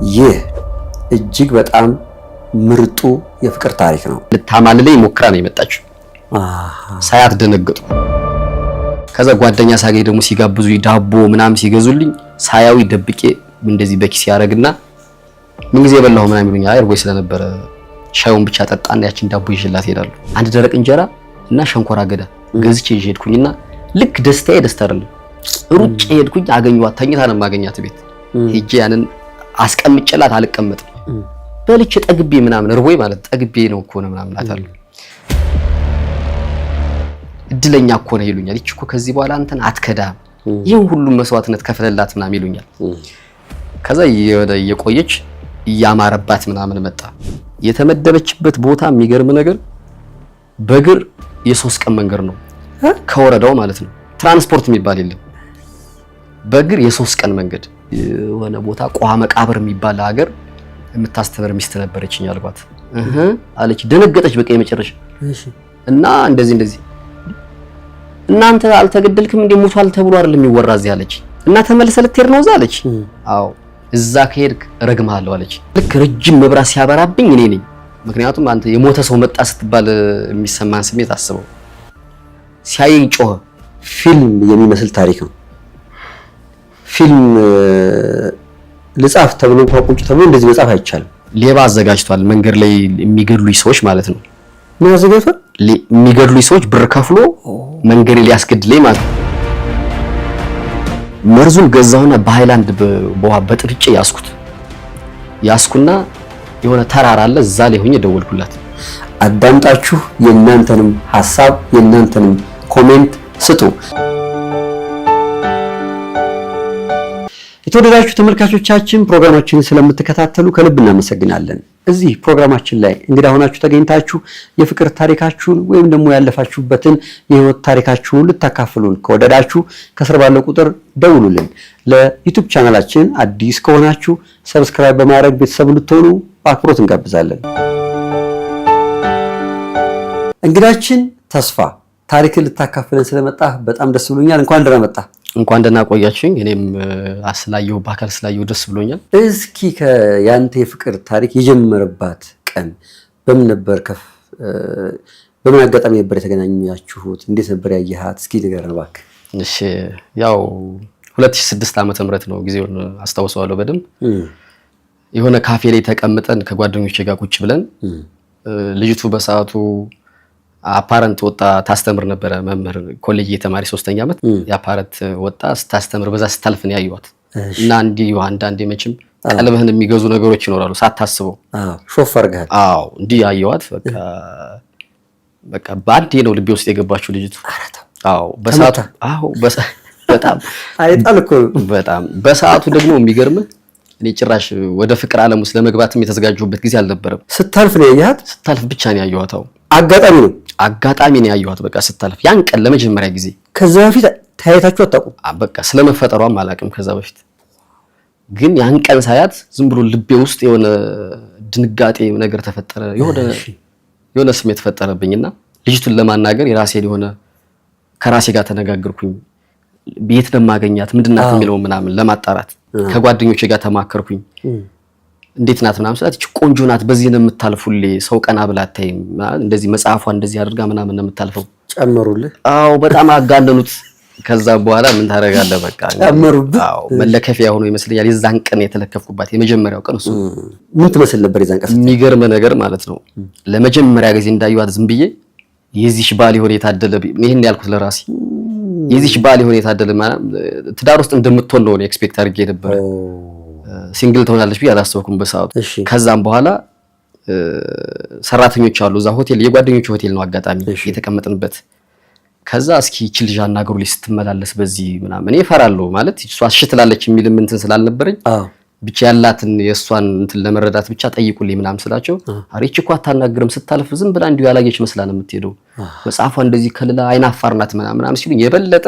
ይህ እጅግ በጣም ምርጡ የፍቅር ታሪክ ነው። ልታማልለኝ ሞክራ ነው የመጣችው። ሳያት ደነገጥኩ። ከዛ ጓደኛ ሳገኝ ደግሞ ሲጋብዙኝ ዳቦ ምናምን ሲገዙልኝ ሳያዊ ደብቄ እንደዚህ በኪስ ያደርግና ምን ጊዜ የበላሁ ምናምን ይሉኛል። አይ እርቦኝ ስለነበረ ሻዩን ብቻ ጠጣና ያችን ዳቦ ይዤላት እሄዳለሁ። አንድ ደረቅ እንጀራ እና ሸንኮራ አገዳ ገዝቼ ይዤ ሄድኩኝና ልክ ደስታዬ ደስታ አይደለም፣ ሩጬ ሄድኩኝ። አገኘኋት፣ ተኝታ ነው የማገኛት ቤት ሄጄ ያንን አስቀምጬላት አልቀመጥም። በልቼ ጠግቤ ምናምን እርቦኝ ማለት ጠግቤ ነው እኮ ነው ምናምን እላታለሁ። እድለኛ እኮ ነህ ይሉኛል። ይቺ እኮ ከዚህ በኋላ አንተን አትከዳም፣ ይህን ሁሉ መስዋዕትነት ከፍለላት ምናምን ይሉኛል። ከዛ እየቆየች እያማረባት ምናምን መጣ። የተመደበችበት ቦታ የሚገርም ነገር በእግር የ3 ቀን መንገድ ነው ከወረዳው ማለት ነው። ትራንስፖርት የሚባል የለም። በእግር የ3 ቀን መንገድ የሆነ ቦታ ቋ መቃብር የሚባል ሀገር የምታስተምር ሚስት ነበረችኝ አልኳት። እህ አለች፣ ደነገጠች። በቃ የመጨረሻ እና እንደዚህ እንደዚህ እናንተ አልተገደልክም እንዴ ሙቷል ተብሎ አይደለም የሚወራ እዚህ አለች። እና ተመልሰህ ልትሄድ ነው እዛ አለች። አዎ እዛ ከሄድክ እረግምሃለሁ አለች። ልክ ረጅም መብራት ሲያበራብኝ እኔ ነኝ። ምክንያቱም አንተ የሞተ ሰው መጣ ስትባል የሚሰማን ስሜት አስበው። ሲያየኝ ጮኸ። ፊልም የሚመስል ታሪክ ነው። ፊልም ልጻፍ ተብሎ እንኳን ቁጭ ተብሎ እንደዚህ መጻፍ አይቻልም። ሌባ አዘጋጅቷል፣ መንገድ ላይ የሚገድሉኝ ሰዎች ማለት ነው። ምን አዘጋጅቷል? የሚገድሉኝ ሰዎች ብር ከፍሎ መንገድ ሊያስገድለኝ ማለት ነው። መርዙን ገዛሁና በሃይላንድ በውሃ በጥርጬ ያስኩት ያስኩና የሆነ ተራራ አለ እዛ ላይ ሆኜ ደወልኩላት። አዳምጣችሁ የእናንተንም ሐሳብ የእናንተንም comment ስጡ። የተወደዳችሁ ተመልካቾቻችን ፕሮግራማችንን ስለምትከታተሉ ከልብ እናመሰግናለን። እዚህ ፕሮግራማችን ላይ እንግዳ ሆናችሁ ተገኝታችሁ የፍቅር ታሪካችሁን ወይም ደግሞ ያለፋችሁበትን የህይወት ታሪካችሁን ልታካፍሉን ከወደዳችሁ ከስር ባለው ቁጥር ደውሉልን። ለ YouTube ቻናላችን አዲስ ከሆናችሁ subscribe በማድረግ ቤተሰብ እንድትሆኑ በአክብሮት እንጋብዛለን። እንግዳችን ተስፋ ታሪክን ልታካፍለን ስለመጣህ በጣም ደስ ብሎኛል። እንኳን ደህና መጣህ። እንኳን ደህና ቆያችሁኝ። እኔም ስላየሁ በአካል ስላየሁ ደስ ብሎኛል። እስኪ ያንተ የፍቅር ታሪክ የጀመረባት ቀን በምን ነበር? ከፍ በምን አጋጣሚ ነበር የተገናኛችሁት? እንዴት ነበር ያየሃት? እስኪ ንገረን እባክህ። እሺ፣ ያው 2006 ዓመተ ምህረት ነው፣ ጊዜውን አስታውሰዋለሁ በደንብ። የሆነ ካፌ ላይ ተቀምጠን ከጓደኞቼ ጋር ቁጭ ብለን ልጅቱ በሰዓቱ apparent ወጣ ታስተምር ነበረ። መምህር ኮሌጅ የተማሪ ሶስተኛ ዓመት የ apparent ወጣ ስታስተምር በዛ ስታልፍ ነው ያየኋት። እና እንዲህ አንዳንዴ መቼም ቀልብህን የሚገዙ ነገሮች ይኖራሉ ሳታስበው። ሾፍ አድርገሃል። አዎ፣ እንዲህ ያየኋት። በቃ በቃ በአንዴ ነው ልቤ ውስጥ የገባችው ልጅቱ። አዎ በሰዓቱ፣ አዎ በጣም አይጣል እኮ። በጣም በሰዓቱ ደግሞ የሚገርምህ እኔ ጭራሽ ወደ ፍቅር ዓለም ውስጥ ለመግባትም የተዘጋጀሁበት ጊዜ አልነበረም። ስታልፍ ነው ያየሃት? ስታልፍ ብቻ ነው ያየኋት። አዎ። አጋጣሚ ነው። አጋጣሚ ነው ያየኋት። በቃ ስታልፍ ያን ቀን ለመጀመሪያ ጊዜ። ከዛ በፊት ተያይታችሁ አታውቁም? በቃ ስለመፈጠሯም አላውቅም ከዛ በፊት። ግን ያን ቀን ሳያት ዝም ብሎ ልቤ ውስጥ የሆነ ድንጋጤ ነገር ተፈጠረ። የሆነ ስሜት ፈጠረብኝና ልጅቱን ለማናገር የራሴን የሆነ ከራሴ ጋር ተነጋገርኩኝ። የት ነው የማገኛት፣ ምንድን ናት የሚለውን ምናምን ለማጣራት ከጓደኞቼ ጋር ተማከርኩኝ። እንዴት ናት ምናምን ስላት ይህች ቆንጆ ናት፣ በዚህ ነው የምታልፉልኝ፣ ሰው ቀና ብላ አታይም፣ እንደዚህ መጽሐፏ እንደዚህ አድርጋ ምናምን ነው የምታልፈው። ጨመሩልህ? አዎ፣ በጣም አጋነኑት። ከዛ በኋላ ምን ታደርጋለህ? በቃ ጨመሩብህ? አዎ፣ መለከፊያ ሆኖ ይመስለኛል የዛን ቀን የተለከፍኩባት የመጀመሪያው ቀን እሱ። ምን ትመስል ነበር የዛን ቀን? የሚገርም ነገር ማለት ነው። ለመጀመሪያ ጊዜ እንዳየኋት ዝም ብዬ የዚች ባል የሆነ የታደለ፣ ይሄን ያልኩት ለራሴ፣ የዚች ባል የሆነ የታደለ ማለት ትዳር ውስጥ እንደምትሆን ነው expect አድርጌ ነበረ። Single ትሆናለች ብዬ አላሰብኩም በሰዓቱ። ከዛም በኋላ ሰራተኞች አሉ እዛ ሆቴል፣ የጓደኞች ሆቴል ነው አጋጣሚ የተቀመጥንበት። ከዛ እስኪ ይህች ልጅ አናግሩልኝ ስትመላለስ በዚህ ምናምን፣ እኔ እፈራለሁ ማለት እሷ እሺ ትላለች የሚልም እንትን ስላልነበረኝ ብቻ ያላትን የእሷን እንትን ለመረዳት ብቻ ጠይቁልኝ ምናምን ስላቸው ኧረ ይህች እኮ አታናግርም፣ ስታልፍ ዝም ብላ እንዲሁ ያላየች መስላ ነው የምትሄደው፣ መጽሐፏ እንደዚህ ከልላ አይናፋር ናት ምናምን ምናምን ሲሉኝ የበለጠ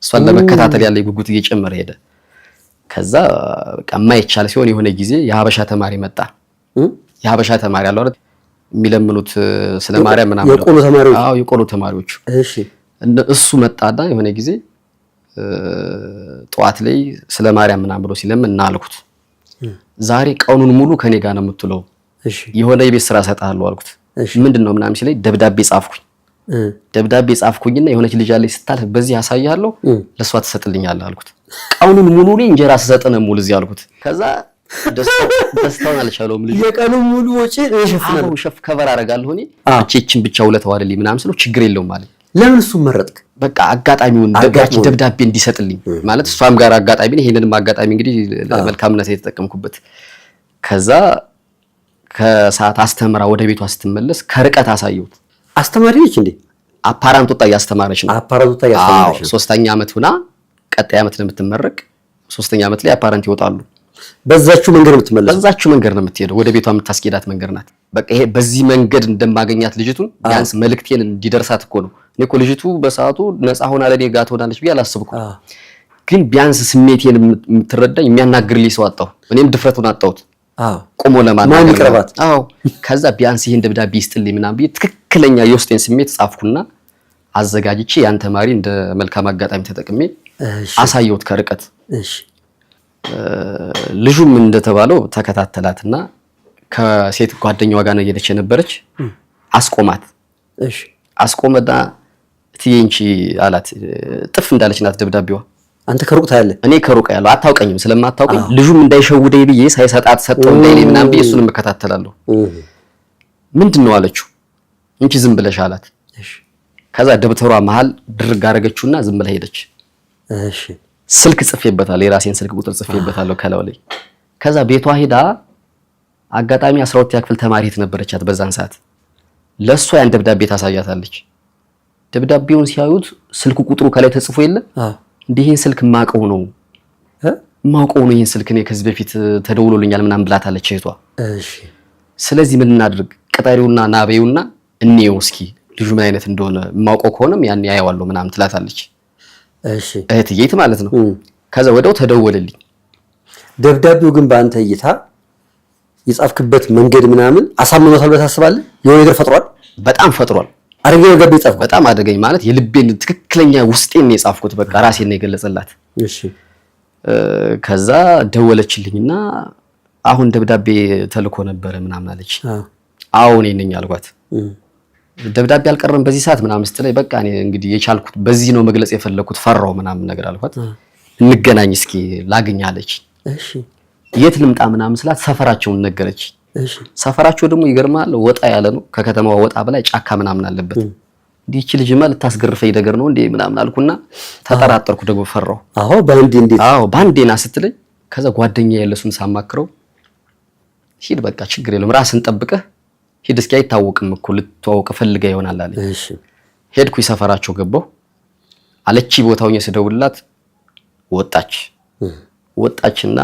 እሷን ለመከታተል ያለ ጉጉት እየጨመረ ሄደ። ከዛ በቃ የማይቻል ሲሆን የሆነ ጊዜ የሀበሻ ተማሪ መጣ። የሀበሻ ተማሪ አለ አይደል የሚለምኑት ስለ ማርያም ምናምን። የቆሎ ተማሪዎች? አዎ፣ የቆሎ ተማሪዎቹ። እሱ መጣና የሆነ ጊዜ ጠዋት ላይ ስለ ማርያም ምናምን ብሎ ሲለምን እና አልኩት። ዛሬ ቀኑን ሙሉ ከኔ ጋር ነው የምትውለው፣ የሆነ የቤት ስራ እሰጥሃለሁ አልኩት። ምንድን ነው ምናምን ሲለኝ ደብዳቤ ጻፍኩኝ። ደብዳቤ ጻፍኩኝና የሆነች ልጅ አለች ስታልፍ በዚህ አሳይሃለሁ፣ ለእሷ ትሰጥልኛለህ አልኩት። ቀኑን ሙሉ እኔ እንጀራ ስሰጥ ነው ሙሉ እዚህ አልኩት። ከዛ ደስታውን አልቻለውም ልጁ። የቀኑን ሙሉ ወጪ እሸፍናለሁ፣ cover አደርጋለሁ እኔ እቺን ብቻ ውለታው አይደል ምናምን ስለው ችግር የለውም አለኝ። ለምን እሱን መረጥክ? በቃ አጋጣሚውን ደብዳቤ እንዲሰጥልኝ ማለት እሷም ጋር አጋጣሚ ነው። ይሄንንም አጋጣሚ እንግዲህ ለመልካምነት የተጠቀምኩበት። ከዛ ከሰዓት አስተምራ ወደ ቤቷ ስትመለስ ከርቀት አሳየሁት። አስተማሪ ነች እንዴ? አፓራንት ወጣ እያስተማረች ነው። አፓራንት ወጣ እያስተማረች ነው። ሶስተኛ ዓመት ሆና ቀጣይ ዓመት ነው የምትመረቅ። ሶስተኛ ዓመት ላይ አፓራንት ይወጣሉ። በዛችሁ መንገድ ነው የምትመለሰው። በዛችሁ መንገድ ነው የምትሄደው። ወደ ቤቷ የምታስኬዳት መንገድ ናት። በቃ ይሄ በዚህ መንገድ እንደማገኛት ልጅቱን ቢያንስ መልእክቴን እንዲደርሳት እኮ ነው። እኔ እኮ ልጅቱ በሰዓቱ ነፃ ሆና ለኔ ጋር ትሆናለች ብዬ አላሰብኩም። ግን ቢያንስ ስሜቴን የምትረዳኝ የሚያናግርልኝ ሰው አጣሁ። እኔም ድፍረቱን አጣሁት። ቆሞ ለማናገር ይቀርባት። አዎ ከዛ ቢያንስ ይሄን ደብዳቤ ይስጥልኝ ምናምን ብዬ ትክክለኛ የውስጤን ስሜት ጻፍኩና አዘጋጅቼ ያን ተማሪ እንደ መልካም አጋጣሚ ተጠቅሜ አሳየሁት ከርቀት። ልጁም እንደተባለው ተከታተላትና ከሴት ጓደኛዋ ጋር ነው እየሄደች የነበረች። አስቆማት። አስቆመና እትዬ እንቺ አላት። ጥፍ እንዳለች ናት ደብዳቤዋ። አንተ ከሩቅ ታያለህ፣ እኔ ከሩቅ ያለው አታውቀኝም። ስለማታውቀኝ ልጁም እንዳይሸውደኝ ብዬ ሳይሰጣት ሰጠው እንዳይለኝ ምናምን ብዬ እሱንም እከታተላለሁ። ምንድን ነው አለችው። እንቺ ዝም ብለሽ አላት። ከዛ ደብተሯ መሀል ድርግ አደረገችውና ዝም ብላ ሄደች። ስልክ ጽፌበታለሁ፣ የራሴን ስልክ ቁጥር ጽፌበታለሁ ከላው ላይ። ከዛ ቤቷ ሄዳ አጋጣሚ 12ኛ ክፍል ተማሪ ነበረቻት በዛን ሰዓት። ለእሷ ያን ደብዳቤ ታሳያታለች። ደብዳቤውን ሲያዩት ስልክ ቁጥሩ ከላይ ተጽፎ የለ እንዲህ ይሄን ስልክ ማቀው ነው ማቀው ነው ይሄን ስልክ እኔ ከዚህ በፊት ተደውሎልኛል ምናምን ብላታለች እህቷ። ስለዚህ ምን እናድርግ፣ ቅጠሪውና ናበዩና እንየው እስኪ ልጁ ምን አይነት እንደሆነ የማውቀው ከሆነም ያን ያየዋለሁ ምናምን ትላታለች። እሺ እህትዬት ማለት ነው። ከዛ ወዲያው ተደወለልኝ። ደብዳቤው ግን በአንተ እይታ የጻፍክበት መንገድ ምናምን አሳምኖታል ብለህ ታስባለህ? የሆነ ነገር ፈጥሯል? በጣም ፈጥሯል። አደገኛ ደብዳቤ የጻፍኩት በጣም አደገኝ ማለት የልቤን ትክክለኛ ውስጤን ነው የጻፍኩት። በቃ ራሴን ነው የገለጸላት። እሺ ከዛ ደወለችልኝና አሁን ደብዳቤ ተልኮ ነበረ ምናምን አለች። አዎ እኔ ነኝ አልኳት። ደብዳቤ አልቀረም በዚህ ሰዓት ምናምን ስትለኝ በቃ እኔ እንግዲህ የቻልኩት በዚህ ነው መግለጽ የፈለኩት ፈራው ምናምን ነገር አልኳት። እንገናኝ እስኪ ላግኝ አለች። እሺ የት ልምጣ ምናምን ስላት ሰፈራቸውን ነገረች። እሺ ሰፈራቸው ደግሞ ይገርማል፣ ወጣ ያለ ነው ከከተማዋ ወጣ ብላ ጫካ ምናምን አለበት። እንዲህ ይቺ ልጅማ ልታስገርፈኝ ነገር ነው እንዴ ምናምን አልኩና ተጠራጠርኩ። ደግሞ ፈራው። አዎ በአንዴ እንዴት? አዎ በአንዴ ና ስትለኝ ከዛ ጓደኛ ያለሱን ሳማክረው ሂድ በቃ ችግር የለውም ራስን ጠብቀህ ሂድ እስኪ አይታወቅም እኮ ልትተዋወቅ ፈልጋ ይሆናል አለኝ። እሺ ሄድኩኝ፣ ሰፈራቸው ገባሁ። አለቺ ቦታውን ስደውልላት ወጣች። ወጣችና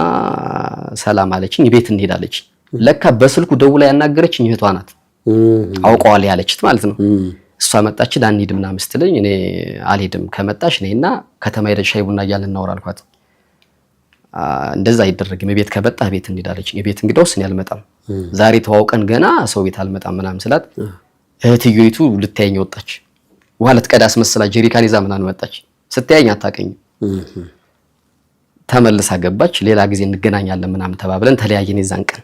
ሰላም አለችኝ። ቤት እንሄድ አለችኝ። ለካ በስልኩ ደውላ ያናገረችኝ እህቷ ናት። አውቀዋል ያለችት ማለት ነው። እሷ መጣች። አንሂድ ምናምን ስትለኝ እኔ አልሄድም፣ ከመጣሽ ነይና ከተማ ሄደን ሻይ ቡና እያልን እናወራ አልኳት። እንደዛ አይደረግም፣ ቤት ከመጣህ ቤት እንሂድ አለችኝ። ቤት እንግዳውስ እኔ አልመጣም፣ ዛሬ ተዋውቀን ገና ሰው ቤት አልመጣም ምናምን ስላት እህትዬቱ ልታየኝ ወጣች። ውሃ ልትቀዳ አስመስላ ጀሪካን ይዛ ምናምን መጣች። ስታየኝ አታውቀኝም። ተመልሳ ገባች። ሌላ ጊዜ እንገናኛለን ምናምን ተባብለን ተለያየን የዛን ቀን።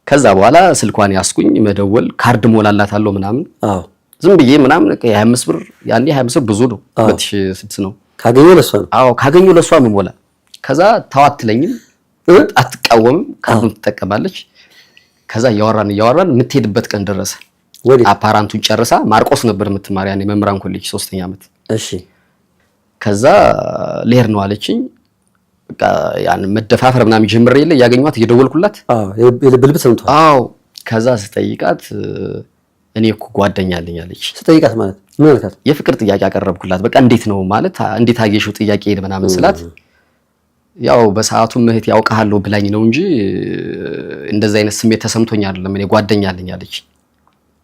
ከዛ በኋላ ስልኳን ያስኩኝ መደወል ካርድ ሞላላታለሁ ምናምን። አዎ ዝም ብዬ ምናምን 25 ብር ያኔ 25 ብር ብዙ ነው፣ 2006 ነው። ካገኘሁ ለሷ ነው። አዎ ካገኘሁ ለሷ የምሞላ። ከዛ ተው አትለኝም፣ አትቃወምም፣ ካርዱን ትጠቀማለች። ከዛ እያወራን እያወራን የምትሄድበት ቀን ደረሰ። አፓራንቱን ጨርሳ ማርቆስ ነበር የምትማር ያኔ መምህራን ኮሌጅ ሶስተኛ ዓመት። እሺ ከዛ ልሄድ ነው አለችኝ። በቃ ያን መደፋፈር ምናምን ጀምሬ የለ እያገኘኋት እየደወልኩላት። አዎ የልብ ልብ ሰምቷል። አዎ ከዛ ስጠይቃት እኔ እኮ ጓደኛ አለኝ አለች። ስጠይቃት ማለት ምን አልካት? የፍቅር ጥያቄ አቀረብኩላት። በቃ እንዴት ነው ማለት እንዴት አየሽው ጥያቄ ምናምን ስላት ያው በሰዓቱ እህቴ ያውቅሃለሁ ብላኝ ነው እንጂ እንደዛ አይነት ስሜት ተሰምቶኝ አይደለም እኔ ጓደኛ አለኝ አለች።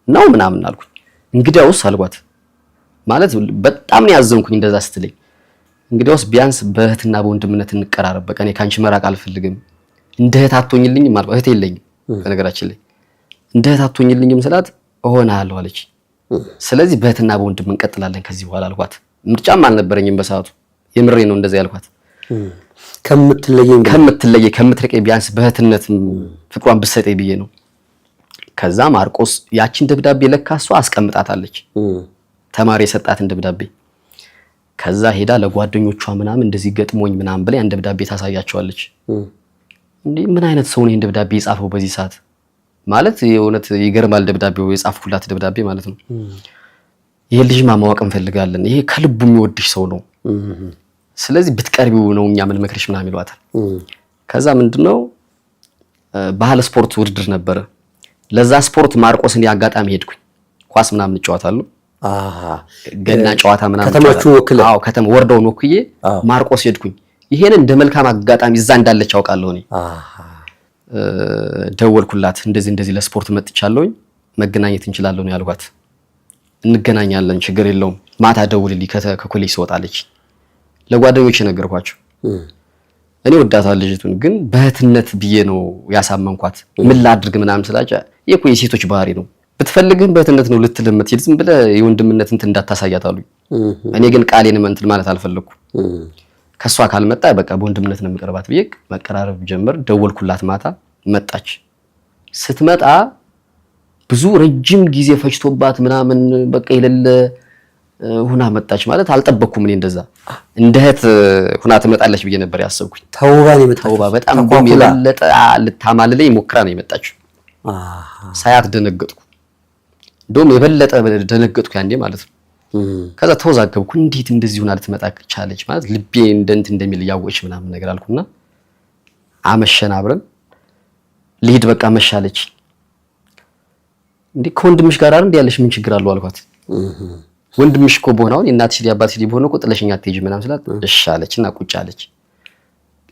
ነው ምናምን አልኩኝ። እንግዲያውስ አልኳት ማለት በጣም ነው ያዘንኩኝ እንደዛ ስትለኝ። እንግዲያውስ ቢያንስ በእህትና በወንድምነት እንቀራረብ፣ በቃ እኔ ካንቺ መራቅ አልፈልግም። እንደ እህት አትሆኝልኝም አልኳት። እህት የለኝም በነገራችን ላይ። እንደ እህት አትሆኝልኝም ስላት እሆናለሁ አለች። ስለዚህ በእህትና በወንድም እንቀጥላለን ከዚህ በኋላ አልኳት። ምርጫም አልነበረኝም በሰዓቱ የምሬ ነው እንደዛ ያልኳት። ከምትለየኝ ከምትለየኝ ከምትርቀኝ ቢያንስ በእህትነት ፍቅሯን ብትሰጠኝ ብዬ ነው። ከዛ ማርቆስ ያችን ደብዳቤ ለካ እሷ አስቀምጣታለች፣ ተማሪ የሰጣትን ደብዳቤ። ከዛ ሄዳ ለጓደኞቿ ምናምን እንደዚህ ገጥሞኝ ምናምን ብላ ያን ደብዳቤ ታሳያቸዋለች። እንዴ ምን አይነት ሰው ነው ይሄን ደብዳቤ የጻፈው በዚህ ሰዓት? ማለት የእውነት ይገርማል። ደብዳቤው የጻፍኩላት ደብዳቤ ማለት ነው። ይሄ ልጅ ማወቅ እንፈልጋለን፣ ይሄ ከልቡ የሚወድሽ ሰው ነው፣ ስለዚህ ብትቀርቢው ነው እኛ ምን መክርሽ ምናምን ይሏታል። ከዛ ምንድነው ባህል ስፖርት ውድድር ነበረ። ለዛ ስፖርት ማርቆስን አጋጣሚ ሄድኩኝ። ኳስ ምናምን እጫወታለሁ፣ ገና ጨዋታ ምናምን ከተማችሁ ወክለ? አዎ ከተማ ወርደውን ወክዬ ማርቆስ ሄድኩኝ። ይሄንን እንደ መልካም አጋጣሚ እዛ እንዳለች አውቃለሁ እኔ። ደወልኩላት፣ እንደዚህ እንደዚህ ለስፖርት መጥቻለሁኝ መገናኘት እንችላለን ነው ያልኳት። እንገናኛለን ችግር የለውም ማታ ደውልልኝ ከኮሌጅ ስወጣለች። ለጓደኞቼ ነገርኳቸው። እኔ ወዳታለሁ ልጅቱን፣ ግን በእህትነት ብዬ ነው ያሳመንኳት። ምን ላድርግ ምናምን ስላቸው ይሄ እኮ የሴቶች ባህሪ ነው፣ ብትፈልግም በእህትነት ነው ልትል የምትሄድ፣ ዝም ብለህ የወንድምነት እንትን እንዳታሳያት አሉኝ። እኔ ግን ቃሌን እንትን ማለት አልፈለኩም። ከሷ ካልመጣ በቃ በወንድምነት ነው የምቀርባት ብዬ መቀራረብ ጀመር። ደወልኩላት ማታ መጣች። ስትመጣ ብዙ ረጅም ጊዜ ፈጅቶባት ምናምን በቃ የሌለ ሁና መጣች። ማለት አልጠበኩም እኔ እንደዛ እንደ እህት ሁና ትመጣለች ብዬ ነበር ያሰብኩኝ። ተውባ ነው የመጣችው። ተውባ በጣም እንደውም የበለጠ ልታማልለኝ ሞክራ ነው የመጣችው። ሳያት ደነገጥኩ። እንደውም የበለጠ ደነገጥኩ ያንዴ ማለት ነው። ከዛ ተወዛገብኩ። እንዴት እንደዚህ ሁና ልትመጣ ቻለች? ማለት ልቤ እንደ እንትን እንደሚል እያወቅች ምናምን ነገር አልኩና አመሸን አብረን። ልሂድ በቃ መሻለች። እንዴ ከወንድምሽ ጋር አይደል ያለሽ ምን ችግር አለው አልኳት። ወንድምሽ እኮ በሆነ አሁን የእናትሽ የአባትሽ ልጅ በሆነ እኮ ጥለሽኝ አትሄጂም ምናምን ስላት እሺ አለች እና ቁጭ አለች።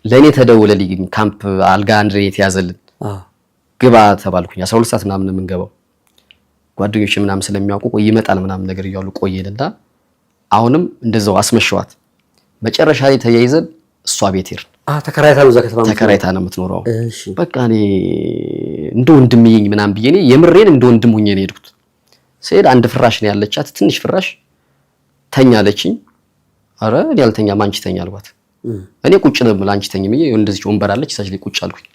ለእኔ ተደውለልኝ ካምፕ አልጋ አንድ ላይ የተያዘልን ግባ ተባልኩኝ። 12 ሰዓት ምናምን የምንገባው ጓደኞች ምናምን ስለሚያውቁ ቆይ ይመጣል ምናምን ነገር እያሉ ቆየንና አሁንም እንደዛው አስመሸዋት። መጨረሻ ላይ ተያይዘን እሷ ቤት ሄድን። ተከራይታ ነው እዛ ከተማ ተከራይታ ነው የምትኖረው። በቃ እኔ እንደ ወንድም ይኝ ምናምን ብዬ እኔ የምሬን እንደ ወንድም ሆኜ ነው የሄድኩት። ስሄድ አንድ ፍራሽ ነው ያለቻት፣ ትንሽ ፍራሽ። ተኛ አለችኝ። አረ እኔ አልተኛም አንቺ ተኛ አልኳት። እኔ ቁጭ ነው የምልህ አንቺ ተኝ ብዬ እንደዚህ ወንበር አለች እዛች ላይ ቁጭ አልኩኝ።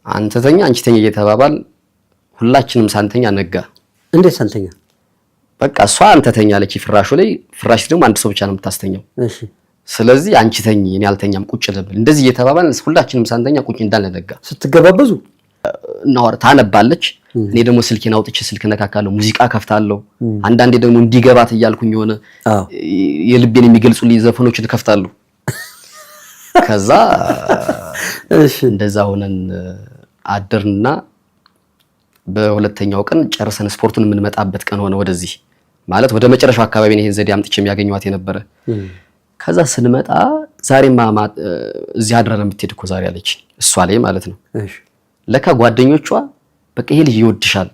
አንተ ተኛ አንቺ ተኛ እየተባባል ሁላችንም ሳንተኛ ነጋ። እንዴት ሳንተኛ? በቃ እሷ አንተ ተኛ አለች ፍራሹ ላይ። ፍራሽ ደግሞ አንድ ሰው ብቻ ነው የምታስተኛው። እሺ ስለዚህ አንቺ ተኝ እኔ አልተኛም ቁጭ ልብል እንደዚህ እየተባባል ሁላችንም ሳንተኛ ቁጭ እንዳለ ነጋ። ስትገባበዙ እናወራ ታነባለች። እኔ ደግሞ ስልኬን አውጥቼ ስልክ ነካካለሁ፣ ሙዚቃ ከፍታለሁ። አንዳንዴ ደግሞ እንዲገባት እያልኩኝ የሆነ የልቤን የሚገልጹልኝ ዘፈኖችን ከፍታለሁ። ከዛ እሺ እንደዛ ሆነን አደርንና በሁለተኛው ቀን ጨርሰን ስፖርቱን የምንመጣበት ቀን ሆነ። ወደዚህ ማለት ወደ መጨረሻው አካባቢ ነው ይሄን ዘዴ አምጥቼ የሚያገኘኋት የነበረ። ከዛ ስንመጣ ዛሬማ እዚህ አድራ ነው የምትሄድ እኮ ዛሬ አለች፣ እሷ ላይ ማለት ነው። ለካ ጓደኞቿ በቃ ይሄ ልጅ ይወድሻል፣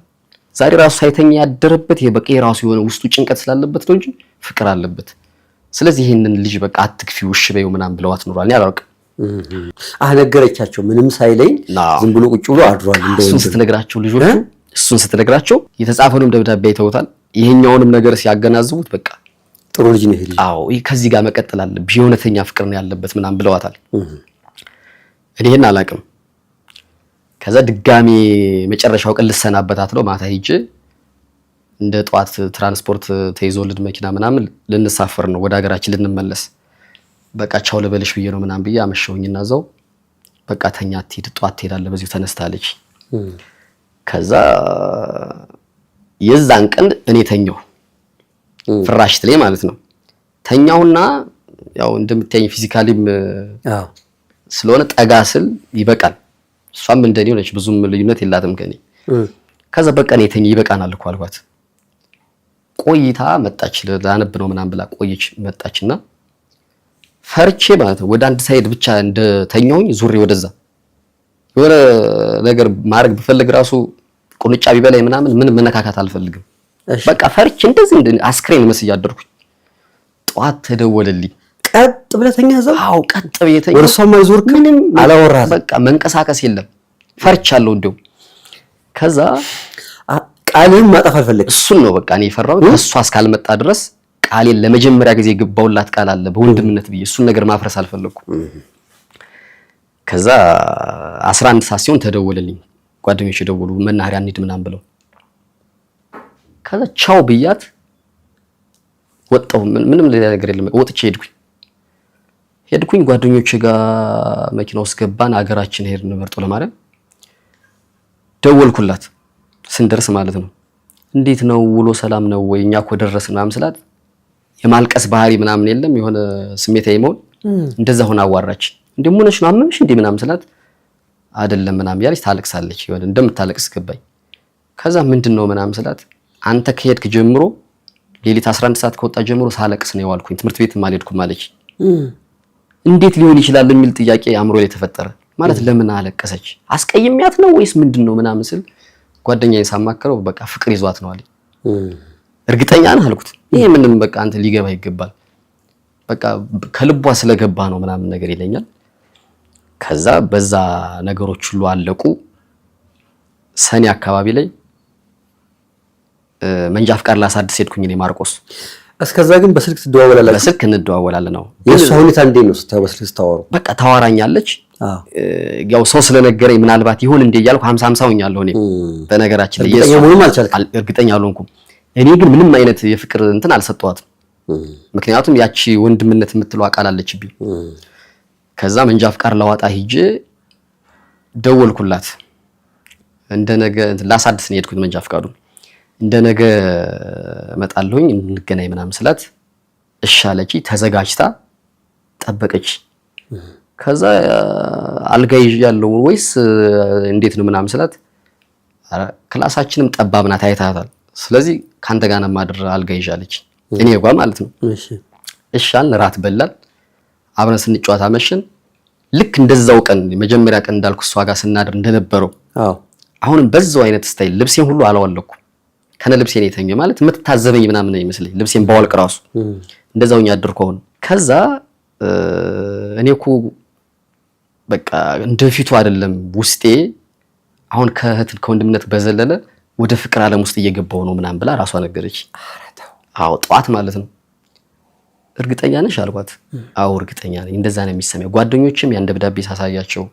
ዛሬ ራሱ ሳይተኛ ያደረበት ይሄ በቃ የራሱ የሆነ ውስጡ ጭንቀት ስላለበት ነው እንጂ ፍቅር አለበት። ስለዚህ ይሄንን ልጅ በቃ አትግፊው፣ እሺ በይው ምናምን ብለዋት ኖሯል። እኔ አላውቅም። ነገረቻቸው ምንም ሳይለኝ ዝም ብሎ ቁጭ ብሎ አድሯል። እሱን ስትነግራቸው ልጆቹ እሱን ስትነግራቸው የተጻፈውንም ደብዳቤ አይተውታል። ይሄኛውንም ነገር ሲያገናዝቡት በቃ ጥሩ ልጅ ነው ይሄ ልጅ፣ አዎ ከዚህ ጋር መቀጠል አለብሽ፣ የእውነተኛ ፍቅር ነው ያለበት ምናምን ብለዋታል። እኔ ይሄን አላውቅም። ከዛ ድጋሜ መጨረሻው ቀን ልሰናበታት ነው ማታ ሂጅ እንደ ጠዋት ትራንስፖርት ተይዞልን መኪና ምናምን ልንሳፈር ነው ወደ ሀገራችን ልንመለስ። በቃ ቻው ልበልሽ ብዬ ነው ምናምን ብዬ አመሸሁኝና እዛው በቃ ተኛ አትሂድ፣ ጠዋት ትሄዳለህ በዚሁ ተነስታለች። ከዛ የዛን ቀን እኔ ተኛሁ ፍራሽ ላይ ማለት ነው። ተኛሁና ያው እንደምታየኝ physically ም ስለሆነ ጠጋ ስል ይበቃል። እሷም እንደኔ ሆነች፣ ብዙም ልዩነት የላትም ከኔ። ከዛ በቃ እኔ ተኝ ይበቃናል እኮ አልኳት። ቆይታ መጣች፣ ላነብ ነው ምናምን ብላ ቆየች። መጣችና ፈርቼ ማለት ነው ወደ አንድ side ብቻ እንደተኛሁኝ ዙሬ ወደዛ የሆነ ነገር ማድረግ ብፈልግ ራሱ ቁንጫ ቢበላይ ምናምን ምንም መነካካት አልፈልግም። በቃ ፈርቼ እንደዚህ እንደ አስክሬን መስዬ አደርኩኝ። ጠዋት ተደወለልኝ። ቀጥ ብለህ ተኛ እዛው? አዎ ቀጥ ብዬ ተኛሁ። ወደ እሷም አይዞርክም? ምንም አላወራህም? በቃ መንቀሳቀስ የለም ፈርቻለሁ። እንደው ከዛ ቃልህን ማጠፍ አልፈለግም። እሱን ነው በቃ እኔ የፈራሁት። ከእሷ እስካልመጣ ድረስ ቃሌን ለመጀመሪያ ጊዜ የገባሁላት ቃል አለ በወንድምነት ብዬ እሱን ነገር ማፍረስ አልፈለኩም። ከዛ 11 ሰዓት ሲሆን ተደወለልኝ። ጓደኞች ደወሉ፣ መናኸሪያ እንሂድ ምናምን ብለው። ከዛ ቻው ብያት ወጣሁ። ምንም ሌላ ነገር የለም። ወጥቼ ሄድኩኝ ጓደኞቼ ጋር መኪና ውስጥ ገባን። አገራችን ሄድን፣ መርጦ ለማርያም። ደወልኩላት ስንደርስ ማለት ነው። እንዴት ነው ውሎ ሰላም ነው ወይ? እኛ እኮ ደረስን ምናምን ስላት የማልቀስ ባህሪ ምናምን የለም፣ የሆነ ስሜታዊ መሆን እንደዛ ሆና አዋራች። እንዴ ምን ሆነሽ ነው አመመሽ እንዴ ምናምን ስላት አይደለም ምናምን እያለች ታለቅሳለች። የሆነ እንደምታለቅስ ገባኝ። ከዛ ምንድን ነው ምናምን ስላት አንተ ከሄድክ ጀምሮ ሌሊት 11 ሰዓት ከወጣ ጀምሮ ሳለቅስ ነው የዋልኩኝ፣ ትምህርት ቤትም አልሄድኩም አለች። እንዴት ሊሆን ይችላል የሚል ጥያቄ አእምሮ ላይ ተፈጠረ። ማለት ለምን አለቀሰች? አስቀይሜያት ነው ወይስ ምንድን ነው ምናምን ስል ጓደኛዬን ሳማክረው በቃ ፍቅር ይዟት ነው አለኝ። እርግጠኛ ነህ አልኩት። ይሄ ምንም በቃ አንተ ሊገባ ይገባል፣ በቃ ከልቧ ስለገባ ነው ምናምን ነገር ይለኛል። ከዛ በዛ ነገሮች ሁሉ አለቁ። ሰኔ አካባቢ ላይ መንጃ ፍቃድ ላሳድስ ሄድኩኝ እኔ ማርቆስ። እስከዛ ግን በስልክ ትደዋወላላችሁ? በስልክ እንደዋወላለን ነው። የእሷ ሁኔታ እንዴት ነው በስልክ ስታወሩ? በቃ ታወራኛለች። ያው ሰው ስለነገረኝ ምናልባት ይሁን እንዴ እያልኩ 50 50 ሆኛለሁ እኔ። በነገራችን ላይ እርግጠኛ መሆኑም አልቻልክም? እርግጠኛ አልሆንኩም። እኔ ግን ምንም አይነት የፍቅር እንትን አልሰጠኋትም። ምክንያቱም ያቺ ወንድምነት የምትለው ቃል አለችብኝ። ከዛ መንጃ ፍቃድ ላወጣ ሂጄ ደወልኩላት። እንደነገ ላሳድስ ነው የሄድኩት መንጃ ፍቃዱን። እንደነገ እመጣለሁኝ እንገናኝ ምናምን ስላት እሺ አለች። ተዘጋጅታ ጠበቀች። ከዛ አልጋ ይዣለሁ ወይስ እንዴት ነው ምናምን ስላት ክላሳችንም ጠባብ ናት አይተሃታል። ስለዚህ ካንተ ጋር ነው የማድር አልጋ ይዣለች። እኔ ጓ ማለት ነው። እሺ አልን። እራት በላን፣ አብረን ስንጫወት አመሸን። ልክ እንደዛው ቀን መጀመሪያ ቀን እንዳልኩ እሷ ጋር ስናድር እንደነበረው አሁንም በዛው አይነት style ልብሴን ሁሉ አላወለኩም። ከነ ልብሴን የተኛው ማለት የምትታዘበኝ ምናምን ነው ይመስለኝ። ልብሴን ባወልቅ ራሱ እንደዛው አደርኩ። አሁን ከዛ እኔ እኮ በቃ እንደፊቱ አይደለም ውስጤ አሁን ከእህት ከወንድምነት በዘለለ ወደ ፍቅር ዓለም ውስጥ እየገባው ነው ምናምን ብላ ራሷ ነገረች። አዎ ጠዋት ማለት ነው። እርግጠኛ ነሽ አልኳት። አዎ እርግጠኛ ነኝ፣ እንደዛ ነው የሚሰማኝ። ጓደኞችም ያን ደብዳቤ ሳሳያቸው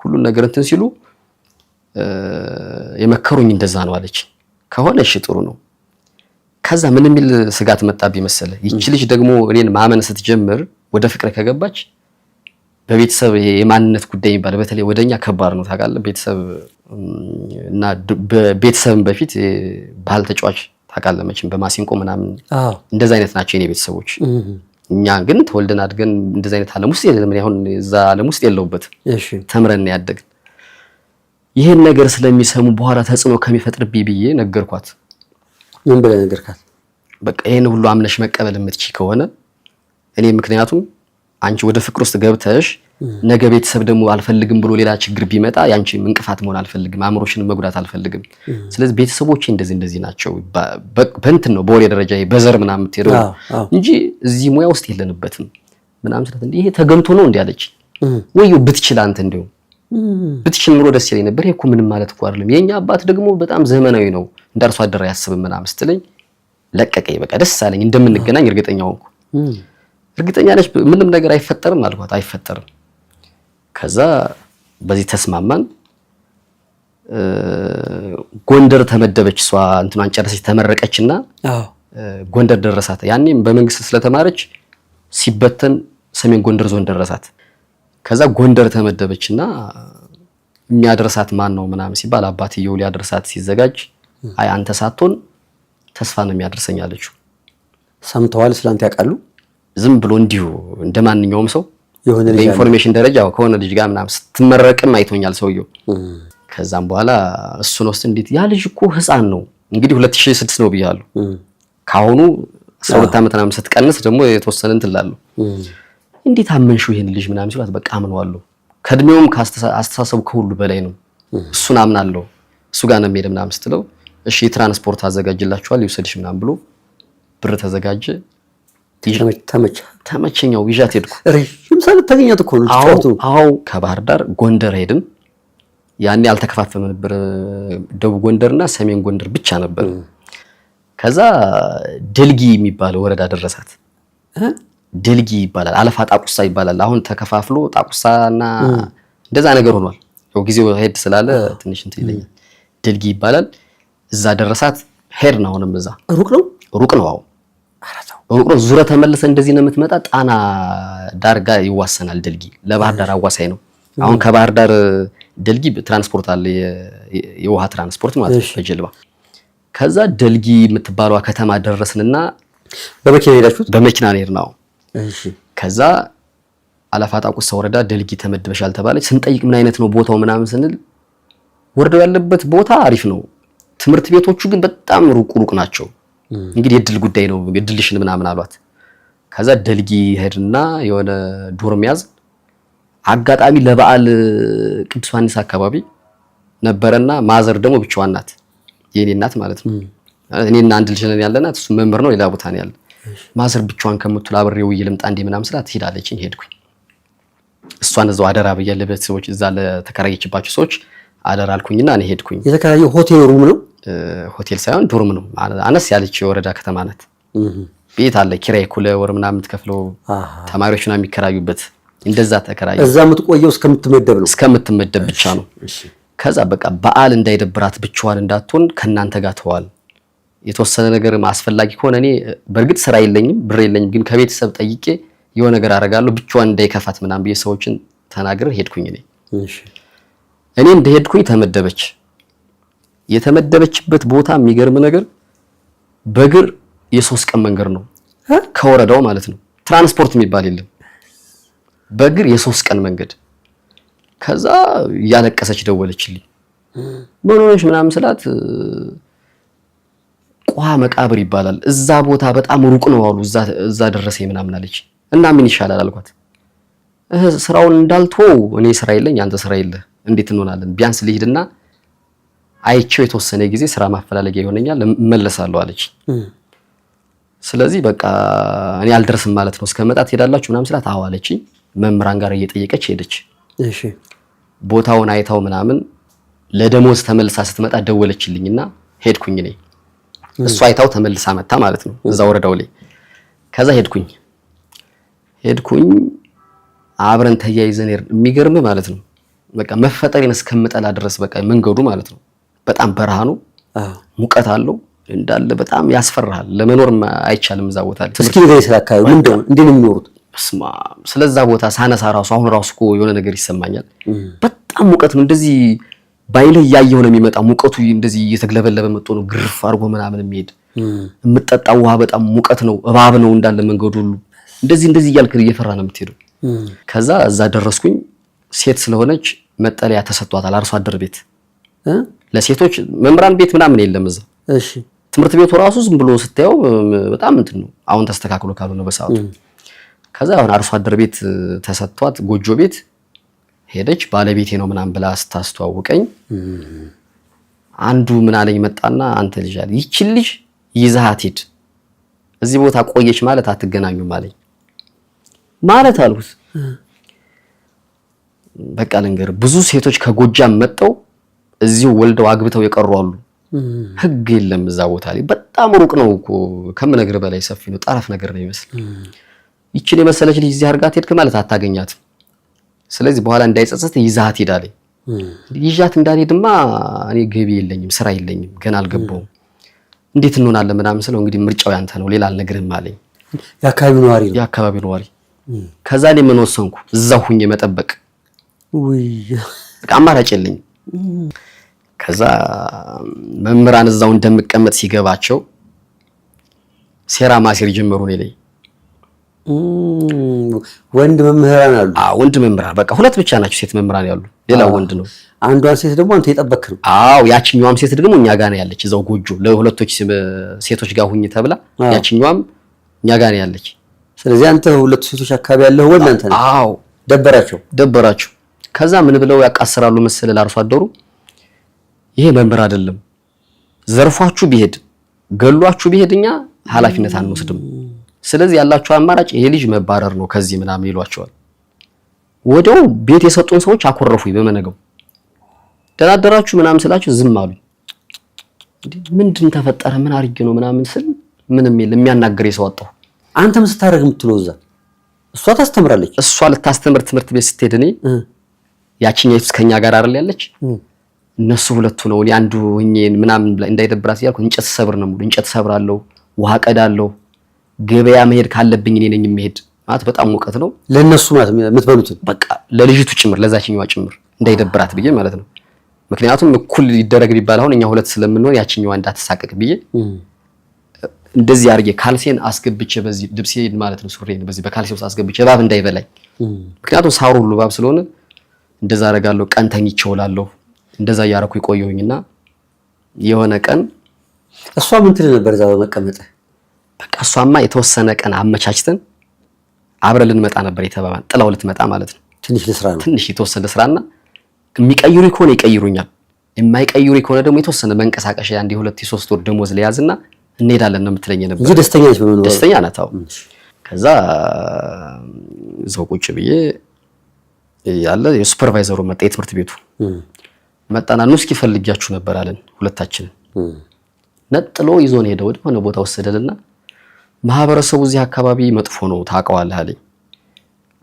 ሁሉን ነገር እንትን ሲሉ የመከሩኝ እንደዛ ነው አለች። ከሆነ እሺ ጥሩ ነው። ከዛ ምን የሚል ስጋት መጣብኝ መሰለ፣ ይቺ ልጅ ደግሞ እኔን ማመን ስትጀምር ወደ ፍቅር ከገባች በቤተሰብ የማንነት ጉዳይ የሚባል በተለይ ወደኛ ከባድ ነው ታውቃለህ። ቤተሰብ እና ቤተሰብን በፊት ባህል ተጫዋች ታውቃለህ መቼም በማሲንቆ ምናምን እንደዛ አይነት ናቸው የኔ ቤተሰቦች። እኛ ግን ተወልደን አድገን እንደዛ አይነት ዓለም ውስጥ የለንም። እኔ አሁን እዛ ዓለም ውስጥ የለሁበትም። ተምረን ያደግን። ይሄን ነገር ስለሚሰሙ በኋላ ተጽዕኖ ከሚፈጥርብኝ ብዬ ነገርኳት። ምን ብለህ ነገርካት? በቃ ይሄን ሁሉ አምነሽ መቀበል የምትችይ ከሆነ እኔ ምክንያቱም አንቺ ወደ ፍቅር ውስጥ ገብተሽ ነገ ቤተሰብ ደግሞ አልፈልግም ብሎ ሌላ ችግር ቢመጣ ያንቺ እንቅፋት መሆን አልፈልግም፣ አእምሮሽን መጉዳት አልፈልግም። ስለዚህ ቤተሰቦቼ እንደዚህ እንደዚህ ናቸው በእንትን ነው በወሬ ደረጃ በዘር ምናምን የምትሄደው እንጂ እዚህ ሙያ ውስጥ የለንበትም ምናምን ስላት ይሄ ተገምቶ ነው እንዲህ አለች። ወይዮ ብትችል አንተ እንደው ብትችል ኑሮ ደስ ይለኝ ነበር። ይሄ እኮ ምንም ማለት እኮ አይደለም። የኛ አባት ደግሞ በጣም ዘመናዊ ነው እንደ አርሶ አደር አያስብም ምናምን ስትለኝ ለቀቀኝ። በቃ ደስ አለኝ። እንደምንገናኝ እርግጠኛ ሆንኩ። እርግጠኛ ነሽ ምንም ነገር አይፈጠርም አልኳት። አይፈጠርም። ከዛ በዚህ ተስማማን። ጎንደር ተመደበች። እሷ እንትኗን ጨረሰች ተመረቀችና ጎንደር ደረሳት። ያኔም በመንግስት ስለተማረች ሲበተን ሰሜን ጎንደር ዞን ደረሳት። ከዛ ጎንደር ተመደበችና የሚያደርሳት ማን ነው ምናምን ሲባል አባትየው ሊያደርሳት ሲዘጋጅ አይ አንተ ሳትሆን ተስፋ ነው የሚያደርሰኝ አለችው። ሰምተዋል? ስላንተ ያውቃሉ? ዝም ብሎ እንዲሁ እንደ ማንኛውም ሰው በ information ደረጃ ከሆነ ልጅ ጋር ምናምን ስትመረቅም አይቶኛል ሰውየው። ከዛም በኋላ እሱን ወስድ እንዴት ያ ልጅ እኮ ህፃን ነው እንግዲህ 2006 ነው ብያለሁ። ከአሁኑ 12 ዓመት ምናምን ስትቀንስ ደግሞ የተወሰነ እንትን እላለሁ። እንዴት አመንሽው ይሄን ልጅ ምናምን ሲሏት በቃ አምነዋለሁ፣ ከእድሜውም ከአስተሳሰቡ ከሁሉ በላይ ነው፣ እሱን አምናለሁ፣ እሱ ጋር ነው የሚሄድ ምናምን ስትለው እሺ የትራንስፖርት አዘጋጅላችኋል ይውሰድሽ ምናምን ብሎ ብር ተዘጋጀ። ተመቸኛው ይዣት ሄድኩ። ረጅም ሰዓት ታገኛት እኮ ነው። አዎ ከባህር ዳር ጎንደር ሄድን። ያኔ አልተከፋፈመ ነበር። ደቡብ ጎንደርና ሰሜን ጎንደር ብቻ ነበር። ከዛ ደልጊ የሚባል ወረዳ ደረሳት። ደልጊ ይባላል፣ አለፋ ጣቁሳ ይባላል። አሁን ተከፋፍሎ ጣቁሳና እንደዛ ነገር ሆኗል። ያው ጊዜው ሄድ ስላለ ትንሽ እንትን ይለኛል። ደልጊ ይባላል። እዛ ደረሳት። ሄድን። አሁንም እዛ ሩቅ ነው፣ ሩቅ ነው። አሁን ሩቅ ነው። ዙረ ተመልሰ እንደዚህ ነው የምትመጣ። ጣና ዳር ጋር ይዋሰናል። ደልጊ ለባህር ዳር አዋሳኝ ነው። አሁን ከባህር ዳር ደልጊ ትራንስፖርት አለ፣ የውሃ ትራንስፖርት ማለት ነው በጀልባ። ከዛ ደልጊ የምትባለዋ ከተማ ደረስንና በመኪና ሄዳችሁት? በመኪና ነው የሄድነው። እሺ። ከዛ አለፋ ጣቁሳ ወረዳ ደልጊ ተመድበሻል ተባለች። ስንጠይቅ ምን አይነት ነው ቦታው ምናምን ስንል ወረዳው ያለበት ቦታ አሪፍ ነው፣ ትምህርት ቤቶቹ ግን በጣም ሩቅ ሩቅ ናቸው። እንግዲህ የእድል ጉዳይ ነው፣ እድልሽን ምናምን አሏት። ከዛ ደልጊ ሄድና የሆነ dorm ያዝ። አጋጣሚ ለበዓል ቅዱስ ዮሐንስ አካባቢ ነበረና mother ደግሞ ብቻዋን ናት፣ የኔ እናት ማለት ነው። እኔና አንድ ልጅ ነን ያለናት፣ እሱ መምህር ነው፣ ሌላ ቦታ ነው ያለ። mother ብቻዋን ከምትውል አብሬው ልምጣ እንዴ ምናምን ስላት ትሄዳለችኝ። ሄድኩኝ። እሷን እዛው አደራ ብያለሁ ለቤተሰቦች፣ እዛ ለተከራየችባቸው ሰዎች አደራ አልኩኝና እኔ ሄድኩኝ። የተከራየው ሆቴል room ነው? ሆቴል ሳይሆን dorm ነው። አነስ ያለች የወረዳ ከተማ ናት። ቤት አለ፣ ኪራይ እኮ ለወር ምናምን የምትከፍለው፣ ተማሪዎች ምናምን የሚከራዩበት እንደዛ ተከራየ። እዛ የምትቆየው እስከምትመደብ ነው? እስከምትመደብ ብቻ ነው። ከዛ በቃ በዓል እንዳይደብራት ብቻዋን እንዳትሆን ከእናንተ ጋር ተዋል። የተወሰነ ነገር አስፈላጊ ከሆነ እኔ በእርግጥ ስራ የለኝም ብር የለኝም፣ ግን ከቤተሰብ ጠይቄ የሆነ ነገር አደርጋለሁ ብቻዋን እንዳይከፋት ምናምን ብዬ ሰዎችን ተናግሬ ሄድኩኝ። እኔ እንደሄድኩኝ ተመደበች። የተመደበችበት ቦታ የሚገርም ነገር በእግር የ3 ቀን መንገድ ነው ከወረዳው ማለት ነው። ትራንስፖርት የሚባል የለም። በእግር የ3 ቀን መንገድ። ከዛ እያለቀሰች ደወለችልኝ። ምን ሆነሽ ምናምን ስላት ቋ መቃብር ይባላል እዛ ቦታ በጣም ሩቅ ነው አሉ። እዛ ደረሰኝ ምናምን አለች። እና ምን ይሻላል አልኳት። ስራውን እንዳልተወው እኔ ስራ የለኝ አንተ ስራ የለህ እንዴት እንሆናለን? ቢያንስ ልሂድና አይቼው የተወሰነ ጊዜ ስራ ማፈላለጊያ ይሆነኛል እመለሳለሁ አለች። ስለዚህ በቃ እኔ አልደርስም ማለት ነው እስከመጣ ትሄዳላችሁ ምናምን ስላት አዎ አለችኝ። መምህራን ጋር እየጠየቀች ሄደች። እሺ። ቦታውን አይታው ምናምን ለደሞዝ ተመልሳ ስትመጣ ደወለችልኝና ሄድኩኝ እኔ። እሷ አይታው ተመልሳ መጣ ማለት ነው እዛ ወረዳው ላይ። ከዛ ሄድኩኝ አብረን ተያይዘን የሚገርም ማለት ነው በቃ መፈጠሬን እስከምጠላ ድረስ በቃ መንገዱ ማለት ነው በጣም በረሃ ነው፣ ሙቀት አለው እንዳለ በጣም ያስፈራሃል። ለመኖር አይቻልም እዛ ቦታ ላይ። እስኪ ንገረኝ ስለ አካባቢው ምን እንደሆነ፣ እንዴት ነው የሚኖሩት? እስማ ስለዛ ቦታ ሳነሳ ራሱ አሁን ራሱ እኮ የሆነ ነገር ይሰማኛል። በጣም ሙቀት ነው። እንደዚህ ባይልህ እያየሁ ነው የሚመጣ ሙቀቱ እንደዚህ እየተግለበለበ መጥቶ ነው ግርፍ አድርጎ ምናምን የሚሄድ። የምጠጣው ውሃ በጣም ሙቀት ነው፣ እባብ ነው እንዳለ መንገዱ ሁሉ እንደዚህ እንደዚህ እያልክ እየፈራ ነው የምትሄደው። ከዛ እዛ ደረስኩኝ። ሴት ስለሆነች መጠለያ ተሰጥቷታል፣ አርሶ አደር ቤት ለሴቶች መምህራን ቤት ምናምን የለም እዛ። እሺ። ትምህርት ቤቱ ራሱ ዝም ብሎ ስታየው በጣም እንትን ነው፣ አሁን ተስተካክሎ ካልሆነ በሰዓቱ። ከዛ አሁን አርሶ አደር ቤት ተሰጥቷት ጎጆ ቤት ሄደች። ባለቤቴ ነው ምናምን ብላ ስታስተዋውቀኝ አንዱ ምን አለኝ መጣና፣ አንተ ልጅ አለ ይቺን ልጅ ይዘሃት ሂድ፣ እዚህ ቦታ ቆየች ማለት አትገናኙም አለኝ። ማለት አልኩት በቃ ልንገርህ፣ ብዙ ሴቶች ከጎጃም መጠው እዚሁ ወልደው አግብተው የቀሩ አሉ። ህግ የለም እዛ ቦታ ላይ። በጣም ሩቅ ነው እኮ ከምነግርህ በላይ ሰፊ ነው። ጠረፍ ነገር ነው ይመስል። ይችን የመሰለች ልጅ እዚህ አድርጋት ሄድክ ማለት አታገኛትም። ስለዚህ በኋላ እንዳይጸጸት ይዛት ሂድ አለኝ። ይዣት እንዳልሄድማ እኔ ገቢ የለኝም፣ ስራ የለኝም፣ ገና አልገባውም። እንዴት እንሆናለን ምናምን ስለው እንግዲህ ምርጫው ያንተ ነው፣ ሌላ አልነግርህም አለኝ። የአካባቢው ነዋሪ ነው፣ የአካባቢው ነዋሪ። ከዛ እኔ ምን ወሰንኩ? እዛው ሁኜ መጠበቅ። ውይ በቃ አማራጭ የለኝም። ከዛ መምህራን እዛው እንደምቀመጥ ሲገባቸው ሴራ ማሴር ጀመሩ እኔ ላይ። ወንድ መምህራን አሉ። አዎ ወንድ መምህራን በቃ ሁለት ብቻ ናቸው ሴት መምህራን ያሉ፣ ሌላው ወንድ ነው። አንዷን ሴት ደግሞ አንተ የጠበክ ነው። አዎ ያችኛዋም ሴት ደግሞ እኛ ጋር ነው ያለች፣ እዛው ጎጆ ለሁለቶች ሴቶች ጋር ሁኝ ተብላ ያችኛዋም እኛ ጋር ነው ያለች። ስለዚህ አንተ ሁለቱ ሴቶች አካባቢ ያለው ወንድ አንተ ነህ። አዎ ደበራቸው ደበራቸው። ከዛ ምን ብለው ያቃስራሉ መሰለህ ለአርሶ አደሩ፣ ይሄ መምህር አይደለም፣ ዘርፏችሁ ቢሄድ ገሏችሁ ቢሄድ እኛ ኃላፊነት አንወስድም። ስለዚህ ያላችሁ አማራጭ ይሄ ልጅ መባረር ነው ከዚህ ምናምን ይሏቸዋል። ወዲያው ቤት የሰጡን ሰዎች አኮረፉኝ። በመነገው ደህና አደራችሁ ምናምን ስላችሁ ዝም አሉ። ምንድን ተፈጠረ? ምን አድርጌ ነው ምናምን ስል ምንም የለም። የሚያናግር ሰው አጣሁ። አንተም ስታደርግ የምትለው እዛ እሷ ታስተምራለች። እሷ ልታስተምር ትምህርት ቤት ስትሄድ እኔ ያቺኛይቱ ከኛ ጋር አይደል ያለች፣ እነሱ ሁለቱ ነው እኔ አንዱ ሆኜ ምናምን እንዳይደብራት እያልኩ እንጨት ሰብር ነው፣ እንጨት ሰብራለሁ፣ ውሃ ቀዳለሁ፣ ገበያ መሄድ ካለብኝ እኔ ነኝ የምሄድ። ማለት በጣም ሙቀት ነው ለነሱ ማለት የምትበሉትን በቃ ለልጅቱ ጭምር ለዛችኛዋ ጭምር እንዳይደብራት ብዬ ማለት ነው። ምክንያቱም እኩል ይደረግ ቢባል አሁን እኛ ሁለት ስለምንሆን ያችኛዋ እንዳትሳቀቅ ብዬ እንደዚህ አድርጌ ካልሴን አስገብቼ በዚህ ልብሴን ማለት ነው ሱሬን በዚህ በካልሴ ውስጥ አስገብቼ እባብ እንዳይበላኝ፣ ምክንያቱም ሳሩ ሁሉ እባብ ስለሆነ እንደዛ አደርጋለሁ። ቀን ተኝቼ እውላለሁ። እንደዛ እያደረኩ የቆየሁኝና የሆነ ቀን እሷ ምን ትል ነበር እዛ በመቀመጥ? በቃ እሷማ የተወሰነ ቀን አመቻችተን አብረን ልንመጣ ነበር የተባባን፣ ጥላው ልትመጣ ማለት ነው። ትንሽ ልስራ ነው፣ ትንሽ የተወሰነ ልስራና የሚቀይሩ ከሆነ ይቀይሩኛል፣ የማይቀይሩ ከሆነ ደግሞ የተወሰነ መንቀሳቀሻ አንድ የሁለት የሶስት ወር ደሞዝ ለያዝና እንሄዳለን ነው የምትለኝ ነበር። እንጂ ደስተኛ ነች በመኖሯ። ደስተኛ ናት። አዎ። ከዛ እዛው ቁጭ ብዬ ያለ የ supervisor ኡ መጣ፣ የትምህርት ቤቱ መጣና ኑ እስኪ ፈልጊያችሁ ነበር አለን። ሁለታችንን ነጥሎ ይዞን ሄደ፣ ወደ ሆነ ቦታ ወሰደንና ማህበረሰቡ እዚህ አካባቢ መጥፎ ነው ታውቀዋለህ አለኝ።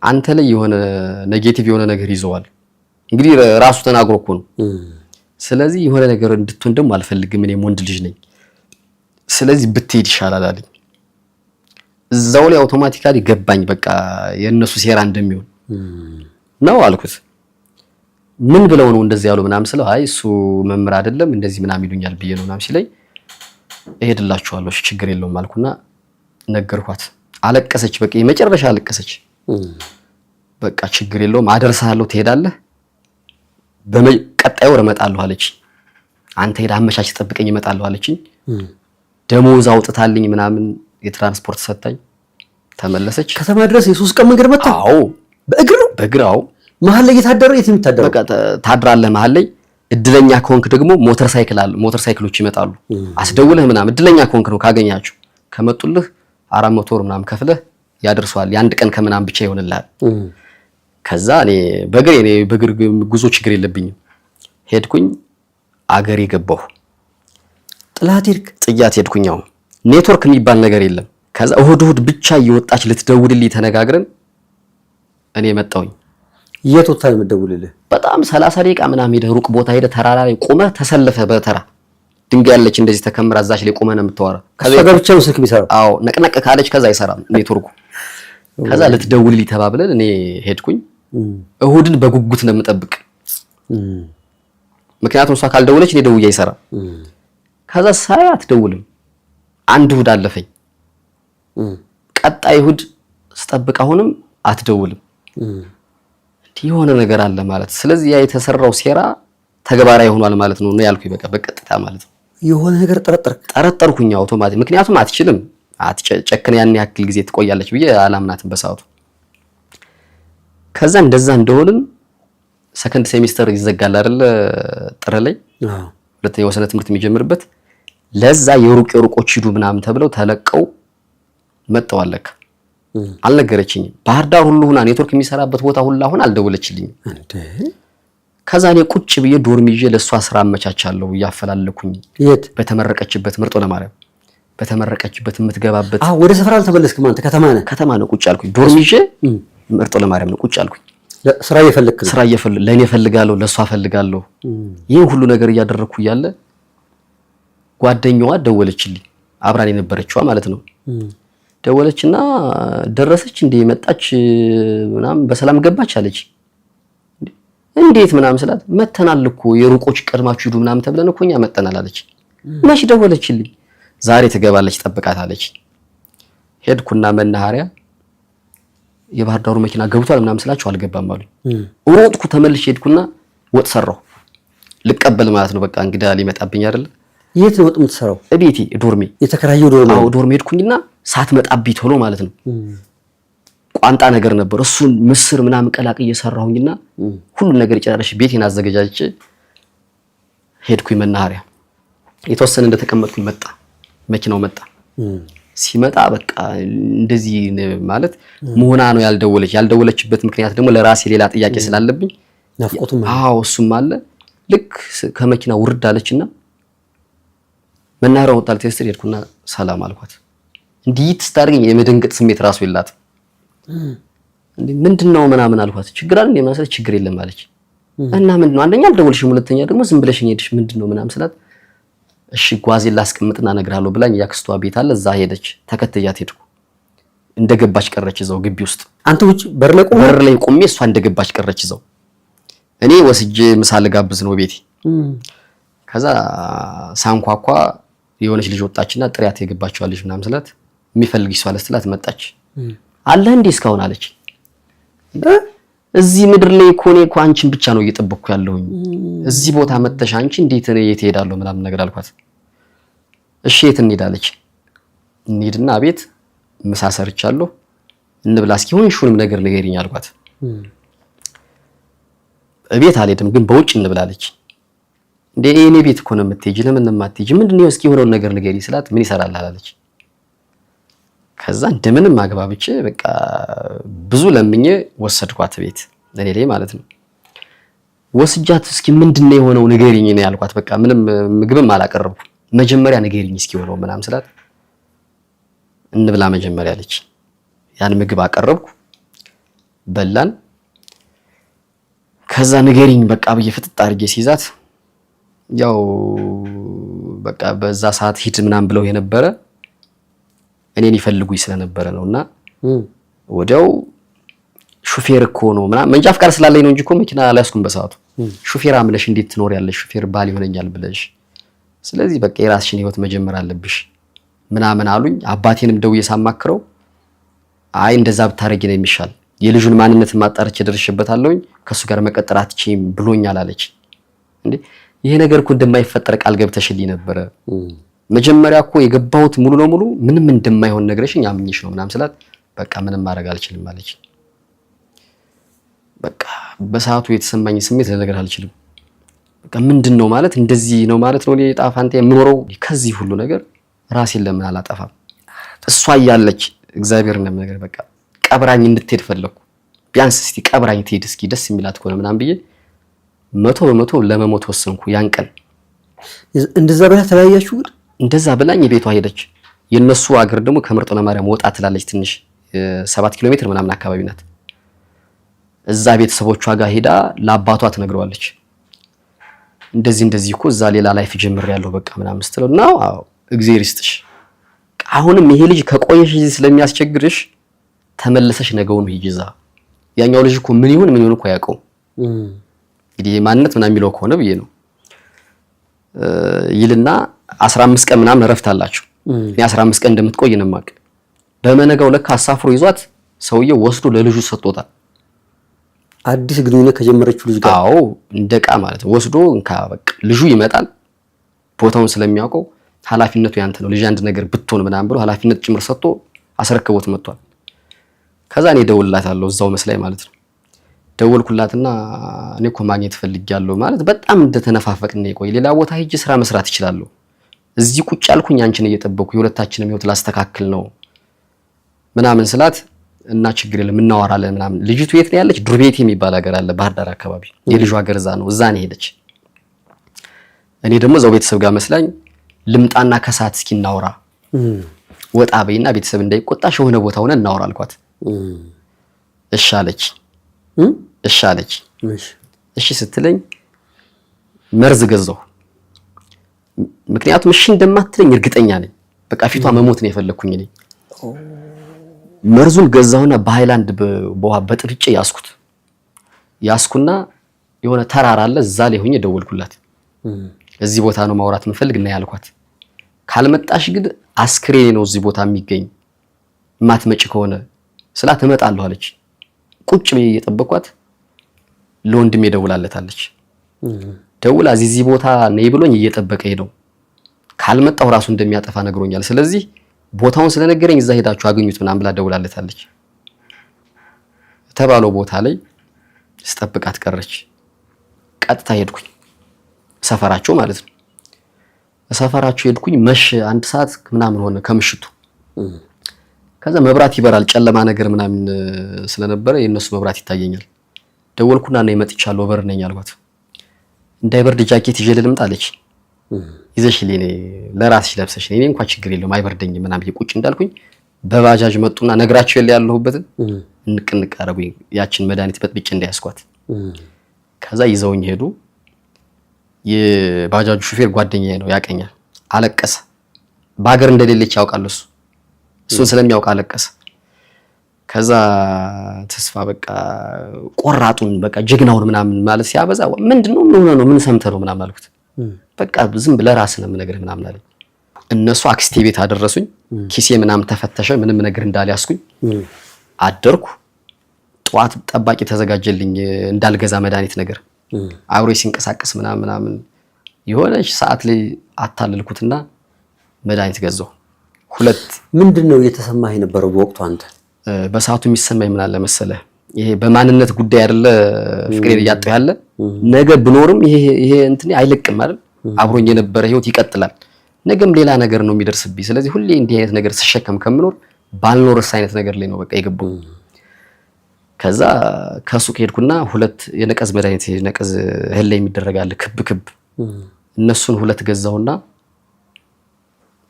አንተ ላይ የሆነ negative የሆነ ነገር ይዘዋል። እንግዲህ ራሱ ተናግሮ እኮ ነው። ስለዚህ የሆነ ነገር እንድትሆን ደግሞ አልፈልግም፣ እኔም ወንድ ልጅ ነኝ። ስለዚህ ብትሄድ ይሻላል አለኝ። እዛው ላይ automatically ገባኝ፣ በቃ የእነሱ ሴራ እንደሚሆን ነው አልኩት። ምን ብለው ነው እንደዚህ ያሉ ምናምን ስለው፣ አይ እሱ መምህር አይደለም እንደዚህ ምናምን ይሉኛል ብዬ ነው ምናምን ሲለኝ፣ እሄድላችኋለሁ እሺ ችግር የለውም አልኩና ነገርኳት። አለቀሰች፣ በቃ የመጨረሻ አለቀሰች። በቃ ችግር የለውም አደርሳለሁ፣ ትሄዳለህ፣ በቀጣይ ወር እመጣለሁ አለችኝ። አንተ ሄደህ አመቻች ጠብቀኝ እመጣለሁ አለችኝ። ደሞዝ አውጥታልኝ ምናምን የትራንስፖርት ሰታኝ ተመለሰች። ከተማ ድረስ የሶስት ቀን መንገድ መጣ። አዎ በእግር ነው። በእግር አዎ። መሀል ላይ የታደረው የት የሚታደረው? በቃ ታድራለህ መሀል ላይ። እድለኛ ከሆንክ ደግሞ ሞተር ሳይክል አለ፣ ሞተር ሳይክሎች ይመጣሉ አስደውለህ ምናምን። እድለኛ ከሆንክ ነው ካገኛቸው፣ ከመጡልህ 400 ብር ምናምን ከፍለህ ያደርሰዋል። የአንድ ቀን ከምናምን ብቻ ይሆንልሃል። ከዛ እኔ በእግር እኔ በእግር ጉዞ ችግር የለብኝም። ሄድኩኝ አገሬ ገባሁ። ጥላት ሄድክ? ጥያት ሄድኩኝ። አሁን ኔትወርክ የሚባል ነገር የለም። ከዛ እሁድ እሁድ ብቻ እየወጣች ልትደውልልኝ ተነጋግረን እኔ መጣሁኝ። የት ወጥታ ነው የምትደውልልህ? በጣም 30 ደቂቃ ምናምን ሄደህ ሩቅ ቦታ ሄደህ ተራራ ላይ ቆመህ ተሰልፈህ በተራ ድንጋይ ያለች እንደዚህ ተከምራ እዛች ላይ ቆመህ ነው የምታወራ። ከዛ ጋር ብቻ ነው ስልክ የሚሰራው? አዎ ነቅነቅ ካለች ከዛ አይሰራም ኔትወርኩ። ከዛ ልትደውልልኝ ተባብለን እኔ ሄድኩኝ። እሁድን በጉጉት ነው የምጠብቅ፣ ምክንያቱም እሷ ካልደውለች እኔ ደውዬ አይሰራም። ከዛ ሳይ አትደውልም። አንድ እሁድ አለፈኝ። ቀጣይ እሁድ ስጠብቅ አሁንም አትደውልም። የሆነ ነገር አለ ማለት። ስለዚህ ያ የተሰራው ሴራ ተግባራዊ ሆኗል ማለት ነው ነው ያልኩኝ። በቃ በቀጥታ ማለት ነው። የሆነ ነገር ጠረጠርኩኝ አውቶማቲክ። ምክንያቱም አትችልም፣ አትጨክን ያን ያክል ጊዜ ትቆያለች ብዬ አላምናትም በሰዓቱ። ከዛ እንደዛ እንደሆንን second semester ይዘጋል አይደለ? ጥር ላይ ሁለተኛ ወሰነ ትምህርት የሚጀምርበት ለዛ የሩቅ የሩቆች ሂዱ ምናምን ተብለው ተለቀው መጥተዋል። ለካ አልነገረችኝም። ባህር ዳር ሁሉ ሁና ኔትወርክ የሚሰራበት ቦታ ሁላ ሁና አልደወለችልኝም። ከዛ እኔ ቁጭ ብዬ dorm ይዤ ለእሷ ስራ አመቻቻለሁ እያፈላለኩኝ። የት? በተመረቀችበት መርጦ ለማርያም በተመረቀችበት የምትገባበት። አዎ፣ ወደ ሰፈር አልተመለስክም አንተ? ከተማ ነህ? ከተማ ነው ቁጭ አልኩኝ። dorm ይዤ መርጦ ለማርያም ነው ቁጭ አልኩኝ። ስራ እየፈለግክ ነው? ስራ እየፈለኩ ለእኔ እፈልጋለሁ፣ ለእሷ እፈልጋለሁ። ይህን ሁሉ ነገር እያደረግኩ እያለ ጓደኛዋ ደወለችልኝ፣ አብራን የነበረችዋ ማለት ነው። ደወለችና ደረሰች እንዴ መጣች ምናምን በሰላም ገባች አለች። እንዴት ምናምን ስላት መተናል እኮ የሩቆች ቀድማችሁ ሂዱ ምናምን ተብለን እኮ እኛ መጠናል አለች። መች ደወለችልኝ? ዛሬ ትገባለች ጠብቃት አለች። ሄድኩና መናኸሪያ የባህር ዳሩ መኪና ገብቷል ምናምን ስላቸው አልገባም አሉኝ። ሮጥኩ ተመልሼ ሄድኩና ወጥ ሰራሁ ልቀበል ማለት ነው። በቃ እንግዳ ሊመጣብኝ አይደለ። የት ነው ወጥ የምትሰራው? እቤቴ dorm ኤ። የተከራየው dorm? አዎ dorm ኤ ሄድኩኝና ሳትመጣብኝ ቶሎ ማለት ነው። ቋንጣ ነገር ነበር እሱን ምስር ምናምን ቀላቅዬ ሰራሁኝና ሁሉን ነገር ጨራርሼ ቤቴን አዘገጃጅቼ ሄድኩኝ መናኸሪያ። የተወሰነ እንደተቀመጥኩኝ መጣ መኪናው መጣ። ሲመጣ በቃ እንደዚህ ማለት መሆና ነው ያልደወለች። ያልደወለችበት ምክንያት ደግሞ ለራሴ ሌላ ጥያቄ ስላለብኝ ናፍቆቱም አዎ እሱም አለ። ልክ ከመኪና ውርድ አለችና መናኸሪያውን ወጣ ልትሄድ ሄድኩና ሰላም አልኳት። እንዲህ ስታደርገኝ የመደንገጥ ስሜት ራሱ የላትም። እንዴ ምንድነው ምናምን አልኳት። ችግር አለ እንዴ ምናምን ስላት ችግር የለም አለች። እና ምንድነው አንደኛ አልደወልሽም፣ ሁለተኛ ደግሞ ዝም ብለሽኝ ሄድሽ ምንድነው ምናምን ስላት እሺ ጓዜን ላስቀምጥና እነግርሃለሁ ብላኝ ያክስቷ ቤት አለ እዛ ሄደች። ተከትያት ሄድኩ። እንደገባች ቀረች እዛው ግቢ ውስጥ። አንተ ውጭ በር ላይ ቆመህ? በር ላይ ቆሜ እሷ እንደገባች ቀረች እዛው። እኔ ወስጄ ምሳ ልጋብዝ ነው ቤቴ። ከዛ ሳንኳኳ የሆነች ልጅ ወጣችና ጥሪያት የገባችዋ ልጅ ምናምን ስላት የሚፈልግሽ ሰው አለ ስትላት መጣች። አለ እንዴ እስካሁን አለች። እዚህ ምድር ላይ እኮ እኔ እኮ አንቺን ብቻ ነው እየጠበቅኩ ያለሁኝ። እዚህ ቦታ መጥተሽ አንቺ እንዴት እኔ የት እሄዳለሁ ምናምን ነገር አልኳት። እሺ የት እንሂድ አለች። እንሂድና ቤት ምሳ ሰርቻለሁ እንብላ እስኪ ሆንሽውንም ነገር ንገሪኝ አልኳት። እቤት አልሄድም ግን በውጭ እንብላለች። እንዴ እኔ ቤት እኮ ነው የምትሄጂ፣ ለምን ነው የማትሄጂ? ምንድን ነው እስኪ የሆነውን ነገር ንገሪኝ ስላት ምን ይሰራል አላለች። ከዛ እንደምንም አግባብቼ በቃ ብዙ ለምኜ ወሰድኳት ቤት እኔ ላይ ማለት ነው። ወስጃት እስኪ ምንድን ነው የሆነው ንገሪኝ ነው ያልኳት። በቃ ምንም ምግብም አላቀረብኩም። መጀመሪያ ንገሪኝ እስኪ የሆነው ምናምን ስላት እንብላ መጀመሪያ አለች። ያን ምግብ አቀረብኩ፣ በላን። ከዛ ንገሪኝ በቃ ብዬ ፍጥጥ አድርጌ ሲይዛት ያው በቃ በዛ ሰዓት ሂድ ምናምን ብለው የነበረ እኔን ይፈልጉኝ ስለነበረ ነውና ወዲያው ሹፌር እኮ ነው ምናምን መንጃ ፍቃድ ስላለኝ ነው እንጂ እኮ መኪና አልያዝኩም በሰዓቱ። ሹፌር አምነሽ እንዴት ትኖሪያለሽ? ሹፌር ባል ይሆነኛል ብለሽ፣ ስለዚህ በቃ የራስሽን ህይወት መጀመር አለብሽ ምናምን አሉኝ። አባቴንም ደውዬ ሳማክረው አይ እንደዛ ብታረጊ ነው የሚሻል፣ የልጁን ማንነት ማጣርቼ ደርሼበታለሁኝ፣ ከእሱ ጋር መቀጠር አትችይም ብሎኛል አለች። እንዴ ይሄ ነገር እኮ እንደማይፈጠር ቃል ገብተሽልኝ ነበረ። መጀመሪያ እኮ የገባሁት ሙሉ ለሙሉ ምንም እንደማይሆን ነግረሽኝ አምኜሽ ነው ምናምን ስላት በቃ ምንም ማድረግ አልችልም አለች። በቃ በሰዓቱ የተሰማኝ ስሜት ልነግርህ አልችልም። በቃ ምንድን ነው ማለት እንደዚህ ነው ማለት ነው እኔ ዕጣ ፈንታዬ የምኖረው ከዚህ ሁሉ ነገር ራሴን ለምን አላጠፋም? እሷ እያለች እግዚአብሔር እንደምነግርህ በቃ ቀብራኝ እንድትሄድ ፈለኩ። ቢያንስ እስቲ ቀብራኝ ትሄድ እስኪ ደስ የሚላት ከሆነ ምናምን ብዬ 100% ለመሞት ወሰንኩ። ያን ቀን እንደዛ ብላ ተለያያችሁ? ግን እንደዛ ብላኝ የቤቷ ሄደች። የነሱ አገር ደግሞ ከምርጦ ለማርያም ወጣ ትላለች ትንሽ 7 ኪሎ ሜትር ምናምን አካባቢ ናት። እዛ ቤተሰቦቿ ጋር ሄዳ ለአባቷ ትነግረዋለች። እንደዚህ እንደዚህ እኮ እዛ ሌላ life ጀምሬያለሁ በቃ ምናምን ስትለው እና አዎ እግዚአብሔር ይስጥሽ፣ አሁንም ይሄ ልጅ ከቆየሽ እዚህ ስለሚያስቸግርሽ ተመለሰሽ ነገውን ሂጂ እዛ። ያኛው ልጅ እኮ ምን ይሁን ምን ይሁን እኮ አያውቀውም። እንግዲህ ማንነት ምናምን የሚለው ከሆነ ብዬ ነው ይልና 15 ቀን ምናምን እረፍት አላቸው። እኔ 15 ቀን እንደምትቆይ ነው የማውቅ። በመነጋው ለካ አሳፍሮ ይዟት ሰውየው ወስዶ ለልጁ ሰጥቶታል። አዲስ ግንኙነት ከጀመረችው ልጅ ጋር? አዎ እንደ ዕቃ ማለት ነው። ወስዶ እንካ በቃ ልጁ ይመጣል፣ ቦታውን ስለሚያውቀው ኃላፊነቱ ያንተ ነው፣ ልጅ አንድ ነገር ብትሆን ምናምን ብሎ ኃላፊነት ጭምር ሰጥቶ አስረክቦት መጥቷል። ከዛ እኔ ደውልላታለሁ እዛው መስላይ ማለት ነው። ደወልኩላትና እኔ እኮ ማግኘት ፈልጊያለሁ ማለት በጣም እንደተነፋፈቅን ነው የቆየ። ሌላ ቦታ ሄጄ ስራ መስራት እችላለሁ። እዚህ ቁጭ አልኩኝ አንቺን እየጠበኩ የሁለታችንም ህይወት ላስተካክል ነው ምናምን ስላት እና ችግር የለም እናወራለን ምናምን። ልጅቱ የት ነው ያለች? ዱርቤቴ የሚባል ሀገር አለ ባህር ዳር አካባቢ። የልጁ ሀገር እዛ ነው፣ እዛ ነው ሄደች። እኔ ደግሞ እዛው ቤተሰብ ጋር መስላኝ ልምጣና ከሰዓት እስኪ እናውራ፣ ወጣ በይና ቤተሰብ እንዳይቆጣሽ የሆነ ቦታ ሆነ እናውራ አልኳት። እሺ አለች። እሺ አለች። እሺ ስትለኝ መርዝ ገዛሁ። ምክንያቱም እሺ እንደማትለኝ እርግጠኛ ነኝ። በቃ ፊቷ መሞት ነው የፈለኩኝ እኔ። መርዙን ገዛሁና በሃይላንድ በውሃ በጥብጬ ያስኩት ያስኩና የሆነ ተራራ አለ እዛ ላይ ሆኜ ደወልኩላት። እዚህ ቦታ ነው ማውራት የምፈልግ እና ያልኳት፣ ካልመጣሽ ግን አስክሬኔ ነው እዚህ ቦታ የሚገኝ ማትመጪ ከሆነ ስላት እመጣለሁ አለች። ቁጭ ብዬ እየጠበኳት ለወንድሜ ደውላለታለች። ደውላ እዚህ ቦታ ነይ ብሎኝ እየጠበቀኝ ነው፣ ካልመጣሁ ራሱ እንደሚያጠፋ ነግሮኛል። ስለዚህ ቦታውን ስለነገረኝ እዛ ሄዳችሁ አገኙት ምናምን ብላ ደውላለታለች። የተባለው ቦታ ላይ ስጠብቃት ቀረች። ቀጥታ ሄድኩኝ ሰፈራቸው ማለት ነው። ሰፈራቸው ሄድኩኝ መሽ 1 ሰዓት ምናምን ሆነ ከምሽቱ። ከዛ መብራት ይበራል ጨለማ ነገር ምናምን ስለነበረ የነሱ መብራት ይታየኛል። ደወልኩና ነይ መጥቻለሁ በር ነኝ አልኳት። እንዳይበርድ ጃኬት ይዤ ልምጣ አለች። ይዘሽልኝ ነይ፣ ለራስሽ ለብሰሽ ነይ፣ እኔ እንኳን ችግር የለውም አይበርደኝም ምናምን ብዬ ቁጭ እንዳልኩኝ በባጃጅ መጡና ነግራቸው የለ ያለሁበትን እንቅ እንቅ አደረጉኝ። ያችን መድኃኒት በጥብጬ እንዳያስኳት። ከዛ ይዘውኝ ሄዱ። የባጃጁ ሹፌር ጓደኛዬ ነው፣ ያቀኛል። አለቀሰ። በሀገር እንደሌለች ያውቃል እሱ፣ እሱን ስለሚያውቅ አለቀሰ። ከዛ ተስፋ በቃ ቆራጡን በቃ ጀግናውን ምናምን ማለት ሲያበዛ ምንድነው፣ ምን ሆነህ ነው፣ ምን ሰምተህ ነው ምናምን አልኩት። በቃ ዝም ብለህ ራስህ ነው የምነግርህ ምናምን አለኝ። እነሱ አክስቴ ቤት አደረሱኝ። ኪሴ ምናምን ተፈተሸ፣ ምንም ነገር እንዳልያዝኩኝ አደርኩ። ጠዋት ጠባቂ ተዘጋጀልኝ እንዳልገዛ መድኃኒት ነገር፣ አብሮ ሲንቀሳቀስ ምናምን ምናምን የሆነች ሰዓት ላይ አታለልኩትና መድኃኒት ገዛሁ። ሁለት። ምንድን ነው እየተሰማህ የነበረው በወቅቱ አንተ? በሰዓቱ የሚሰማኝ ምን አለ መሰለህ፣ ይሄ በማንነት ጉዳይ አይደለ ፍቅሬን እያጣሁ ያለ፣ ነገ ብኖርም ይሄ እንትን አይለቅም አይደል? አብሮኝ የነበረ ህይወት ይቀጥላል። ነገም ሌላ ነገር ነው የሚደርስብኝ። ስለዚህ ሁሌ እንዲህ አይነት ነገር ስሸከም ከምኖር ባልኖርስ አይነት ነገር ላይ ነው በቃ የገባው። ከዛ ከሱቅ ሄድኩና ሁለት የነቀዝ መድኃኒት፣ ነቀዝ እህል ላይ የሚደረግ አለ ክብ ክብ፣ እነሱን ሁለት ገዛሁና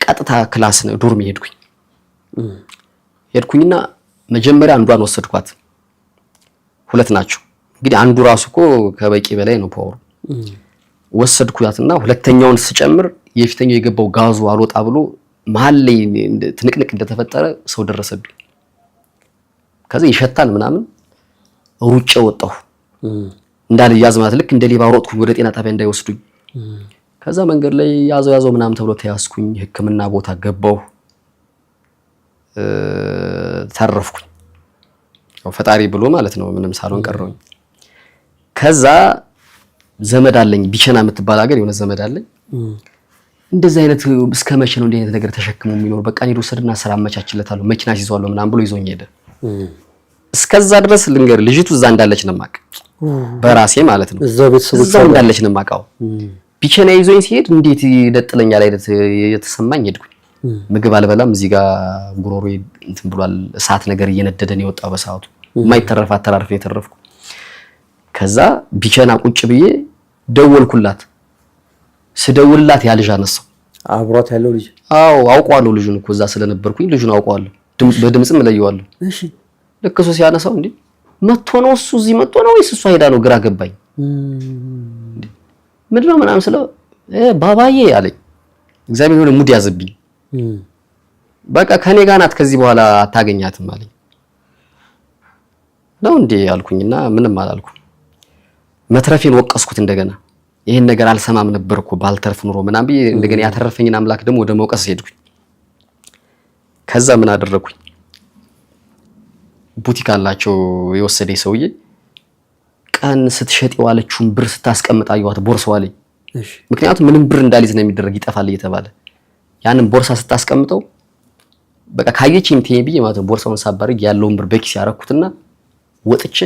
ቀጥታ class ነው dorm ሄድኩኝ። ሄድኩኝና መጀመሪያ አንዷን ወሰድኳት። ሁለት ናቸው እንግዲህ፣ አንዱ ራሱ እኮ ከበቂ በላይ ነው power ኡ። ወሰድኳትና ሁለተኛውን ስጨምር የፊተኛው የገባው ጋዙ አልወጣ ብሎ መሀል ላይ ትንቅንቅ እንደተፈጠረ ሰው ደረሰብኝ። ከዛ ይሸታል ምናምን፣ ሩጬ ወጣሁ እንዳልያዝ ማለት፣ ልክ እንደ ሌባ ሮጥኩኝ ወደ ጤና ጣቢያ እንዳይወስዱኝ። ከዛ መንገድ ላይ ያዘው ያዘው ምናምን ተብሎ ተያዝኩኝ። ሕክምና ቦታ ገባሁ፣ ተረፍኩኝ። ያው ፈጣሪ ብሎ ማለት ነው፣ ምንም ሳልሆን ቀረሁኝ። ከዛ ዘመድ አለኝ፣ ቢቸና የምትባል ሀገር የሆነ ዘመድ አለኝ። እንደዚህ አይነት እስከ መቼ ነው እንዲህ አይነት ነገር ተሸክሞ የሚኖር? በቃ እኔ ልውሰድና ስራ አመቻችለታለሁ፣ መኪና ይዘዋለሁ ምናምን ብሎ ይዞኝ ሄደ። እስከዛ ድረስ ልንገር፣ ልጅቱ እዛ እንዳለች ነው የማውቅ፣ በራሴ ማለት ነው። እዛው ቤተሰቦቿ እዛው እንዳለች ነው የማውቀው። ቢቸና ይዞኝ ሲሄድ እንዴት ይደጥለኛል አይነት የተሰማኝ ሄድኩኝ። ምግብ አልበላም፣ እዚህ ጋር ጉሮሮ እንትን ብሏል፣ እሳት ነገር እየነደደ ነው የወጣው በሰዓቱ። የማይተረፍ አተራርፍ ነው የተረፍኩ። ከዛ ቢቸና ቁጭ ብዬ ደወልኩላት። ስደውልላት ያ ልጅ አነሳው። አብሯት ያለው ልጅ? አዎ፣ አውቀዋለሁ ልጁን እኮ፣ እዛ ስለነበርኩኝ ልጁን አውቀዋለሁ፣ በድምፅም እለየዋለሁ። ልክ እሱ ሲያነሳው እንዴ መጥቶ ነው፣ እሱ እዚህ መጥቶ ነው ወይስ እሷ ሄዳ ነው፣ ግራ ገባኝ። ምንድነው ምናምን ስለው ባባዬ አለኝ። እግዚአብሔር የሆነ mood ያዘብኝ። በቃ ከኔ ጋር ናት፣ ከዚህ በኋላ አታገኛትም አለኝ። ነው እንዴ አልኩኝና ምንም አላልኩም። መትረፌን ወቀስኩት እንደገና። ይሄን ነገር አልሰማም ነበር እኮ ባልተርፍ ኑሮ ምናምን ብዬ እንደገና ያተረፈኝን አምላክ ደግሞ ወደ መውቀስ ሄድኩኝ። ከዛ ምን አደረኩኝ? ቡቲክ አላቸው የወሰደኝ ሰውዬ፣ ቀን ስትሸጥ የዋለችውን ብር ስታስቀምጥ አየኋት ቦርሳዋ ላይ። ምክንያቱም ምንም ብር እንዳልይዝ ነው የሚደረግ፣ ይጠፋል እየተባለ። ያንን ቦርሳ ስታስቀምጠው በቃ ካየችኝ ትይኝ ብዬ ማለት ነው፣ ቦርሳውን ሳባርግ ያለውን ብር በኪስ ያረኩትና ወጥቼ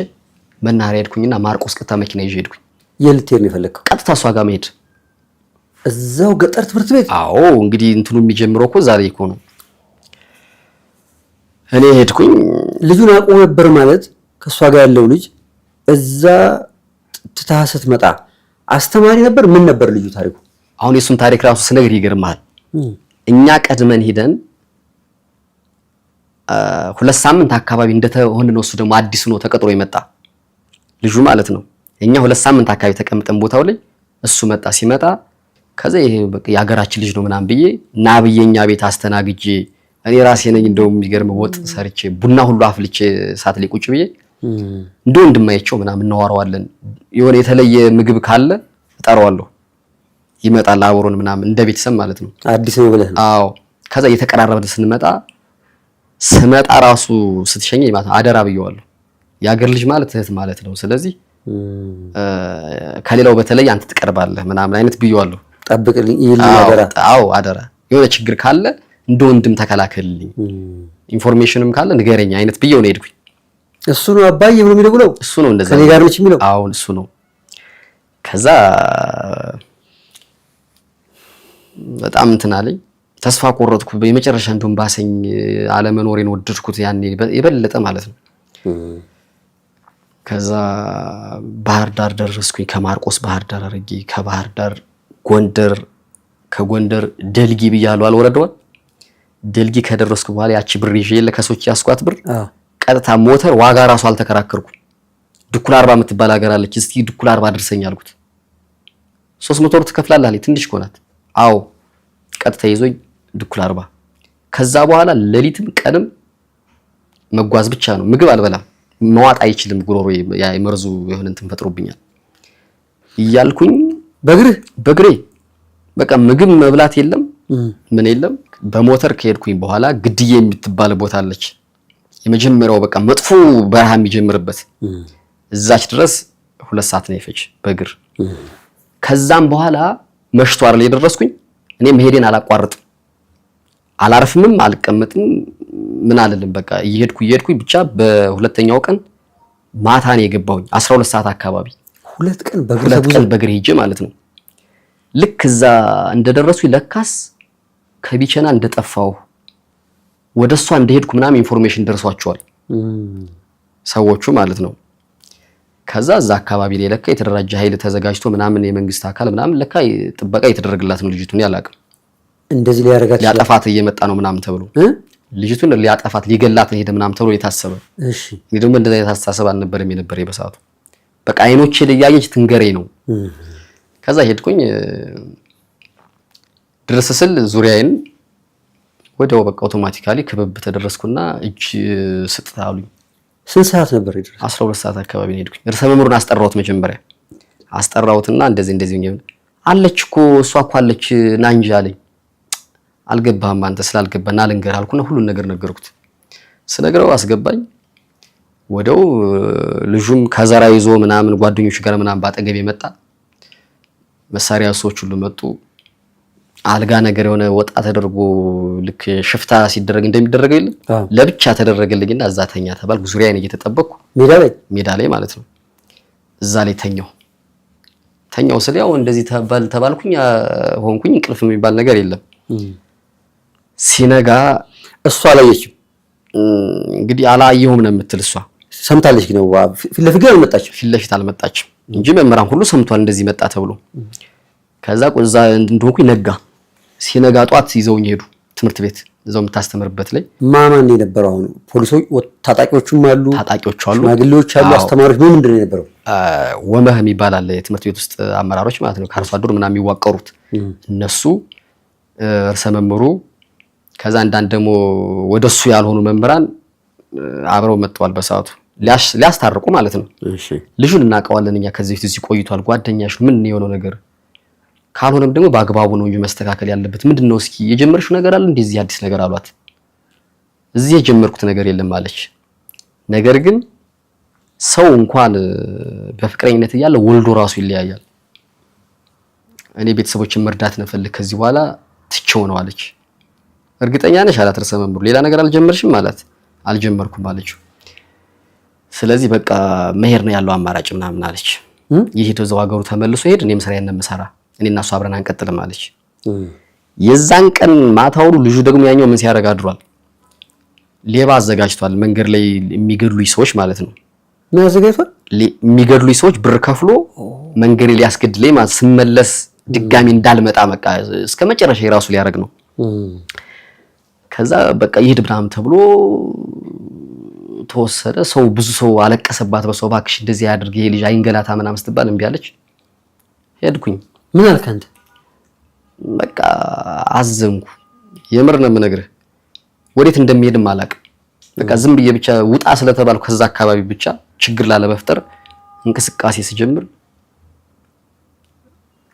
መናኸሪያ ሄድኩኝና ማርቆስ ቀጥታ መኪና ይዤ ሄድኩኝ። የት ልትሄድ ነው የፈለግከው? ቀጥታ እሷ ጋር መሄድ። እዛው ገጠር ትምህርት ቤት? አዎ፣ እንግዲህ እንትኑ የሚጀምረው እኮ ዛሬ እኮ ነው። እኔ ሄድኩኝ። ልጁን አውቆ ነበር ማለት፣ ከእሷ ጋር ያለው ልጅ እዛ ትተህ ስትመጣ አስተማሪ ነበር? ምን ነበር ልጁ ታሪኩ? አሁን የእሱን ታሪክ ራሱ ስነግር ይገርምሃል። እኛ ቀድመን ሂደን 2 ሳምንት አካባቢ እንደተሆነ ነው። እሱ ደግሞ አዲስ ነው ተቀጥሮ የመጣ ልጁ ማለት ነው። እኛ 2 ሳምንት አካባቢ ተቀምጠን ቦታው ላይ እሱ መጣ። ሲመጣ ከዛ ይሄ በቃ የሀገራችን ልጅ ነው ምናምን ብዬ ና ብዬ እኛ ቤት አስተናግጄ፣ እኔ ራሴ ነኝ እንደውም የሚገርም ወጥ ሰርቼ ቡና ሁሉ አፍልቼ እሳት ላይ ቁጭ ብዬ እንደ ወንድማይቸው ምናምን እናወራዋለን። የሆነ የተለየ ምግብ ካለ እጠራዋለሁ፣ ይመጣል አብሮን ምናምን እንደ ቤተሰብ ማለት ነው። አዲስ ነው ብለህ ነው? አዎ። ከዛ እየተቀራረብን ስንመጣ፣ ስመጣ ራሱ ስትሸኘኝ ማለት አደራ ብየዋለሁ። የአገር ልጅ ማለት እህት ማለት ነው። ስለዚህ ከሌላው በተለይ አንተ ትቀርባለህ ምናምን አይነት ብየዋለሁ። ጠብቅልኝ፣ ይልኝ አደራ። አዎ አደራ። የሆነ ችግር ካለ እንደ ወንድም ተከላከልልኝ፣ information ም ካለ ንገረኝ አይነት ብየው ነው የሄድኩኝ። እሱ ነው አባዬ ብሎ የሚደውለው? እሱ ነው እንደዛ። ከኔ ጋር ነች የሚለው? አዎ እሱ ነው። ከዛ በጣም እንትን አለኝ፣ ተስፋ ቆረጥኩ። የመጨረሻ እንደውም ባሰኝ፣ አለመኖሬን ወደድኩት ያኔ የበለጠ ማለት ነው። ከዛ ባህር ዳር ደረስኩኝ። ከማርቆስ ባህር ዳር አድርጌ ከባህር ዳር ጎንደር ከጎንደር ደልጊ ብያለሁ አልወረደዋል። ደልጊ ከደረስኩ በኋላ ያቺ ብር ይዤ የለ ከሰዎች ያስኳት ብር ቀጥታ ሞተር ዋጋ ራሱ አልተከራከርኩም። ድኩላ አርባ የምትባል ሀገር አለች። እስቲ ድኩላ አርባ አድርሰኝ አልኩት። 300 ብር ትከፍላለህ አለኝ። ትንሽ እኮ ናት። አዎ ቀጥታ ይዞኝ ድኩላ አርባ። ከዛ በኋላ ሌሊትም ቀንም መጓዝ ብቻ ነው። ምግብ አልበላም። መዋጥ አይችልም ጉሮሮ፣ ያ የመርዙ የሆነ እንትን ፈጥሮብኛል እያልኩኝ በእግርህ በእግሬ በቃ ምግብ መብላት የለም ምን የለም። በሞተር ከሄድኩኝ በኋላ ግድዬ የምትባል ቦታ አለች። የመጀመሪያው በቃ መጥፎ በረሃ የሚጀምርበት እዛች ድረስ 2 ሰዓት ነው የፈጅ በእግር። ከዛም በኋላ መሽቶ አይደል የደረስኩኝ። እኔ መሄዴን አላቋርጥም፣ አላርፍምም፣ አልቀመጥም፣ ምን አልልም። በቃ እየሄድኩ እየሄድኩኝ ብቻ በሁለተኛው ቀን ማታ ነው የገባሁኝ 12 ሰዓት አካባቢ። 2 ቀን በእግር ሁለት ተጉዘህ ቀን በእግር ሄጄ ማለት ነው። ልክ እዛ እንደደረስኩኝ ለካስ ከቢቸና እንደጠፋሁ ወደ እሷ እንደሄድኩ ምናምን information ደርሷቸዋል ሰዎቹ ማለት ነው። ከዛ እዛ አካባቢ ላይ ለካ የተደራጀ ኃይል ተዘጋጅቶ ምናምን የመንግስት አካል ምናምን ለካ ጥበቃ እየተደረገላት ነው ልጅቱን። ያላቅም እንደዚህ ሊያደርጋት ይችላል። ሊያጠፋት እየመጣ ነው ምናምን ተብሎ ልጅቱን ሊያጠፋት ሊገላት ሄደ ምናምን ተብሎ የታሰበ። እሺ እኔ ደግሞ እንደዛ አይነት አስተሳሰብ አልነበረም የነበረ በሰዓቱ። በቃ አይኖቼ እያየች ትንገረኝ ነው። ከዛ ሄድኩኝ ድረስ ስል ዙሪያዬን ወዲያው በቃ automatically ክበብ ተደረስኩና እጅ ስጥ አሉኝ። ስንት ሰዓት ነበር የደረሰው? 12 ሰዓት አካባቢ ነው የሄድኩኝ። ርዕሰ መምህሩን አስጠራሁት። መጀመሪያ አስጠራሁትና እንደዚህ እንደዚህ ሆኜ አለች እኮ እሷ እኮ አለች ና እንጂ አለኝ። አልገባህም አንተ ስላልገባህ ና ልንገርህ አልኩና ሁሉን ነገር ነገርኩት። ስነግረው አስገባኝ። ወዲያው ልጁም ከዘራ ይዞ ምናምን ጓደኞቹ ጋር ምናምን ባጠገብ የመጣ መሳሪያ ሰዎች ሁሉ መጡ። አልጋ ነገር የሆነ ወጣ ተደርጎ ልክ ሽፍታ ሲደረግ እንደሚደረገው የለም ለብቻ ተደረገልኝና እዛ ተኛ ተባልኩ። ዙሪያዬን እየተጠበቅኩ ሜዳ ላይ ሜዳ ላይ ማለት ነው። እዛ ላይ ተኛው ተኛው ስል ያው እንደዚህ ተባልኩኝ ሆንኩኝ። እንቅልፍ የሚባል ነገር የለም። ሲነጋ እሷ አላየችም። እንግዲህ አላየሁም ነው የምትል እሷ። ሰምታለች ግን ፊት ለፊት ግን አልመጣችም። ፊት ለፊት አልመጣችም እንጂ መምህራን ሁሉ ሰምቷል እንደዚህ መጣ ተብሎ። ከዛ እዛ እንደሆንኩኝ ነጋ። ሲነጋ ጧት ይዘውኝ ሄዱ ትምህርት ቤት እዛው የምታስተምርበት ላይ። ማን የነበረው? አሁን ፖሊሶች፣ ታጣቂዎቹም አሉ፣ ታጣቂዎቹ አሉ፣ ሽማግሌዎች አሉ፣ አስተማሪዎች። ምን ምንድን ነው የነበረው? ወመህ የሚባል አለ የትምህርት ቤት ውስጥ አመራሮች ማለት ነው፣ ከአርሶ አደሩ ምናምን የሚዋቀሩት እነሱ፣ ርዕሰ መምህሩ፣ ከዛ አንዳንድ ደግሞ ወደሱ ያልሆኑ መምህራን አብረው መጥተዋል በሰዓቱ ሊያስታርቁ ማለት ነው። ልጁን እናውቀዋለን እኛ ከዚህ በፊት እዚህ ቆይቷል፣ ጓደኛሽ ምን የሆነው ነገር ካልሆነም ደግሞ በአግባቡ ነው እንጂ መስተካከል ያለበት። ምንድን ነው እስኪ የጀመርሽው ነገር አለ እንደዚህ አዲስ ነገር አሏት። እዚህ የጀመርኩት ነገር የለም አለች። ነገር ግን ሰው እንኳን በፍቅረኝነት እያለ ወልዶ ራሱ ይለያያል። እኔ ቤተሰቦችን መርዳት ነው ፈልግ ከዚህ በኋላ ትቼው ነው አለች። እርግጠኛ ነሽ አላት ርዕሰ መምህሩ። ሌላ ነገር አልጀመርሽም አላት። አልጀመርኩም አለችው። ስለዚህ በቃ መሄድ ነው ያለው አማራጭ ምናምን አለች። ይሄድ እዛው ሀገሩ ተመልሶ ሄድ፣ እኔም ስራዬን ነው የምሰራ፣ እኔ እና እሱ አብረን አንቀጥልም አለች። የዛን ቀን ማታውኑ ልጁ ደግሞ ያኛው ምን ሲያደርግ አድሯል? ሌባ አዘጋጅቷል። መንገድ ላይ የሚገድሉኝ ሰዎች ማለት ነው። ምን አዘጋጅቷል? የሚገድሉኝ ሰዎች ብር ከፍሎ መንገድ ላይ ሊያስገድለኝ ማለት ስመለስ ድጋሚ እንዳልመጣ በቃ እስከ መጨረሻ የራሱ ሊያደርግ ነው። ከዛ በቃ ይሄድ ምናምን ተብሎ ተወሰደ። ሰው ብዙ ሰው አለቀሰባት። በሰው እባክሽ እንደዚህ ያድርግ ይሄ ልጅ አይንገላታ ምናምን ስትባል እምቢ አለች። ሄድኩኝ። ምን አልክ አንተ? በቃ አዘንኩ። የምር ነው የምነግርህ። ወዴት እንደሚሄድም አላውቅም። በቃ ዝም ብዬ ብቻ ውጣ ስለተባልኩ ከዛ አካባቢ ብቻ ችግር ላለመፍጠር እንቅስቃሴ ስጀምር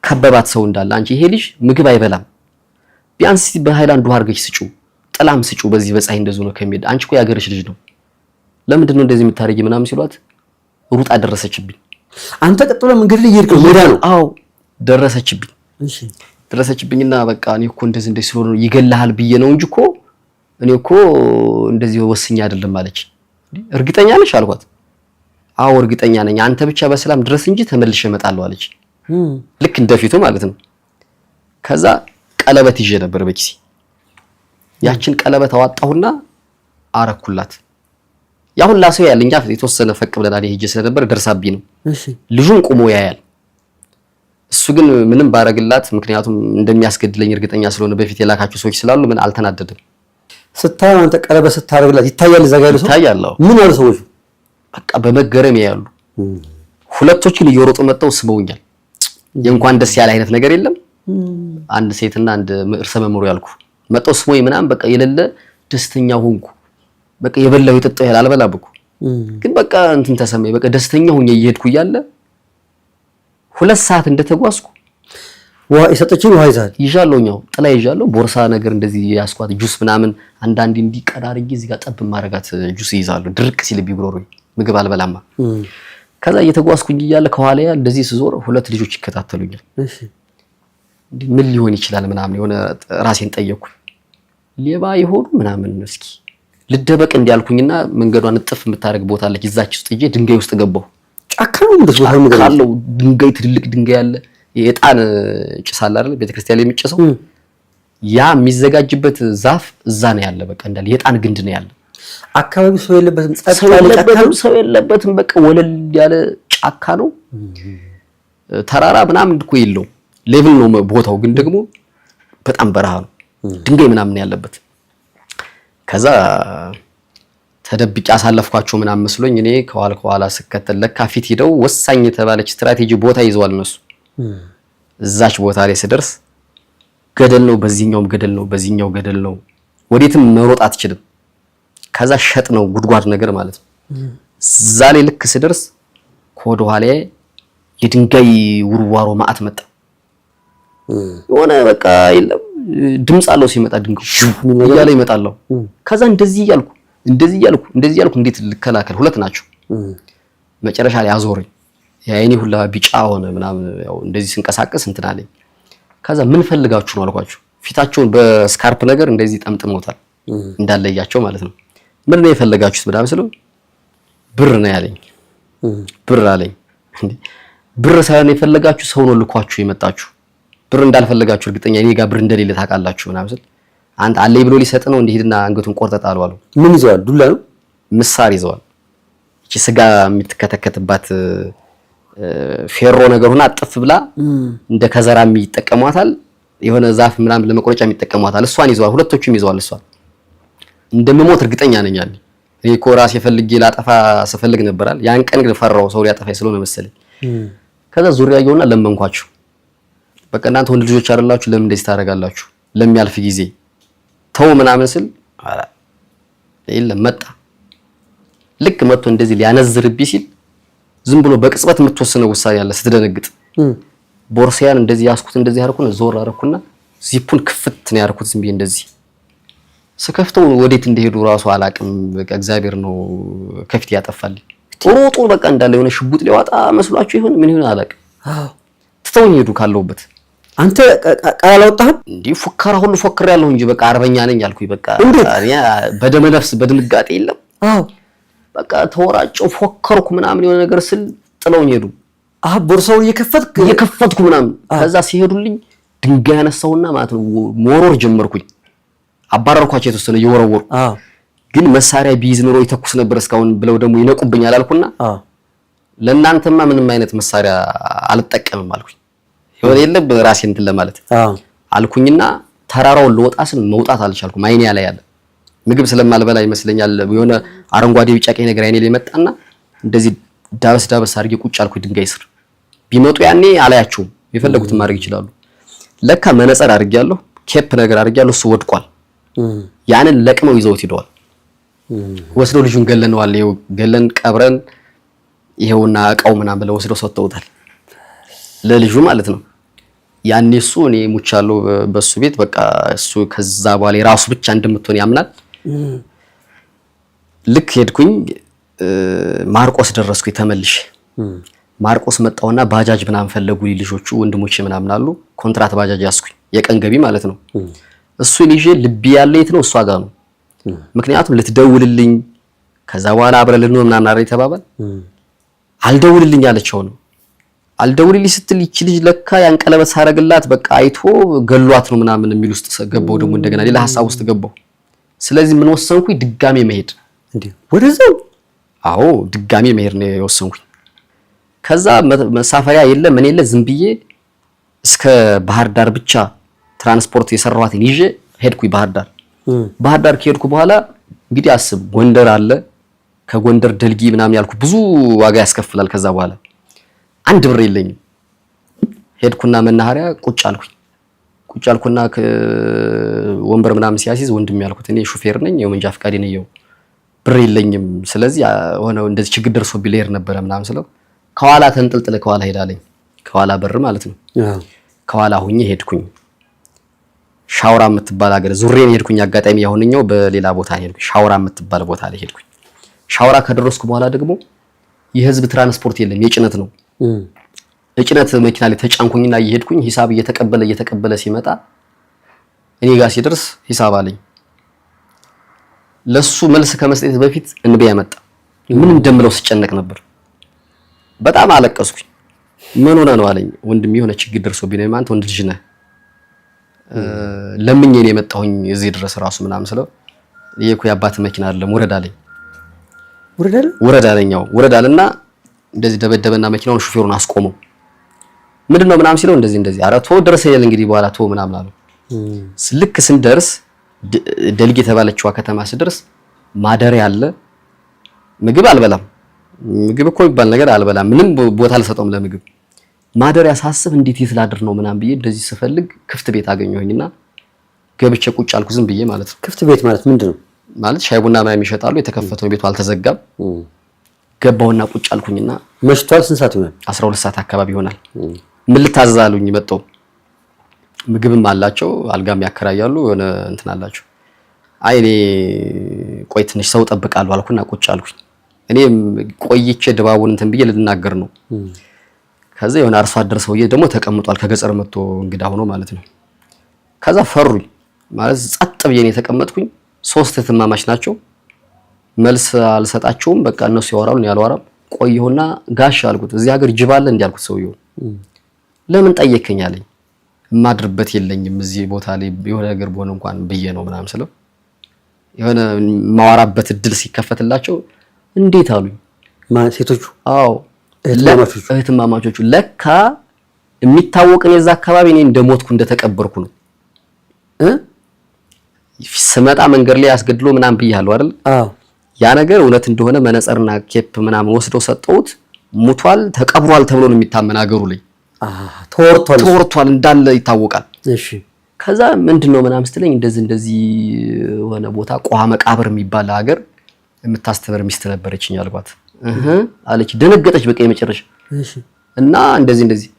ከበባት ሰው እንዳለ። አንቺ ይሄ ልጅ ምግብ አይበላም፣ ቢያንስ በሃይላንድ ውሃ አድርገሽ ስጪው፣ ጥላም ስጪው፣ በዚህ በፀሐይ እንደዚህ ነው ከሚሄድ አንቺ እኮ የሀገርሽ ልጅ ነው፣ ለምንድን ነው እንደዚህ የምታደርጊ ምናምን ሲሏት ሩጣ ደረሰችብኝ። አንተ ቀጥ ብለህ መንገድ ላይ እየሄድክ ነው፣ ሜዳ ነው። አዎ ደረሰችብኝ። እሺ ደረሰችብኝና በቃ እኔ እኮ እንደዚህ እንደዚህ ስለሆነ ይገልሃል ብዬ ነው እንጂ እኮ እኔ እኮ እንደዚህ ወስኜ አይደለም አለች። እርግጠኛ ነሽ አልኳት። አዎ እርግጠኛ ነኝ፣ አንተ ብቻ በሰላም ድረስ እንጂ ተመልሼ እመጣለሁ አለች። ልክ እንደፊቱ ማለት ነው። ከዛ ቀለበት ይዤ ነበር በኪሴ። ያችን ቀለበት አዋጣሁና አረኩላት። ያ ሁላ ሰው ያለ እኛ የተወሰነ ፈቅ ብለናል። ሄጄ ስለነበር ደርሳብኝ ነው። እሺ ልጁን ቆሞ ያያል። እሱ ግን ምንም ባረግላት፣ ምክንያቱም እንደሚያስገድለኝ እርግጠኛ ስለሆነ በፊት የላካቸው ሰዎች ስላሉ ምን አልተናደድም። ስታየው አንተ ቀለበት ስታደርግላት ይታያል፣ እዛ ጋር ያሉ ሰው ይታያል። ምን ያሉ ሰዎች በቃ በመገረም ያሉ ሁለቶችን እየሮጡ መጥተው ስመውኛል። የእንኳን ደስ ያለ አይነት ነገር የለም። አንድ ሴትና አንድ እርሰ መምህሩ ያልኩ መጥተው ስሞኝ ምናምን በቃ የሌለ ደስተኛ ሆንኩ። በቃ የበላው የጠጣው ያህል አልበላም እኮ ግን በቃ እንትን ተሰማኝ። በቃ ደስተኛ ሆኜ እየሄድኩ እያለ 2 ሰዓት እንደተጓዝኩ ውሃ የሰጠችኝ ውሃ ይዛል ይዣለሁ፣ እኛው ጥላ ይዣለሁ፣ ቦርሳ ነገር እንደዚህ ያስኳት ጁስ ምናምን አንዳንዴ እንዲቀዳ አድርጌ እዚህ ጋር ጠብ ማረጋት ጁስ ይይዛለሁ። ድርቅ ሲልብኝ ጉሮሮዬ ምግብ አልበላማ። ከዛ እየተጓዝኩኝ እያለ ከኋላያ እንደዚህ ስዞር ሁለት ልጆች ይከታተሉኛል። ምን ሊሆን ይችላል ምናምን የሆነ ራሴን ጠየቅኩኝ። ሌባ የሆኑ ምናምን እስኪ ልደበቅ እንዲያልኩኝና መንገዷን እጥፍ የምታደርግ ቦታ አለች። እዛች ውስጥ ሂጄ ድንጋይ ውስጥ ገባሁ። ጫካ ነው እንደዚህ ቦታ አለው። ድንጋይ ትልልቅ ድንጋይ አለ። የዕጣን ጭስ አለ አይደል? ቤተክርስቲያን ላይ የሚጨሰው ያ የሚዘጋጅበት ዛፍ እዛ ነው ያለ። በቃ እንዳለ የዕጣን ግንድ ነው ያለ። አካባቢው ሰው የለበትም፣ ጸጥ ያለ ጫካ ነው። ሰው የለበትም። በቃ ወለል ያለ ጫካ ነው። ተራራ ምናምን እኮ የለውም። level ነው ቦታው፣ ግን ደግሞ በጣም በረሃ ነው። ድንጋይ ምናምን ያለበት። ከዛ ተደብቄ አሳለፍኳቸው ምናምን መስሎኝ እኔ ከኋላ ከኋላ ስከተል ለካ ፊት ሂደው ወሳኝ የተባለች ስትራቴጂ ቦታ ይዘዋል እነሱ። እዛች ቦታ ላይ ስደርስ ገደል ነው፣ በዚህኛውም ገደል ነው፣ በዚህኛው ገደል ነው። ወዴትም መሮጥ አትችልም። ከዛ ሸጥ ነው ጉድጓድ ነገር ማለት ነው። እዛ ላይ ልክ ስደርስ ከወደ ኋላ የድንጋይ ውርዋሮ ማአት መጣ። የሆነ በቃ የለም ድምፅ አለው ሲመጣ ድንጋዩ እያለ ይመጣለው። ከዛ እንደዚህ እያልኩ እንደዚህ እያልኩ እንደዚህ እያልኩ እንዴት ልከላከል? ሁለት ናቸው። መጨረሻ ላይ አዞረኝ። የአይኔ ሁላ ቢጫ ሆነ ምናምን። ያው እንደዚህ ስንቀሳቀስ እንትን አለኝ። ከዛ ምን ፈልጋችሁ ነው አልኳቸው። ፊታቸውን በስካርፕ ነገር እንደዚህ ጠምጥመውታል እንዳለያቸው ማለት ነው። ምን ነው የፈለጋችሁት ምናምን ስለው ብር ነው ያለኝ። ብር አለኝ። ብር ሳይሆን የፈለጋችሁ ሰው ነው ልኳችሁ የመጣችሁ ብር እንዳልፈለጋችሁ እርግጠኛ እኔ ጋር ብር እንደሌለ ታውቃላችሁ ምናምን ስል አንተ አለኝ ብሎ ሊሰጥ ነው እንዲሄድና አንገቱን ቆርጠህ ጣለው አለው። ምን ይዘዋል? ዱላ ነው ምሳር ይዘዋል። እቺ ስጋ የምትከተከትባት ፌሮ ነገር ሆና ጥፍ ብላ እንደ ከዘራ የሚጠቀሟታል። የሆነ ዛፍ ምናምን ለመቁረጫ የሚጠቀሟታል። እሷን ይዘዋል። ሁለቶቹም ይዘዋል። እሷን እንደምሞት እርግጠኛ ነኝ አለኝ። እኔ እኮ ራሴ ፈልጌ ላጠፋ ስፈልግ ነበራል። ያን ቀን ግን ፈራው፣ ሰው ሊያጠፋኝ ስለሆነ መሰለኝ። ከዛ ዙሪያ ያየውና ለመንኳቸው። በቃ እናንተ ወንድ ልጆች አይደላችሁ፣ ለምን እንደዚህ ታደርጋላችሁ? ለሚያልፍ ጊዜ ተው ምናምን ስል የለም መጣ። ልክ መጥቶ እንደዚህ ሊያነዝርብኝ ሲል ዝም ብሎ በቅጽበት የምትወስነው ውሳኔ አለ ስትደነግጥ። ቦርሳያን እንደዚህ ያስኩት እንደዚህ አደረኩና ዞር አደረኩና ዚፑን ክፍት ነው ያደረኩት። ዝም ብዬ እንደዚህ ስከፍተው ወዴት እንደሄዱ ራሱ አላቅም። በቃ እግዚአብሔር ነው ከፊት ያጠፋልኝ። ሮጦ በቃ እንዳለ የሆነ ሽጉጥ ሊዋጣ መስሏቸው ይሆን ምን ይሆን አላቅም። ትተውኝ ሄዱ ካለሁበት። አንተ ቃል አላወጣህም? እንዲህ ፉከራ ሁሉ ፎክሬያለሁ እንጂ በቃ አርበኛ ነኝ አልኩኝ። በቃ በደመ ነፍስ በድንጋጤ የለም። አዎ በቃ ተወራጨው ፎከርኩ ምናምን የሆነ ነገር ስል ጥለውኝ ሄዱ። አህ ቦርሳውን እየከፈትክ እየከፈትኩ ምናምን ከዛ ሲሄዱልኝ ድንጋይ ያነሳውና ማለት ነው መወርወር ጀመርኩኝ። አባረርኳቸው የተወሰነ እየወረወርኩ። ግን መሳሪያ ቢይዝ ኖሮ ይተኩስ ነበር እስካሁን ብለው ደግሞ ይነቁብኛል አልኩና ለእናንተማ ምንም አይነት መሳሪያ አልጠቀምም አልኩኝ። የሆነ የለም ራሴን እንትን ለማለት አልኩኝና ተራራውን ልወጣ ስል መውጣት አልቻልኩም። አይኔ ላይ ያለ ምግብ ስለማልበላ ይመስለኛል የሆነ አረንጓዴ ቢጫ ቀይ ነገር አይኔ ላይ መጣና እንደዚህ ዳበስ ዳበስ አድርጌ ቁጭ አልኩኝ ድንጋይ ስር። ቢመጡ ያኔ አላያቸውም፣ የፈለጉትን ማድረግ ይችላሉ። ለካ መነጽር አድርጌያለሁ፣ cap ነገር አድርጌያለሁ። እሱ ወድቋል። ያንን ለቅመው ይዘውት ሂደዋል። ወስደው ልጁን ገለነዋል፣ ይኸው ገለን ቀብረን ይኸውና እቃው ምናምን ብለው ወስደው ሰጥተውታል፣ ለልጁ ማለት ነው። ያኔ እሱ እኔ ሙቻለሁ በሱ ቤት በቃ እሱ ከዛ በኋላ የራሱ ብቻ እንደምትሆን ያምናል። ልክ ሄድኩኝ ማርቆስ ደረስኩኝ ተመልሼ። ማርቆስ መጣውና ባጃጅ ምናምን ፈለጉ ልጆቹ ወንድሞቼ ምናምን አሉ። ኮንትራት ባጃጅ ያዝኩኝ የቀን ገቢ ማለት ነው። እሱን ይዤ ልቤ ያለ የት ነው? እሷ ጋር ነው። ምክንያቱም ልትደውልልኝ ከዛ በኋላ አብረን ልንሆን ምናምን አይደል የተባባል። አልደውልልኝ አለችው ነው አልደውልልኝ ስትል ይቺ ልጅ ለካ ያን ቀለበት ሳረግላት በቃ አይቶ ገሏት ነው ምናምን የሚል ውስጥ ገባው። ደግሞ እንደገና ሌላ ሀሳብ ውስጥ ገባው። ስለዚህ ምን ወሰንኩኝ? ድጋሜ መሄድ እንዴ ወደዛው። አዎ ድጋሜ መሄድ ነው የወሰንኩኝ። ከዛ መሳፈሪያ የለ ምን የለ ዝም ብዬ እስከ ባህር ዳር ብቻ ትራንስፖርት የሰራኋትን ይዤ ሄድኩኝ ባህር ዳር። ባህር ዳር ከሄድኩ በኋላ እንግዲህ አስብ፣ ጎንደር አለ፣ ከጎንደር ደልጊ ምናምን ያልኩ ብዙ ዋጋ ያስከፍላል። ከዛ በኋላ አንድ ብር የለኝም። ሄድኩና መናኸሪያ ቁጭ አልኩኝ። ቁጭ አልኩና ወንበር ምናምን ሲያስይዝ ወንድም ያልኩት እኔ ሹፌር ነኝ፣ የመንጃ ፈቃዴ ነው፣ ብር የለኝም። ስለዚህ ሆነ እንደዚህ ችግር ደርሶብኝ ልሄድ ነበረ ምናምን ስለው ከኋላ ተንጠልጥለ ከኋላ ሄዳለኝ፣ ከኋላ በር ማለት ነው። ከኋላ ሁኜ ሄድኩኝ። ሻውራ የምትባል ሀገር ዙሬን ሄድኩኝ። አጋጣሚ ያሁንኛው በሌላ ቦታ ሄድኩኝ። ሻውራ የምትባል ቦታ ላይ ሄድኩኝ። ሻውራ ከደረስኩ በኋላ ደግሞ የህዝብ ትራንስፖርት የለም፣ የጭነት ነው። የጭነት መኪና ላይ ተጫንኩኝና እየሄድኩኝ ሂሳብ እየተቀበለ እየተቀበለ ሲመጣ እኔ ጋር ሲደርስ ሂሳብ አለኝ። ለሱ መልስ ከመስጠት በፊት እንቢ ያመጣ ምን እንደምለው ስጨነቅ ነበር። በጣም አለቀስኩኝ። ምን ሆነ ነው አለኝ። ወንድም የሆነ ችግር ደርሶብኝ ነው፣ አንተ ወንድ ልጅ ነህ፣ ለምኜ ነው የመጣሁኝ እዚህ ድረስ ራሱ ምናምን ስለው ይሄ እኮ የአባት መኪና አይደለም ውረድ አለኝ። ውረድ አለኝ። አዎ ውረድ አለና እንደዚህ ደበደበና መኪናውን ሹፌሩን አስቆመው። ምንድን ነው ምናምን ሲለው እንደዚህ እንደዚህ፣ ኧረ ተወው ደርሰኛል እንግዲህ በኋላ ተወው ምናምን አለው። ልክ ስንደርስ ደልግ የተባለችዋ ከተማ ስደርስ ማደሪያ አለ። ምግብ አልበላም፣ ምግብ እኮ የሚባል ነገር አልበላም፣ ምንም ቦታ አልሰጠውም ለምግብ። ማደሪያ ሳስብ እንዴት የት ላድር ነው ምናምን ብዬ እንደዚህ ስፈልግ ክፍት ቤት አገኘሁኝና ገብቼ ቁጭ አልኩ፣ ዝም ብዬ ማለት ነው። ክፍት ቤት ማለት ምንድን ነው? ማለት ሻይ ቡና ምናምን ይሸጣሉ። የተከፈተው ቤቱ አልተዘጋም። ገባሁና ቁጭ አልኩኝና መሽቷል። ስንት ሰዓት ይሆናል? 12 ሰዓት አካባቢ ይሆናል። ምን ልታዘዝ አሉኝ። መጣሁ። ምግብም አላቸው፣ አልጋም ያከራያሉ፣ የሆነ እንትን አላቸው። አይ እኔ ቆይ ትንሽ ሰው ጠብቃለሁ አልኩና ቁጭ አልኩኝ። እኔ ቆይቼ ድባቡን እንትን ብዬ ልናገር ነው። ከዛ የሆነ አርሶ አደር ሰውዬ ደግሞ ተቀምጧል፣ ከገጠር መጥቶ እንግዳ ሆኖ ማለት ነው። ከዛ ፈሩኝ ማለት ጸጥ ብዬ ነው የተቀመጥኩኝ። ሶስት እህትማማች ናቸው። መልስ አልሰጣቸውም። በቃ እነሱ ያወራሉ፣ እኔ አላወራም። ቆየሁና ጋሽ አልኩት፣ እዚህ ሀገር ጅብ አለ እንዲህ አልኩት። ሰውዬው ለምን ጠየከኝ አለኝ። የማድርበት የለኝም እዚህ ቦታ ላይ የሆነ ነገር በሆነ እንኳን ብዬ ነው ምናምን ስለው የሆነ የማወራበት እድል ሲከፈትላቸው እንዴት አሉኝ። ሴቶቹ? አዎ እህትማማቾቹ። ለካ የሚታወቅን የዛ አካባቢ እኔ እንደሞትኩ እንደተቀበርኩ ነው። ስመጣ መንገድ ላይ አስገድሎ ምናምን ብያለሁ አይደል? አዎ። ያ ነገር እውነት እንደሆነ መነጽርና cap ምናምን ወስደው ሰጠውት። ሙቷል፣ ተቀብሯል ተብሎ ነው የሚታመን አገሩ ላይ ተወርቷል፣ ተወርቷል እንዳለ ይታወቃል። እሺ። ከዛ ምንድነው ምናምን ስትለኝ እንደዚህ እንደዚህ የሆነ ቦታ ቋ መቃብር የሚባል ሀገር የምታስተምር ሚስት ነበረችኝ አልኳት። እህ አለች፣ ደነገጠች። በቃ የመጨረሻ። እሺ። እና እንደዚህ እንደዚህ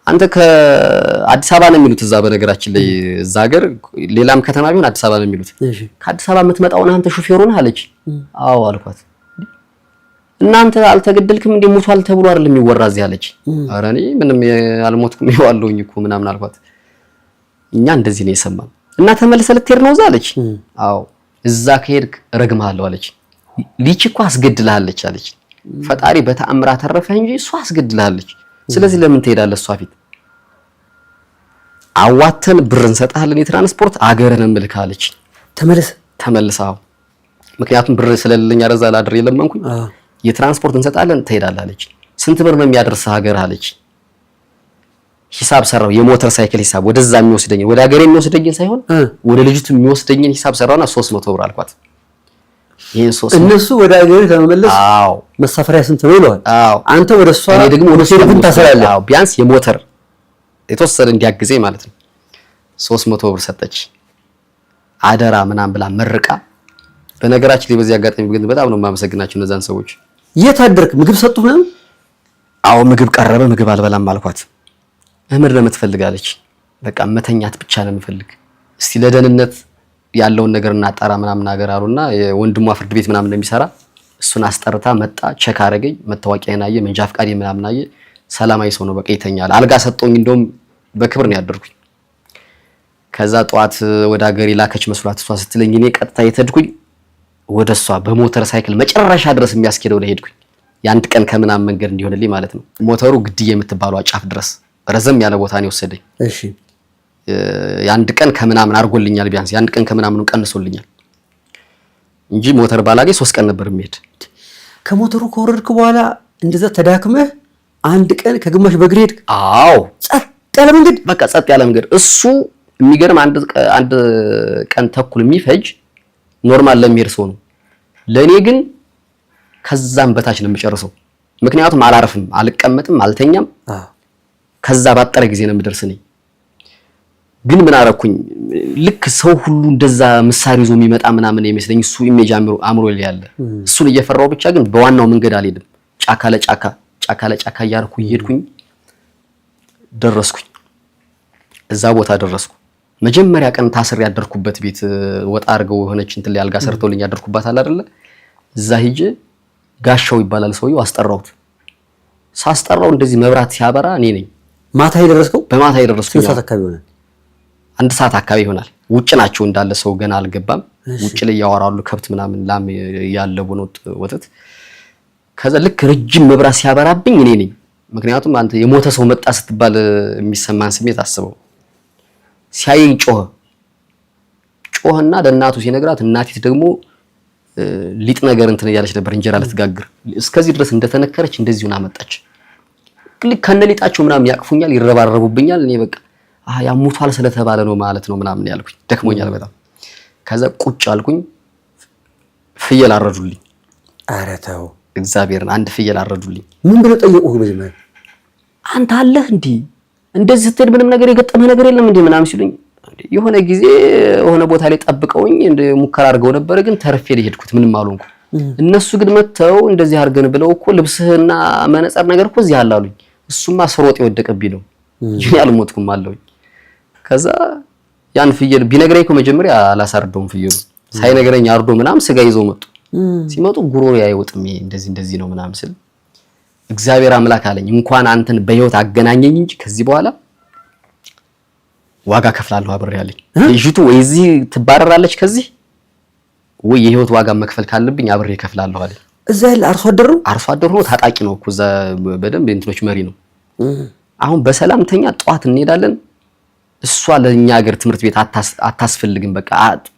አንተ ከአዲስ አበባ ነው የሚሉት እዛ። በነገራችን ላይ እዛ ሀገር ሌላም ከተማ ቢሆን አዲስ አበባ ነው የሚሉት። እሺ። ከአዲስ አበባ የምትመጣውን አንተ ሹፌሩን አለች። አዎ አልኳት። እናንተ አልተገደልክም እንዴ ሞቷል ተብሎ አይደለም የሚወራ እዚህ አለች። ኧረ እኔ ምንም አልሞትኩም ይኸው አለሁኝ እኮ ምናምን አልኳት። እኛ እንደዚህ ነው የሰማን እና ተመልሰህ ልትሄድ ነው እዛ አለች። አዎ እዛ ከሄድክ እረግምሃለሁ አለች። ልጅ እኮ አስገድልሃለች አለች። ፈጣሪ በተአምር አተረፈህ እንጂ እሷ አስገድልሃለች። ስለዚህ ለምን ትሄዳለህ እሷ ፊት? አዋተን ብር እንሰጥሃለን የትራንስፖርት አገርህን እምልክህ አለች። ተመለስ ተመልሰህ። አዎ ምክንያቱም ብር ስለሌለኝ አረዛ ላድር የለመንኩኝ። የትራንስፖርት እንሰጣለን ትሄዳለህ አለች። ስንት ብር ነው የሚያደርስህ ሀገር አለች። ሂሳብ ሰራው፣ የሞተር ሳይክል ሂሳብ ወደዛ የሚወስደኝ ወደ ሀገሬ የሚወስደኝን ሳይሆን ወደ ልጅቱ የሚወስደኝን ሂሳብ ሰራውና 300 ብር አልኳት። ይሄን 300 እነሱ ወደ ሀገሬ ለመመለስ አዎ መሳፈሪያ ስንት ነው ይለዋል። አዎ አንተ ወደ እሷ እኔ ደግሞ ወደ እሷ ታሰራለህ። አዎ ቢያንስ የሞተር የተወሰነ እንዲያግዘኝ ማለት ነው። 300 ብር ሰጠች። አደራ ምናምን ብላ መርቃ። በነገራችን ላይ በዚህ አጋጣሚ ግን በጣም ነው የማመሰግናቸው እነዛን ሰዎች። የት አደርክ? ምግብ ሰጡ ምናምን? አዎ ምግብ ቀረበ። ምግብ አልበላም አልኳት። እምር ነው የምትፈልጋለች። በቃ መተኛት ብቻ ነው የምፈልግ። እስቲ ለደህንነት ያለውን ነገር እናጣራ ምናምን ነገር አሉና የወንድሟ ፍርድ ቤት ምናምን እንደሚሰራ እሱን አስጠርታ መጣ። check አደረገኝ። መታወቂያዬን አየ፣ መንጃ ፈቃዴን ምናምን አየ። ሰላማዊ ሰው ነው በቃ ይተኛል። አልጋ ሰጠውኝ። እንደውም በክብር ነው ያደርኩኝ። ከዛ ጠዋት ወደ ሀገር ላከች መስሏት እሷ ስትለኝ እኔ ቀጥታ የተድኩኝ ወደ እሷ በሞተር ሳይክል መጨረሻ ድረስ የሚያስኬደው ላይ ሄድኩኝ። የአንድ ቀን ከምናምን መንገድ እንዲሆንልኝ ማለት ነው። ሞተሩ ግድዬ የምትባለው ጫፍ ድረስ ረዘም ያለ ቦታ ነው የወሰደኝ። እሺ። የአንድ ቀን ከምናምን አድርጎልኛል። ቢያንስ የአንድ ቀን ከምናምኑ ቀንሶልኛል እንጂ ሞተር ባላገኝ 3 ቀን ነበር የሚሄድ። ከሞተሩ ከወረድክ በኋላ እንደዛ ተዳክመህ አንድ ቀን ከግማሽ በእግር ሄድክ? አዎ። ጸጥ ያለ መንገድ፣ በቃ ጸጥ ያለ መንገድ። እሱ የሚገርም አንድ ቀን ተኩል የሚፈጅ normal ለሚሄድ ሰው ነው። ለእኔ ግን ከዛም በታች ነው የምጨርሰው። ምክንያቱም አላርፍም፣ አልቀመጥም፣ አልተኛም። ከዛ ባጠረ ጊዜ ነው የምደርስ እኔ። ግን ምን አረኩኝ? ልክ ሰው ሁሉ እንደዛ ምሳሌ ይዞ የሚመጣ ምናምን የሚመስለኝ እሱ image አእምሮ ላይ ያለ እሱን እየፈራው ብቻ ግን በዋናው መንገድ አልሄድም። ጫካ ለጫካ ጫካ ለጫካ እያደረኩ እየሄድኩኝ ደረስኩኝ። እዛ ቦታ ደረስኩ። መጀመሪያ ቀን ታስሬ ያደርኩበት ቤት ወጣ አድርገው የሆነች እንትን ላይ አልጋ ሰርተውልኝ ያደርኩባት አለ አይደለ? እዛ ሂጄ ጋሻው ይባላል ሰውየው፣ አስጠራሁት። ሳስጠራው እንደዚህ መብራት ሲያበራ እኔ ነኝ። ማታ የደረስከው? በማታ የደረስኩኝ። ስንት ሰዓት አካባቢ ይሆናል? አንድ ሰዓት አካባቢ ይሆናል። ውጭ ናቸው እንዳለ፣ ሰው ገና አልገባም። ውጭ ላይ ያወራሉ፣ ከብት ምናምን ላም ያለቡ ነው ወተት። ከዛ ልክ ረጅም መብራት ሲያበራብኝ እኔ ነኝ። ምክንያቱም አንተ የሞተ ሰው መጣ ስትባል የሚሰማን ስሜት አስበው። ሲያየኝ ጮኸ። ጮኸና ለእናቱ ሲነግራት እናቲት ደግሞ ሊጥ ነገር እንትን እያለች ነበር፣ እንጀራ ልትጋግር። እስከዚህ ድረስ እንደተነከረች እንደዚሁን አመጣች። ልክ ከነሊጣቸው ምናምን ያቅፉኛል፣ ይረባረቡብኛል። እኔ በቃ ያ ሙቷል ስለተባለ ነው ማለት ነው ምናምን ያልኩኝ፣ ደክሞኛል በጣም። ከዛ ቁጭ አልኩኝ። ፍየል አረዱልኝ። ኧረ ተው። እግዚአብሔርን አንድ ፍየል አረዱልኝ። ምን ብለው ጠየቁህ መጀመሪያ? አንተ አለህ እንዴ እንደዚህ ስትሄድ ምንም ነገር የገጠመህ ነገር የለም እንዴ ምናምን ሲሉኝ፣ የሆነ ጊዜ የሆነ ቦታ ላይ ጠብቀውኝ እንደ ሙከራ አድርገው ነበር፣ ግን ተርፌ ነው የሄድኩት፣ ምንም አልሆንኩም። እነሱ ግን መጥተው እንደዚህ አድርገን ብለው እኮ ልብስህና መነጸር ነገር እኮ እዚህ አለ አሉኝ። እሱማ ስሮጥ የወደቀብኝ ነው፣ እኔ አልሞትኩም አለሁኝ። ከዛ ያን ፍየል ቢነግረኝ እኮ መጀመሪያ አላሳርደውም። ፍየሉ ሳይነግረኝ አርዶ ምናምን ስጋ ይዘው መጡ። ሲመጡ ጉሮሮ አይወጥም፣ ይሄ እንደዚህ እንደዚህ ነው ምናምን ስል እግዚአብሔር አምላክ አለኝ እንኳን አንተን በህይወት አገናኘኝ እንጂ ከዚህ በኋላ ዋጋ ከፍላለሁ አብሬ አለኝ። ልጅቱ ወይ እዚህ ትባረራለች ከዚህ ወይ የህይወት ዋጋ መክፈል ካለብኝ አብሬ እከፍላለሁ አለኝ። እዛ ያለ አርሶ አደር ነው። አርሶ አደር ሆኖ ታጣቂ ነው እኮ እዛ በደንብ እንትኖች መሪ ነው። አሁን በሰላምተኛ ጠዋት እንሄዳለን። እሷ ለኛ ሀገር ትምህርት ቤት አታስፈልግም፣ በቃ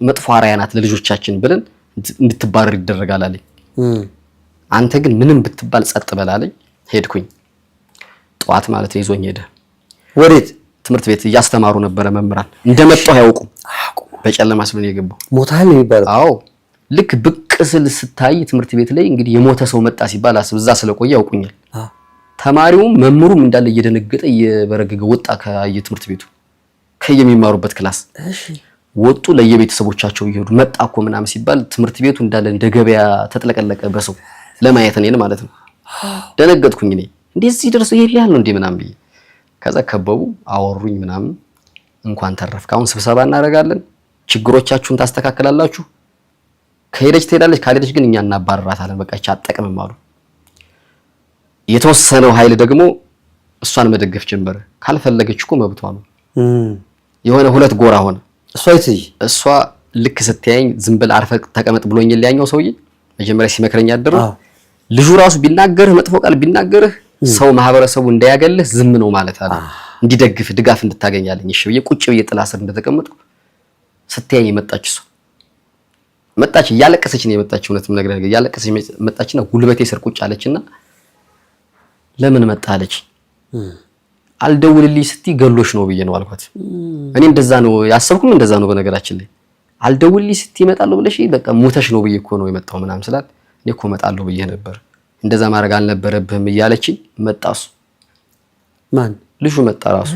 መጥፎ አርአያ ናት ለልጆቻችን ብለን እንድትባረር ይደረጋል አለኝ። አንተ ግን ምንም ብትባል ጸጥ በል አለኝ። ሄድኩኝ። ጠዋት ማለት ነው ይዞኝ ሄደ። ወዴት? ትምህርት ቤት እያስተማሩ ነበረ መምህራን። እንደመጣሁ አያውቁም። በጨለማ ስለሆነ የገባው። ሞታል ነው የሚባለው። አዎ ልክ ብቅ ስል ስታይ ትምህርት ቤት ላይ እንግዲህ የሞተ ሰው መጣ ሲባል አስብ፣ እዛ ስለቆየ ያውቁኛል። ተማሪውም መምህሩም እንዳለ እየደነገጠ እየበረገገ ወጣ ከየትምህርት ቤቱ ከየሚማሩበት class ወጡ። ለየቤተሰቦቻቸው እየሄዱ መጣ እኮ ምናምን ሲባል ትምህርት ቤቱ እንዳለ እንደ ገበያ ተጥለቀለቀ በሰው ለማየት እኔን ማለት ነው። ደነገጥኩኝ። እኔ እንደዚህ ደርሶ ይሄ ያህል ነው እንዴ ምናምን ብዬ ከዛ ከበቡ አወሩኝ ምናምን። እንኳን ተረፍክ፣ አሁን ስብሰባ እናደርጋለን፣ ችግሮቻችሁን ታስተካክላላችሁ። ከሄደች ትሄዳለች፣ ካልሄደች ግን እኛ እናባረራታለን። በቃ ይህች አትጠቅምም አሉ። የተወሰነው ኃይል ደግሞ እሷን መደገፍ ጀመረ። ካልፈለገች እኮ መብቷ ነው። የሆነ ሁለት ጎራ ሆነ። እሷ ይትይ እሷ ልክ ስትያየኝ ዝም ብል አርፈህ ተቀመጥ ብሎኝ ሊያኛው ሰውዬ መጀመሪያ ሲመክረኝ ያደረው ልጁ ራሱ ቢናገርህ መጥፎ ቃል ቢናገርህ ሰው ማህበረሰቡ እንዳያገልህ ዝም ነው ማለት አለ። እንዲደግፍ ድጋፍ እንድታገኛለኝ እሺ ብዬ ቁጭ ብዬ ጥላ ስር እንደተቀመጥኩ ስትያየኝ መጣች። እሷ መጣች፣ እያለቀሰች ነው የመጣች። እውነትም ነገር እያለቀሰች መጣችና ጉልበቴ ስር ቁጭ አለችና ለምን መጣ አለች። አልደውልልኝ ስትይ ገሎሽ ነው ብዬ ነው አልኳት። እኔ እንደዛ ነው ያሰብኩም፣ እንደዛ ነው በነገራችን ላይ አልደውልልኝ ስትይ እመጣለሁ ብለሽ በቃ ሙተሽ ነው ብዬ እኮ ነው የመጣው ምናምን ስላት እኔ እኮ እመጣለሁ ብዬ ነበር እንደዛ ማድረግ አልነበረብህም እያለችኝ መጣ። እሱ ማን ልጁ መጣ ራሱ።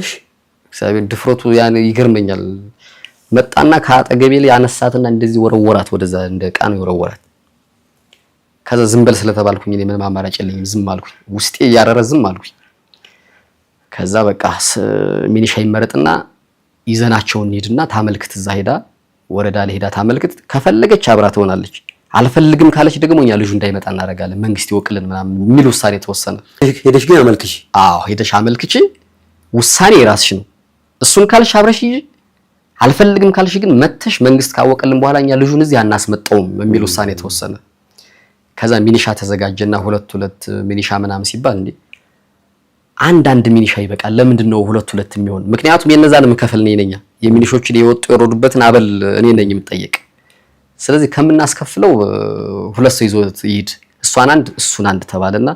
እግዚአብሔር ድፍረቱ ያን ይገርመኛል። መጣና ከአጠገቤ ላይ አነሳትና እንደዚህ ወረወራት፣ ወደዛ እንደ ዕቃ ነው የወረወራት። ከዛ ዝም በል ስለተባልኩኝ እኔ ምንም አማራጭ የለኝም ዝም አልኩኝ። ውስጤ እያረረ ዝም አልኩኝ። ከዛ በቃ ሚኒሻ ይመረጥና ይዘናቸው እንሂድና ታመልክት፣ እዛ ሄዳ ወረዳ ላይ ሄዳ ታመልክት። ከፈለገች አብራ ትሆናለች፣ አልፈልግም ካለች ደግሞ እኛ ልጁ እንዳይመጣ እናደርጋለን፣ መንግስት ይወቅልን ምናምን የሚል ውሳኔ ተወሰነ። ሄደሽ ግን አመልክቺ። አዎ ሄደሽ አመልክቺ፣ ውሳኔ የራስሽ ነው። እሱን ካልሽ አብረሽ ሂጂ፣ አልፈልግም ካልሽ ግን መተሽ መንግስት ካወቀልን በኋላ እኛ ልጁን እዚህ አናስመጣውም የሚል ውሳኔ ተወሰነ። ከዛ ሚኒሻ ተዘጋጀና ሁለት ሁለት ሚኒሻ ምናምን ሲባል እንዴ አንድ አንድ ሚኒሻ ይበቃል። ለምንድን ነው ሁለት ሁለት የሚሆን? ምክንያቱም የነዛን የምከፍል እኔ ነኝ። የሚኒሾችን የወጡ የወረዱበትን አበል እኔ ነኝ የምጠየቅ። ስለዚህ ከምናስከፍለው ሁለት ሰው ይዞ ይሂድ፣ እሷን አንድ እሱን አንድ ተባለና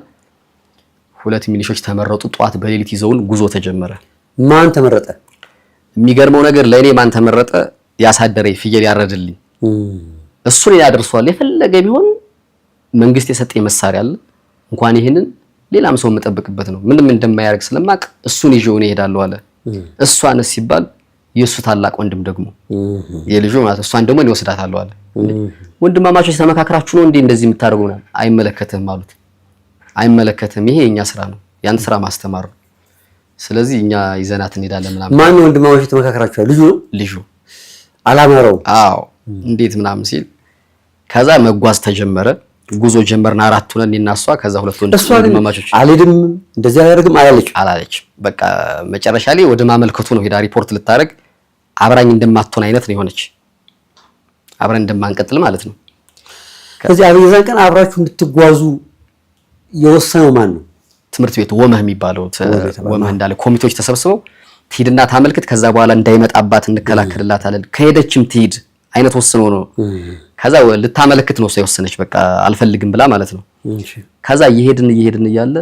ሁለት ሚኒሾች ተመረጡ። ጠዋት በሌሊት ይዘውን ጉዞ ተጀመረ። ማን ተመረጠ? የሚገርመው ነገር ለእኔ ማን ተመረጠ? ያሳደረኝ ፍየል ያረድልኝ እሱን ያደርሷል። የፈለገ ቢሆን መንግስት የሰጠኝ መሳሪያ አለ። እንኳን ይህንን ሌላም ሰው የምጠብቅበት ነው። ምንም እንደማያደርግ ስለማቅ እሱን ይዤው እኔ እሄዳለሁ አለ። እሷንስ ሲባል የእሱ ታላቅ ወንድም ደግሞ የልጁ ማለት እሷን ደግሞ እኔ ወስዳታለሁ አለ። ወንድማማቾች ተመካክራችሁ ነው እንዴ እንደዚህ የምታደርጉ? ምናምን አይመለከትህም አሉት። አይመለከትህም፣ ይሄ የኛ ስራ ነው፣ ያንተ ስራ ማስተማር ነው። ስለዚህ እኛ ይዘናት እንሄዳለን ምናምን። ማን ወንድማማቾች ተመካክራችኋል? ልጁ ነው ልጁ አላመረው። አዎ እንዴት ምናምን ሲል ከዛ መጓዝ ተጀመረ። ጉዞ ጀመርን፣ አራት ሆነን እኔና እሷ፣ ከዛ ሁለት ወንድማማቾች። አልሄድም እንደዚህ አላደርግም አላለችም አላለችም። በቃ መጨረሻ ላይ ወደ ማመልከቱ ነው ሄዳ ሪፖርት ልታደርግ አብራኝ እንደማትሆን አይነት ነው የሆነች፣ አብረን እንደማንቀጥል ማለት ነው። ከዚህ የዛን ቀን አብራችሁ እንድትጓዙ የወሰነው ማን ነው? ትምህርት ቤቱ ወመህ የሚባለው ወመህ እንዳለ ኮሚቴዎች ተሰብስበው ትሂድና ታመልክት፣ ከዛ በኋላ እንዳይመጣባት እንከላከልላታለን፣ ከሄደችም ትሂድ አይነት ወስኖ ነው። ከዛ ልታመለክት ነው እሷ የወሰነች፣ በቃ አልፈልግም ብላ ማለት ነው። ከዛ እየሄድን እየሄድን እያለ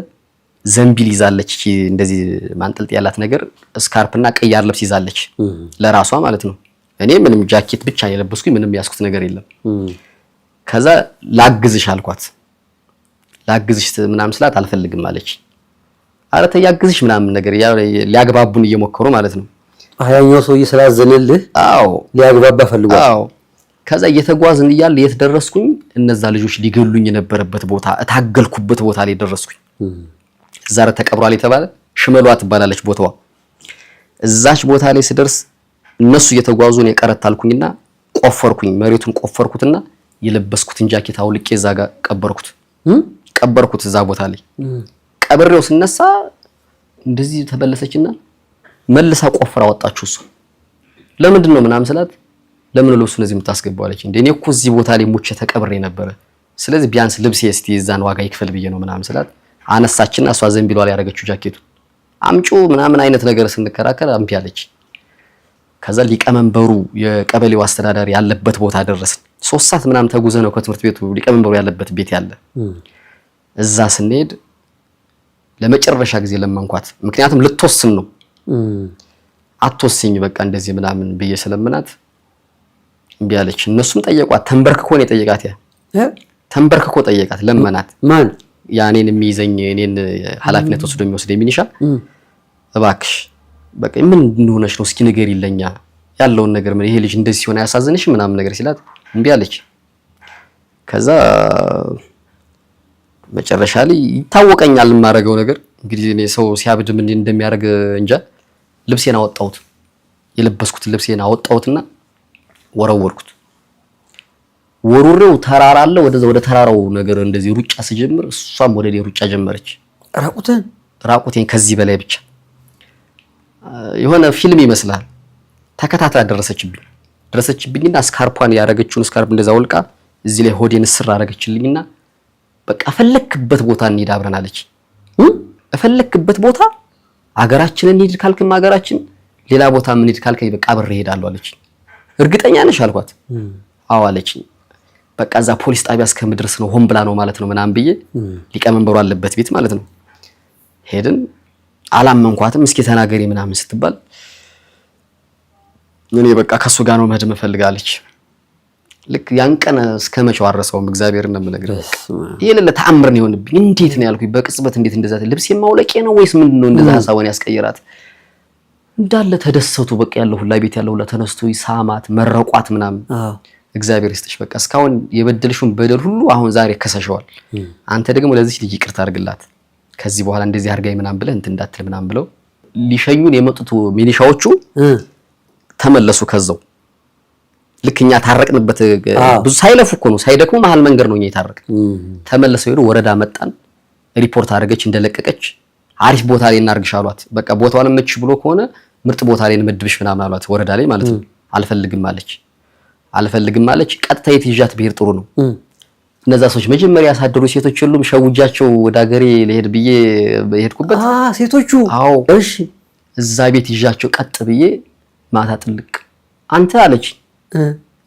ዘንቢል ይዛለች፣ እንደዚህ ማንጠልጥ ያላት ነገር ስካርፕና ቀያር ልብስ ይዛለች ለራሷ ማለት ነው። እኔ ምንም ጃኬት ብቻ የለበስኩኝ ምንም ያስኩት ነገር የለም። ከዛ ላግዝሽ አልኳት። ላግዝሽ ምናምን ስላት አልፈልግም አለች። ኧረ ተይ ያግዝሽ ምናምን ነገር ሊያግባቡን እየሞከሩ ማለት ነው። ያኛው ሰውዬ ስላዘነልህ አዎ ሊያግባባ ፈልጓል። አዎ። ከዛ እየተጓዝን እያለ የት ደረስኩኝ? እነዛ ልጆች ሊገሉኝ የነበረበት ቦታ እታገልኩበት ቦታ ላይ ደረስኩኝ። እዛ ተቀብሯል የተባለ ሽመሏ ትባላለች ቦታዋ። እዛች ቦታ ላይ ስደርስ እነሱ እየተጓዙ እኔ ቀረት አልኩኝና ቆፈርኩኝ፣ መሬቱን ቆፈርኩትና የለበስኩትን ጃኬት አውልቄ እዛ ጋር ቀበርኩት ቀበርኩት እዛ ቦታ ላይ ቀብሬው ስነሳ እንደዚህ ተበለሰችና መልሳ ቆፍራ ወጣችሁ። እሱ ለምንድን ነው ምናምን ስላት ለምን ልብሱ እነዚህ የምታስገባው አለች። እንዴ እኔ እኮ እዚህ ቦታ ላይ ሙቼ ተቀብሬ ነበረ፣ ስለዚህ ቢያንስ ልብሴ እስቲ የዛን ዋጋ ይክፈል ብዬ ነው ምናምን ስላት አነሳችና እሷ ዘንቢሏ ላይ ያደረገችው ጃኬቱ አምጩ ምናምን አይነት ነገር ስንከራከር እምቢ አለች። ከዛ ሊቀመንበሩ የቀበሌው አስተዳዳሪ ያለበት ቦታ ደረስን። 3 ሰዓት ምናምን ተጉዘ ነው ከትምህርት ቤቱ ሊቀመንበሩ ያለበት ቤት ያለ። እዛ ስንሄድ ለመጨረሻ ጊዜ ለመንኳት። ምክንያቱም ልትወስን ነው። አትወስኝ በቃ እንደዚህ ምናምን ብዬ ስለምናት እምቢ አለች። እነሱም ጠየቋት። ተንበርክኮ ነው የጠየቃት። ያ ተንበርክኮ ጠየቃት፣ ለመናት። ማን? ያ እኔን የሚይዘኝ እኔን ኃላፊነት ወስዶ የሚወስድ የሚኒሻ እባክሽ በቃ ምን እንደሆነች ነው እስኪ ንገሪኝ፣ ለኛ ያለውን ነገር ምን ይሄ ልጅ እንደዚህ ሲሆን አያሳዝንሽ ምናምን ነገር ሲላት እምቢ አለች። ከዛ መጨረሻ ላይ ይታወቀኛል የማደርገው ነገር እንግዲህ እኔ ሰው ሲያብድ ምን እንደሚያደርግ እንጃ። ልብሴን አወጣሁት፣ የለበስኩትን ልብሴን አወጣሁትና ወረወርኩት። ወሩሬው ተራራ አለ፣ ወደዛ ወደ ተራራው ነገር እንደዚህ ሩጫ ስጀምር እሷም ወደ እኔ ሩጫ ጀመረች። ራቁቴን ራቁቴን ከዚህ በላይ ብቻ የሆነ ፊልም ይመስላል። ተከታትላ ደረሰችብኝና ስካርፏን ያደረገችውን ስካርፕ እንደዛ ወልቃ እዚህ ላይ ሆዴን እስር አደረገችልኝና በቃ ፈለክበት ቦታ እንሂድ አብረን አለች። እፈለክበት ቦታ አገራችንን እንሂድ ካልክም አገራችን፣ ሌላ ቦታ እንሂድ ካልከኝ በቃ አብሬ እሄዳለሁ አለች። እርግጠኛ ነሽ አልኳት። አዎ አለችኝ። በቃ እዛ ፖሊስ ጣቢያ እስከምድረስ ነው ሆን ብላ ነው ማለት ነው ምናምን ብዬ ሊቀመንበሩ አለበት ቤት ማለት ነው ሄድን። አላመንኳትም። እስኪ ተናገሪ ምናምን ስትባል እኔ በቃ ከሱ ጋር ነው መሄድ እምፈልግ አለች። ልክ ያን ቀን እስከ መቼው አልረሳውም። እግዚአብሔር ነው የምነግርህ። ይሄ ለተአምር ነው የሆነብኝ። እንዴት ነው ያልኩኝ በቅጽበት እንዴት እንደዛ ልብስ የማውለቄ ነው ወይስ ምንድን ነው እንደዛ ሀሳቧን ያስቀይራት? እንዳለ ተደሰቱ። በቃ ያለው ሁላ ቤት ያለው ሁላ ተነስቶ ሳማት፣ መረቋት ምናምን። እግዚአብሔር ይስጥሽ በቃ እስካሁን የበደልሽውን በደል ሁሉ አሁን ዛሬ ከሰሸዋል። አንተ ደግሞ ለዚች ልጅ ይቅርታ አድርግላት፣ ከዚህ በኋላ እንደዚህ አድርጋኝ ምናምን ብለህ እንትን እንዳትል ምናምን ብለው ሊሸኙን የመጡት ሚሊሻዎቹ ተመለሱ ከዛው ልክ እኛ ታረቅንበት ብዙ ሳይለፉ እኮ ነው ሳይደክሙ መሀል መንገድ ነው እኛ የታረቅን። ተመለሰው ሄዱ። ወረዳ መጣን። ሪፖርት አደረገች እንደለቀቀች አሪፍ ቦታ ላይ እናርግሽ አሏት። በቃ ቦታው አልመችሽ ብሎ ከሆነ ምርጥ ቦታ ላይ እንመድብሽ ምናምን አሏት። ወረዳ ላይ ማለት ነው። አልፈልግም አለች። አልፈልግም አለች። ቀጥታ የት ይዣት ብሄድ ጥሩ ነው? እነዛ ሰዎች መጀመሪያ ያሳደሩ ሴቶች የሉም? ሸውጃቸው ወደ ሀገሬ ልሄድ ብዬ የሄድኩበት ሴቶቹ። አዎ፣ እሺ፣ እዛ ቤት ይዣቸው ቀጥ ብዬ ማታ ጥልቅ አንተ አለች።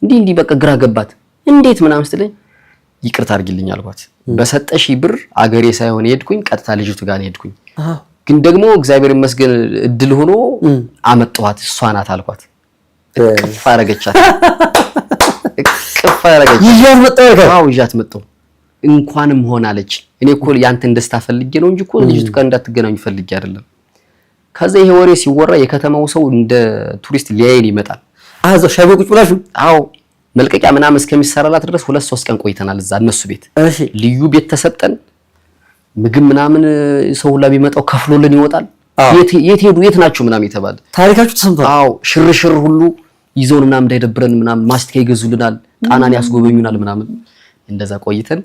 እንዲህ እንዲህ በቃ ግራ ገባት። እንዴት ምናምን ስትለኝ ይቅርታ አድርጊልኝ አልኳት። በሰጠሽ ብር አገሬ ሳይሆን የሄድኩኝ ቀጥታ ልጅቱ ጋር ነው የሄድኩኝ። ግን ደግሞ እግዚአብሔር ይመስገን እድል ሆኖ አመጣኋት። እሷ ናት አልኳት። እቅፍ አረገቻት። እቅፍ አረገቻት። ይዣት መጣሁ። አዎ ይዣት መጣሁ። እንኳንም ሆናለች። እኔ እኮ ያንተን ደስታ ፈልጌ ነው እንጂ እኮ ልጅቱ ጋር እንዳትገናኙ ፈልጌ አይደለም። ከዛ ይሄ ወሬ ሲወራ የከተማው ሰው እንደ ቱሪስት ሊያየን ይመጣል። አዛው ሻይ ቤት ቁጭ ብላችሁ? አዎ መልቀቂያ ምናምን እስከሚሰራላት ድረስ 2-3 ቀን ቆይተናል እዛ እነሱ ቤት። እሺ ልዩ ቤት ተሰጠን። ምግብ ምናምን ሰው ሁላ ቢመጣው ከፍሎልን ይወጣል። የት ሄዱ የት ናቸው ምናምን የተባለ ታሪካችሁ ተሰምቷል። አዎ ሽርሽር ሁሉ ይዘውን ምናምን እንዳይደብረን ምናምን ማስቲካ ይገዙልናል፣ ጣናን ያስጎበኙናል ምናምን። እንደዛ ቆይተን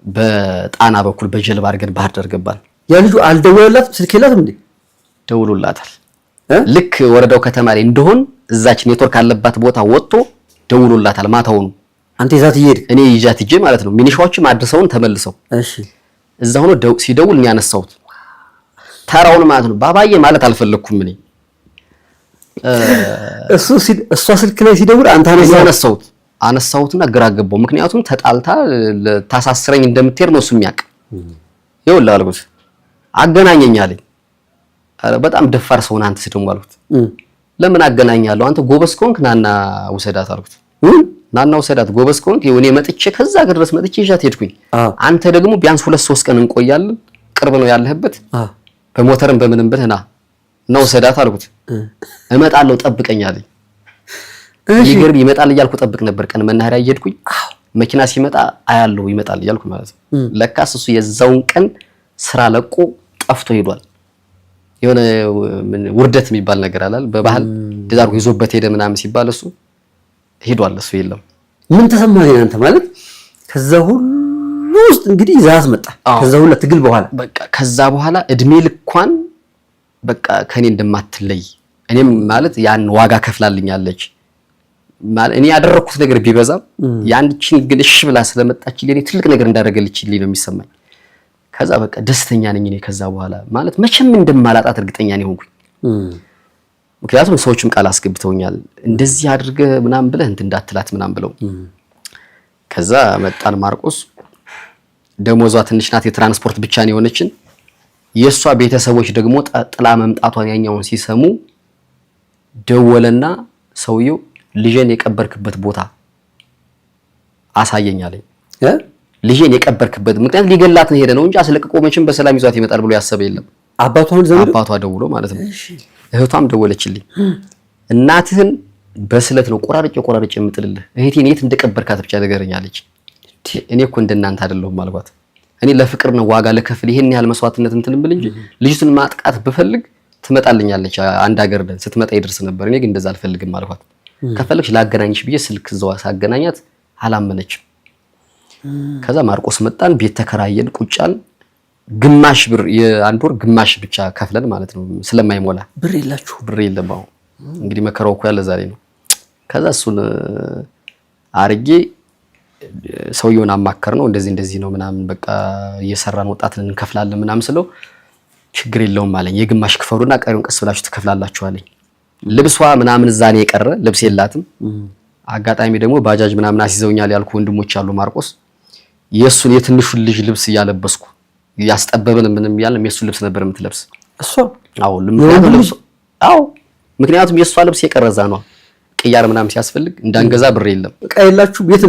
በጣና በኩል በጀልባ አድርገን ባህር ዳር ገባን። ያ ልጁ አልደወለላትም? ስልክ የላትም እንዴ? ደውሎላታል። ልክ ወረዳው ከተማ ላይ እንደሆን እዛች ኔትወርክ አለባት ቦታ ወጥቶ ደውሎላታል። ማታውኑ አንተ ይዛት እየሄድክ? እኔ ይዣት ሂጄ ማለት ነው። ሚኒሻዎችም አድርሰውን ተመልሰው። እሺ እዛ ሆኖ ሲደውል እኔ ያነሳሁት ተራውን ማለት ነው። ባባዬ ማለት አልፈለኩም እኔ። እሱ እሷ ስልክ ላይ ሲደውል አንተ አነሳሁት። አነሳሁትና ግራ ገባው። ምክንያቱም ተጣልታ ታሳስረኝ እንደምትሄድ ነው እሱ የሚያውቅ። ይኸውልህ አልኩት፣ አገናኘኝ አለኝ። ኧረ በጣም ደፋር ሰው ነህ አንተስ ደግሞ አልኩት። ለምን አገናኛለሁ? አንተ ጎበዝ ከሆንክ ናና ውሰዳት አልኩት። ናና ውሰዳት ጎበዝ ከሆንክ እኔ መጥቼ ከዛ ሀገር ድረስ መጥቼ ይዣት ሄድኩኝ። አንተ ደግሞ ቢያንስ 2-3 ቀን እንቆያለን፣ ቅርብ ነው ያለህበት፣ በሞተርም በምንም ብለህ ና እና ውሰዳት አልኩት። እመጣለሁ ጠብቀኝ አለኝ። ይገርም ይመጣል እያልኩ ጠብቅ ነበር። ቀን መናኸሪያ እየሄድኩኝ መኪና ሲመጣ አያለሁ ይመጣል እያልኩ ማለት ነው። ለካስ እሱ የዛውን ቀን ስራ ለቆ ጠፍቶ ሄዷል። የሆነ ውርደት የሚባል ነገር አላል በባህል እንደዛ አድርጎ ይዞበት ሄደ ምናምን ሲባል እሱ ሄዷል። እሱ የለም። ምን ተሰማህ አንተ? ማለት ከዛ ሁሉ ውስጥ እንግዲህ ይዛት መጣ። ከዛ ሁሉ ትግል በኋላ በቃ ከዛ በኋላ እድሜ ልኳን በቃ ከኔ እንደማትለይ እኔም ማለት ያን ዋጋ ከፍላልኛለች። ማለት እኔ ያደረኩት ነገር ቢበዛም ያንቺን ግን እሺ ብላ ስለመጣችልኝ እኔ ትልቅ ነገር እንዳደረገልችልኝ ነው የሚሰማኝ። ከዛ በቃ ደስተኛ ነኝ እኔ ከዛ በኋላ ማለት መቼም እንደማላጣት እርግጠኛ ነኝ ሆንኩኝ። ምክንያቱም ሰዎችም ቃል አስገብተውኛል እንደዚህ አድርገህ ምናምን ብለህ እንትን እንዳትላት ምናምን ብለው። ከዛ መጣን ማርቆስ። ደሞዟ ትንሽ ናት፣ የትራንስፖርት ብቻ ነው የሆነችን። የእሷ ቤተሰቦች ደግሞ ጥላ መምጣቷን ያኛውን ሲሰሙ ደወለና ሰውየው ልጄን የቀበርክበት ቦታ አሳየኝ አለኝ። ልጄን የቀበርክበት ምክንያት ሊገላት ነው ሄደ ነው እንጂ አስለቅቆ መቼም በሰላም ይዟት ይመጣል ብሎ ያሰበ የለም። አባቷ ደውሎ ማለት ነው። እህቷም ደወለችልኝ። እናትህን በስለት ነው ቆራርጬ ቆራርጬ የምጥልልህ፣ እህቴን የት እንደቀበርካት ብቻ ንገረኝ አለች። እኔ እኮ እንደናንተ አይደለሁም አልኳት። እኔ ለፍቅር ነው ዋጋ ለከፍል ይሄን ያህል መስዋዕትነት እንትን ብል እንጂ ልጅቱን ማጥቃት ብፈልግ ትመጣልኛለች። አንድ ሀገር ደን ስትመጣ ይደርስ ነበር። እኔ ግን እንደዛ አልፈልግም አልኳት። ከፈለግሽ ላገናኝሽ ብዬ ስልክ እዛው ሳገናኛት አላመነችም። ከዛ ማርቆስ መጣን፣ ቤት ተከራየን፣ ቁጫን ግማሽ ብር የአንድ ወር ግማሽ ብቻ ከፍለን ማለት ነው ስለማይሞላ ብር የላችሁ ብር የለም። አሁን እንግዲህ መከራው እኮ ያለ ዛሬ ነው። ከዛ እሱን አርጌ ሰውየውን አማከር ነው እንደዚህ እንደዚህ ነው ምናምን በቃ እየሰራን ወጣትን እንከፍላለን ምናምን ስለው ችግር የለውም አለኝ። የግማሽ ክፈሉና ቀሪውን ቀስ ብላችሁ ትከፍላላችሁ አለኝ። ልብሷ ምናምን እዛ ነው የቀረ፣ ልብስ የላትም። አጋጣሚ ደግሞ ባጃጅ ምናምን አስይዘውኛል ያልኩ ወንድሞች አሉ ማርቆስ። የእሱን የትንሹን ልጅ ልብስ እያለበስኩ እያስጠበብን ምንም እያልን የእሱን ልብስ ነበር የምትለብስ እሷ። አዎ አዎ፣ ምክንያቱም የእሷ ልብስ የቀረዛ ነው። ቅያር ምናምን ሲያስፈልግ እንዳንገዛ ብር የለም፣ እቃ የላችሁ ቤት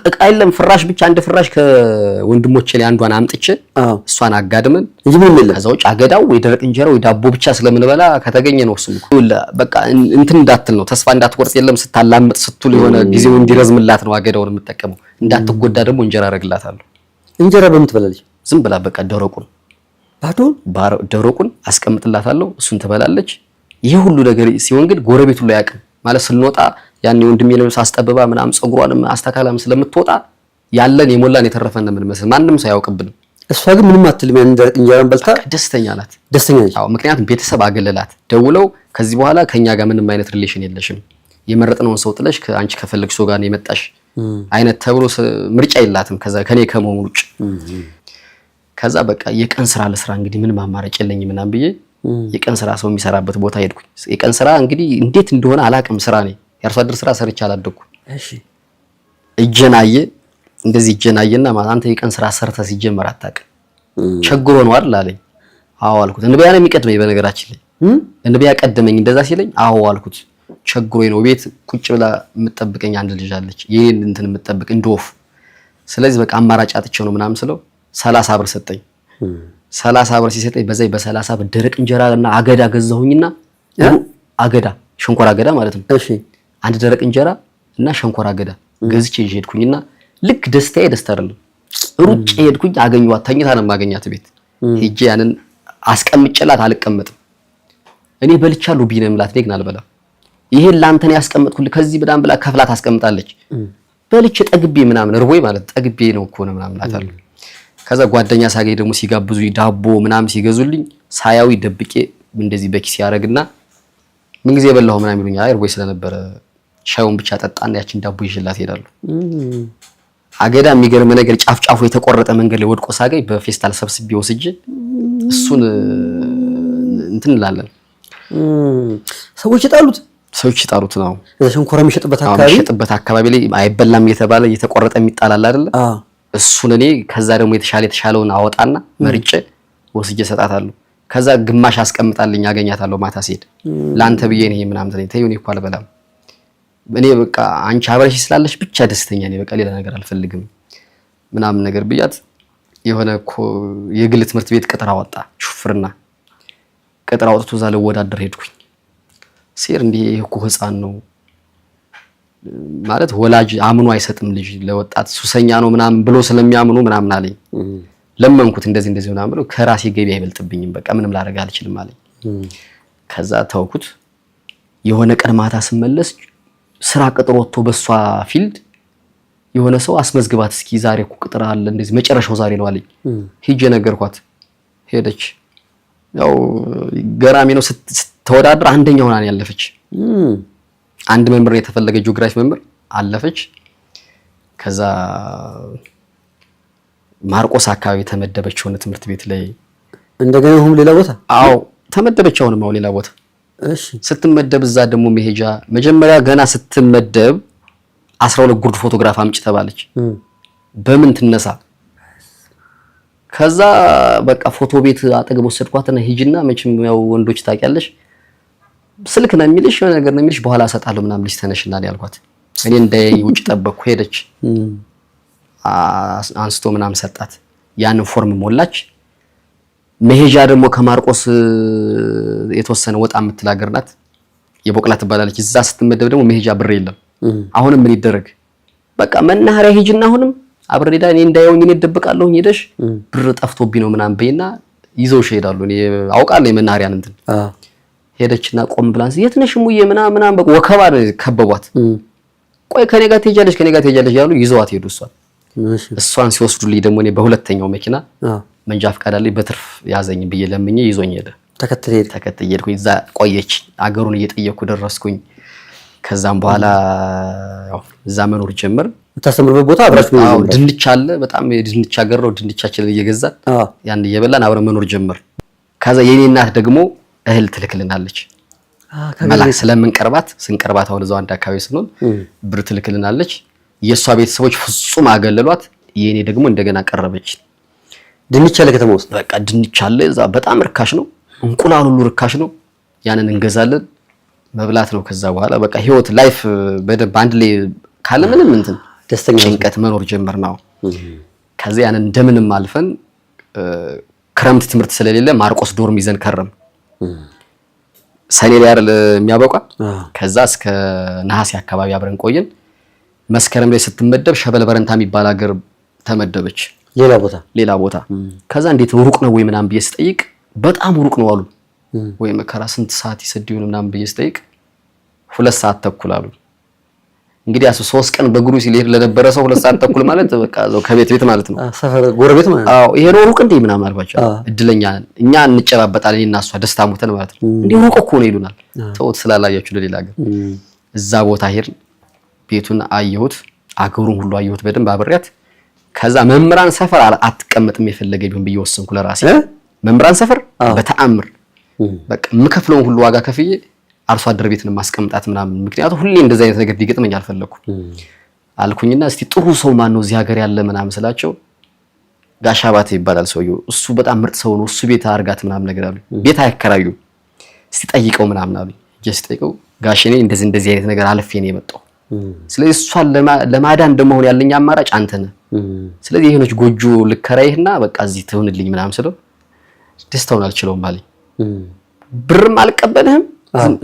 እቃ የለም። ፍራሽ ብቻ አንድ ፍራሽ ከወንድሞቼ ላይ አንዷን አምጥቼ እሷን አጋድመን እንጂ ምንም የለም። ከዛ ውጭ አገዳው ወይ ደረቅ እንጀራ ወይ ዳቦ ብቻ ስለምንበላ ከተገኘ ነው። እሱም እኮ በቃ እንትን እንዳትል ነው፣ ተስፋ እንዳትቆርጥ የለም። ስታላምጥ ስትል የሆነ ጊዜው እንዲረዝምላት ነው አገዳውን የምጠቀመው። እንዳትጎዳ ደግሞ እንጀራ አደርግላታለሁ። እንጀራ በምን ትበላለች? ዝም ብላ በቃ ደረቁን ባዶን ደረቁን አስቀምጥላታለሁ፣ እሱን ትበላለች። ይሄ ሁሉ ነገር ሲሆን ግን ጎረቤቱ ላይ አያውቅም። ማለት ስንወጣ ያን ወንድሜ ልብስ አስጠብባ ምናምን ፀጉሯንም አስተካክላም ስለምትወጣ ያለን የሞላን የተረፈን ነው የምንመስል፣ ማንም ሰው አያውቅብንም። እሷ ግን ምንም አትልም። ያን ደረቅ እንጀራን በልታ ደስተኛ ናት። ደስተኛ ነች። አዎ፣ ምክንያቱም ቤተሰብ አገለላት። ደውለው ከዚህ በኋላ ከኛ ጋር ምንም አይነት relation የለሽም፣ የመረጥነውን ሰው ጥለሽ ከአንቺ ከፈለግሽ ሰው ጋር ነው የመጣሽ አይነት ተብሎ ምርጫ የላትም ከዛ ከኔ ከመሆኑ ውጭ። ከዛ በቃ የቀን ስራ ለስራ እንግዲህ ምንም አማራጭ የለኝም ምናምን ብዬ የቀን ስራ ሰው የሚሰራበት ቦታ ሄድኩኝ። የቀን ስራ እንግዲህ እንዴት እንደሆነ አላውቅም። ስራ ነኝ የአርሶ አደር ስራ ሰርቼ አላደኩም። እሺ እጄን አየ እንደዚህ እጄን አየና ማለት አንተ የቀን ስራ ሰርተህ ሲጀመር አታውቅም ቸግሮ ነው አይደል አለኝ። አዎ አልኩት። እንበያ ነው የሚቀድመኝ በነገራችን ላይ እንበያ ቀደመኝ። እንደዛ ሲለኝ አዎ አልኩት። ቸግሮኝ ነው ቤት ቁጭ ብላ የምትጠብቀኝ አንድ ልጅ አለች፣ ይሄን እንትን የምትጠብቅ እንደ ወፍ። ስለዚህ በቃ አማራጭ አጥቼው ነው ምናምን ስለው 30 ብር ሰጠኝ። 30 ብር ሲሰጠኝ በዛ በ30 ብር ደረቅ እንጀራ እና አገዳ ገዛሁኝና አገዳ ሸንኮራ አገዳ ማለት ነው። እሺ አንድ ደረቅ እንጀራ እና ሸንኮራ አገዳ ገዝቼ ይዤ ሄድኩኝና ልክ ደስታዬ ደስታ አይደለም፣ ሩጬ ሄድኩኝ። አገኘኋት፣ ተኝታ ነው የማገኛት ቤት ሄጄ ያንን አስቀምጬላት አልቀመጥም። እኔ በልቻለሁ ብዬ ነው የምላት፣ እኔ ግን አልበላም። ይሄን ላንተ ነው ያስቀመጥኩልህ ከዚህ በዳም ብላ ከፍላ ታስቀምጣለች። በልቼ ጠግቤ ምናምን እርቦኝ ማለት ጠግቤ ነው እኮ ነው ምናምን እላታለሁ። ከዛ ጓደኛ ሳገኝ ደግሞ ሲጋብዙኝ ዳቦ ምናምን ሲገዙልኝ ሳያዊ ደብቄ እንደዚህ በኪስ ያደርግና ምን ጊዜ የበላሁ ምናምን ይሉኛል። አይ እርቦኝ ስለነበረ ሻዩን ብቻ ጠጣና ያችን ዳቦ ይዤላት እሄዳለሁ። አገዳ የሚገርም ነገር ጫፍ ጫፉ የተቆረጠ መንገድ ላይ ወድቆ ሳገኝ በፌስታል ሰብስቤ ወስጄ እሱን እንትን እንላለን። ሰዎች የጣሉት ሰዎች ይጣሉት ነው። እዛ ሸንኮራ የሚሸጥበት አካባቢ የሚሸጥበት አካባቢ ላይ አይበላም እየተባለ እየተቆረጠ የሚጣላል አይደለ? እሱን እኔ ከዛ ደግሞ የተሻለ የተሻለውን አወጣና መርጬ ወስጄ እሰጣታለሁ። ከዛ ግማሽ አስቀምጣልኝ አገኛታለሁ ማታ ሲሄድ ለአንተ ብዬ ነው ይሄ ምናምን ትለኝ። ተይው እኔ እኮ አልበላም፣ እኔ በቃ አንቺ አብረሽ ስላለሽ ብቻ ደስተኛ ነኝ፣ በቃ ሌላ ነገር አልፈልግም ምናምን ነገር ብያት የሆነ እኮ የግል ትምህርት ቤት ቅጥር አወጣ፣ ሹፍርና ቅጥር አውጥቶ እዛ ልወዳደር ሄድኩኝ። ሴር እንዲህ ይሄ እኮ ህፃን ነው ማለት ወላጅ አምኖ አይሰጥም ልጅ ለወጣት ሱሰኛ ነው ምናምን ብሎ ስለሚያምኑ ምናምን አለኝ። ለመንኩት እንደዚህ እንደዚህ ምናምን ብሎ ከራሴ ገቢ አይበልጥብኝም በቃ ምንም ላደርግ አልችልም አለኝ። ከዛ ተውኩት። የሆነ ቀን ማታ ስመለስ ስራ ቅጥር ወጥቶ በሷ field የሆነ ሰው አስመዝግባት እስኪ ዛሬ እኮ ቅጥር አለ እንደዚህ መጨረሻው ዛሬ ነው አለኝ። ሂጄ ነገርኳት። ሄደች። ያው ገራሚ ነው ስትወዳደር አንደኛ ሆና ነው ያለፈች። አንድ መምህር ነው የተፈለገ ጂኦግራፊ መምህር አለፈች። ከዛ ማርቆስ አካባቢ ተመደበች የሆነ ትምህርት ቤት ላይ እንደገና አሁን ሌላ ቦታ። አዎ ተመደበች። አሁንም አሁን ሌላ ቦታ። እሺ ስትመደብ እዛ ደግሞ መሄጃ መጀመሪያ ገና ስትመደብ 12 ጉርድ ፎቶግራፍ አምጪ ተባለች። በምን ትነሳ? ከዛ በቃ ፎቶ ቤት አጠገብ ወሰድኳትና ሂጂና መቼም ያው ወንዶች ታውቂያለሽ ስልክ ነው የሚልሽ የሆነ ነገር ነው የሚልሽ በኋላ እሰጣለሁ ምናምን ልጅ ተነሽና ነው ያልኳት። እኔ እንዳይ ውጭ ጠበቅኩ። ሄደች አንስቶ ምናምን ሰጣት። ያንን ፎርም ሞላች። መሄጃ ደግሞ ከማርቆስ የተወሰነ ወጣ የምትል ሀገር ናት፣ የቦቅላ ትባላለች። እዛ ስትመደብ ደግሞ መሄጃ ብር የለም። አሁንም ምን ይደረግ? በቃ መናኸሪያ ሂጂና አሁንም አብረን ሄዳ እኔ እንዳየውኝ እኔ እደብቃለሁኝ ሄደሽ ብር ጠፍቶብኝ ነው ምናምን በይና ይዘውሽ ይሄዳሉ። እኔ አውቃለሁ የመናኸሪያን እንትን። ሄደችና ቆም ብላን የት ነሽ እሙዬ ምናምን ምናምን በቃ ወከባ ነው ከበቧት። ቆይ ከኔ ጋር ትሄጃለሽ ከኔ ጋር ትሄጃለሽ ያሉ ይዘዋት ሄዱ። እሷን እሷን ሲወስዱልኝ ደግሞ እኔ በሁለተኛው መኪና መንጃ ፈቃድ አለኝ በትርፍ ያዘኝ ብዬ ለምኜ ይዞኝ ሄደ። ተከትዬ ተከትዬ ሄድኩኝ። እዛ ቆየች። አገሩን እየጠየኩ ደረስኩኝ። ከዛም በኋላ ያው እዛ መኖር ጀመር። የምታስተምርበት ቦታ አብራችሁ መኖር ጀመራችሁ? ድንች አለ፣ በጣም የድንች ሀገር ነው። ድንቻችንን እየገዛን ያን እየበላን አብረን መኖር ጀመር። ከዛ የኔ እናት ደግሞ እህል ትልክልናለች። መላክ ስለምንቀርባት ስንቀርባት አሁን እዛው አንድ አካባቢ ስንሆን ብር ትልክልናለች። የእሷ ቤተሰቦች ፍጹም አገለሏት። የኔ ደግሞ እንደገና ቀረበች። ድንች አለ ከተማ ውስጥ። በቃ ድንች አለ እዛ በጣም ርካሽ ነው። እንቁላል ሁሉ ርካሽ ነው። ያንን እንገዛለን መብላት ነው። ከዛ በኋላ በቃ ህይወት life በደንብ አንድ ላይ ካለ ምንም እንትን ደስተኛ ጭንቀት መኖር ጀመር ነው። ከዛ ያንን እንደምንም አልፈን ክረምት ትምህርት ስለሌለ ማርቆስ dorm ይዘን ከረም ሰኔ ላይ አይደል የሚያበቋ። ከዛ እስከ ነሐሴ አካባቢ አብረን ቆየን። መስከረም ላይ ስትመደብ ሸበል በረንታ የሚባል ሀገር ተመደበች፣ ሌላ ቦታ ሌላ ቦታ። ከዛ እንዴት ሩቅ ነው ወይ ምናምን ብዬ ስጠይቅ በጣም ሩቅ ነው አሉ። ወይ መከራ ስንት ሰዓት ይሰድ ይሆን ምናምን ብዬ ስጠይቅ 2 ሰዓት ተኩል አሉ። እንግዲህ አስ 3 ቀን በእግሩ ሲሄድ ለነበረ ሰው 2 ሰዓት ተኩል ማለት በቃ እዛው ከቤት ቤት ማለት ነው። ሰፈር ጎረቤት ማለት ነው። አዎ ይሄ ነው ሩቅ እንዴ ምናምን አልኳቸው። እድለኛ ነን እኛ እንጨባበጣለን፣ እኔና እሷ ደስታ ሞተን ማለት ነው። እንዴ ሩቅ እኮ ነው ይሉናል። ተውት ስላላያችሁ ለሌላ ሀገር። እዛ ቦታ ሄድን፣ ቤቱን አየሁት፣ አገሩን ሁሉ አየሁት በደንብ አብሬያት። ከዛ መምህራን ሰፈር አትቀመጥም የፈለገ ቢሆን ብዬ ወሰንኩ ለራሴ። መምህራን ሰፈር በተአምር በቃ የምከፍለውን ሁሉ ዋጋ ከፍዬ አርሶ አደር ቤትን ማስቀምጣት ምናምን፣ ምክንያቱም ሁሌ እንደዚህ አይነት ነገር ሊገጥመኝ አልፈለኩም አልኩኝና እስቲ ጥሩ ሰው ማን ነው እዚህ ሀገር ያለ ምናምን ስላቸው ጋሻ አባተ ይባላል ሰውየው። እሱ በጣም ምርጥ ሰው ነው። እሱ ቤት አርጋት ምናምን ነገር አሉኝ። ቤት አያከራዩም። እስቲ ጠይቀው ምናምን አሉኝ። ሄጄ ስጠይቀው ጋሼ እኔ እንደዚህ እንደዚህ አይነት ነገር አልፌ ነው የመጣው። ስለዚህ እሷን ለማዳን ደግሞ አሁን ያለኝ አማራጭ አንተ ነህ። ስለዚህ የሆነች ጎጆ ልከራይህና በቃ እዚህ ትሁንልኝ ምናምን ስለው ደስታውን አልችለውም አለኝ። ብርም አልቀበልህም፣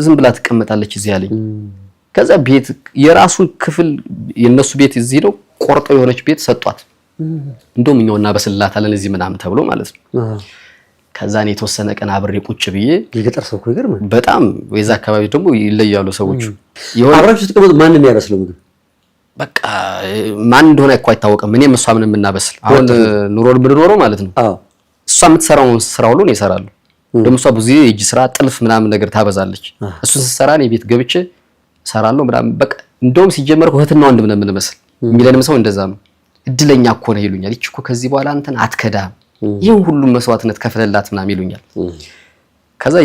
ዝም ብላ ትቀመጣለች እዚህ አለኝ። ከዛ ቤት የራሱን ክፍል የነሱ ቤት እዚህ ነው ቆርጠው የሆነች ቤት ሰጧት። እንደውም እኛው እናበስልላታለን እዚህ ምናምን ተብሎ ማለት ነው። ከዛ እኔ የተወሰነ ቀን አብሬ ቁጭ ብዬ የገጠር ሰው እኮ ይገርማል በጣም። የዛ አካባቢ ደግሞ ይለያሉ ሰዎቹ። አብራችሁ ስትቀመጡ ማን ነው የሚያበስለው ምግብ? በቃ ማን እንደሆነ እኮ አይታወቅም። እኔም እሷ ምን የምናበስል አሁን ኑሮን የምንኖረው ማለት ነው። እሷ የምትሰራውን ስራ ሁሉ እኔ እሰራለሁ። ደግሞ እሷ ብዙ የእጅ ስራ ጥልፍ ምናምን ነገር ታበዛለች። እሱን ስትሰራ እኔ ቤት ገብቼ እሰራለሁ ምናምን። በቃ እንደውም ሲጀመር እህትና ወንድም ነው የምንመስል የሚለንም ሰው እንደዛ ነው። እድለኛ እኮ ነህ ይሉኛል። ይቺ እኮ ከዚህ በኋላ አንተን አትከዳም፣ ይህን ሁሉ መስዋዕትነት ከፍለላት ምናምን ይሉኛል። ከዛ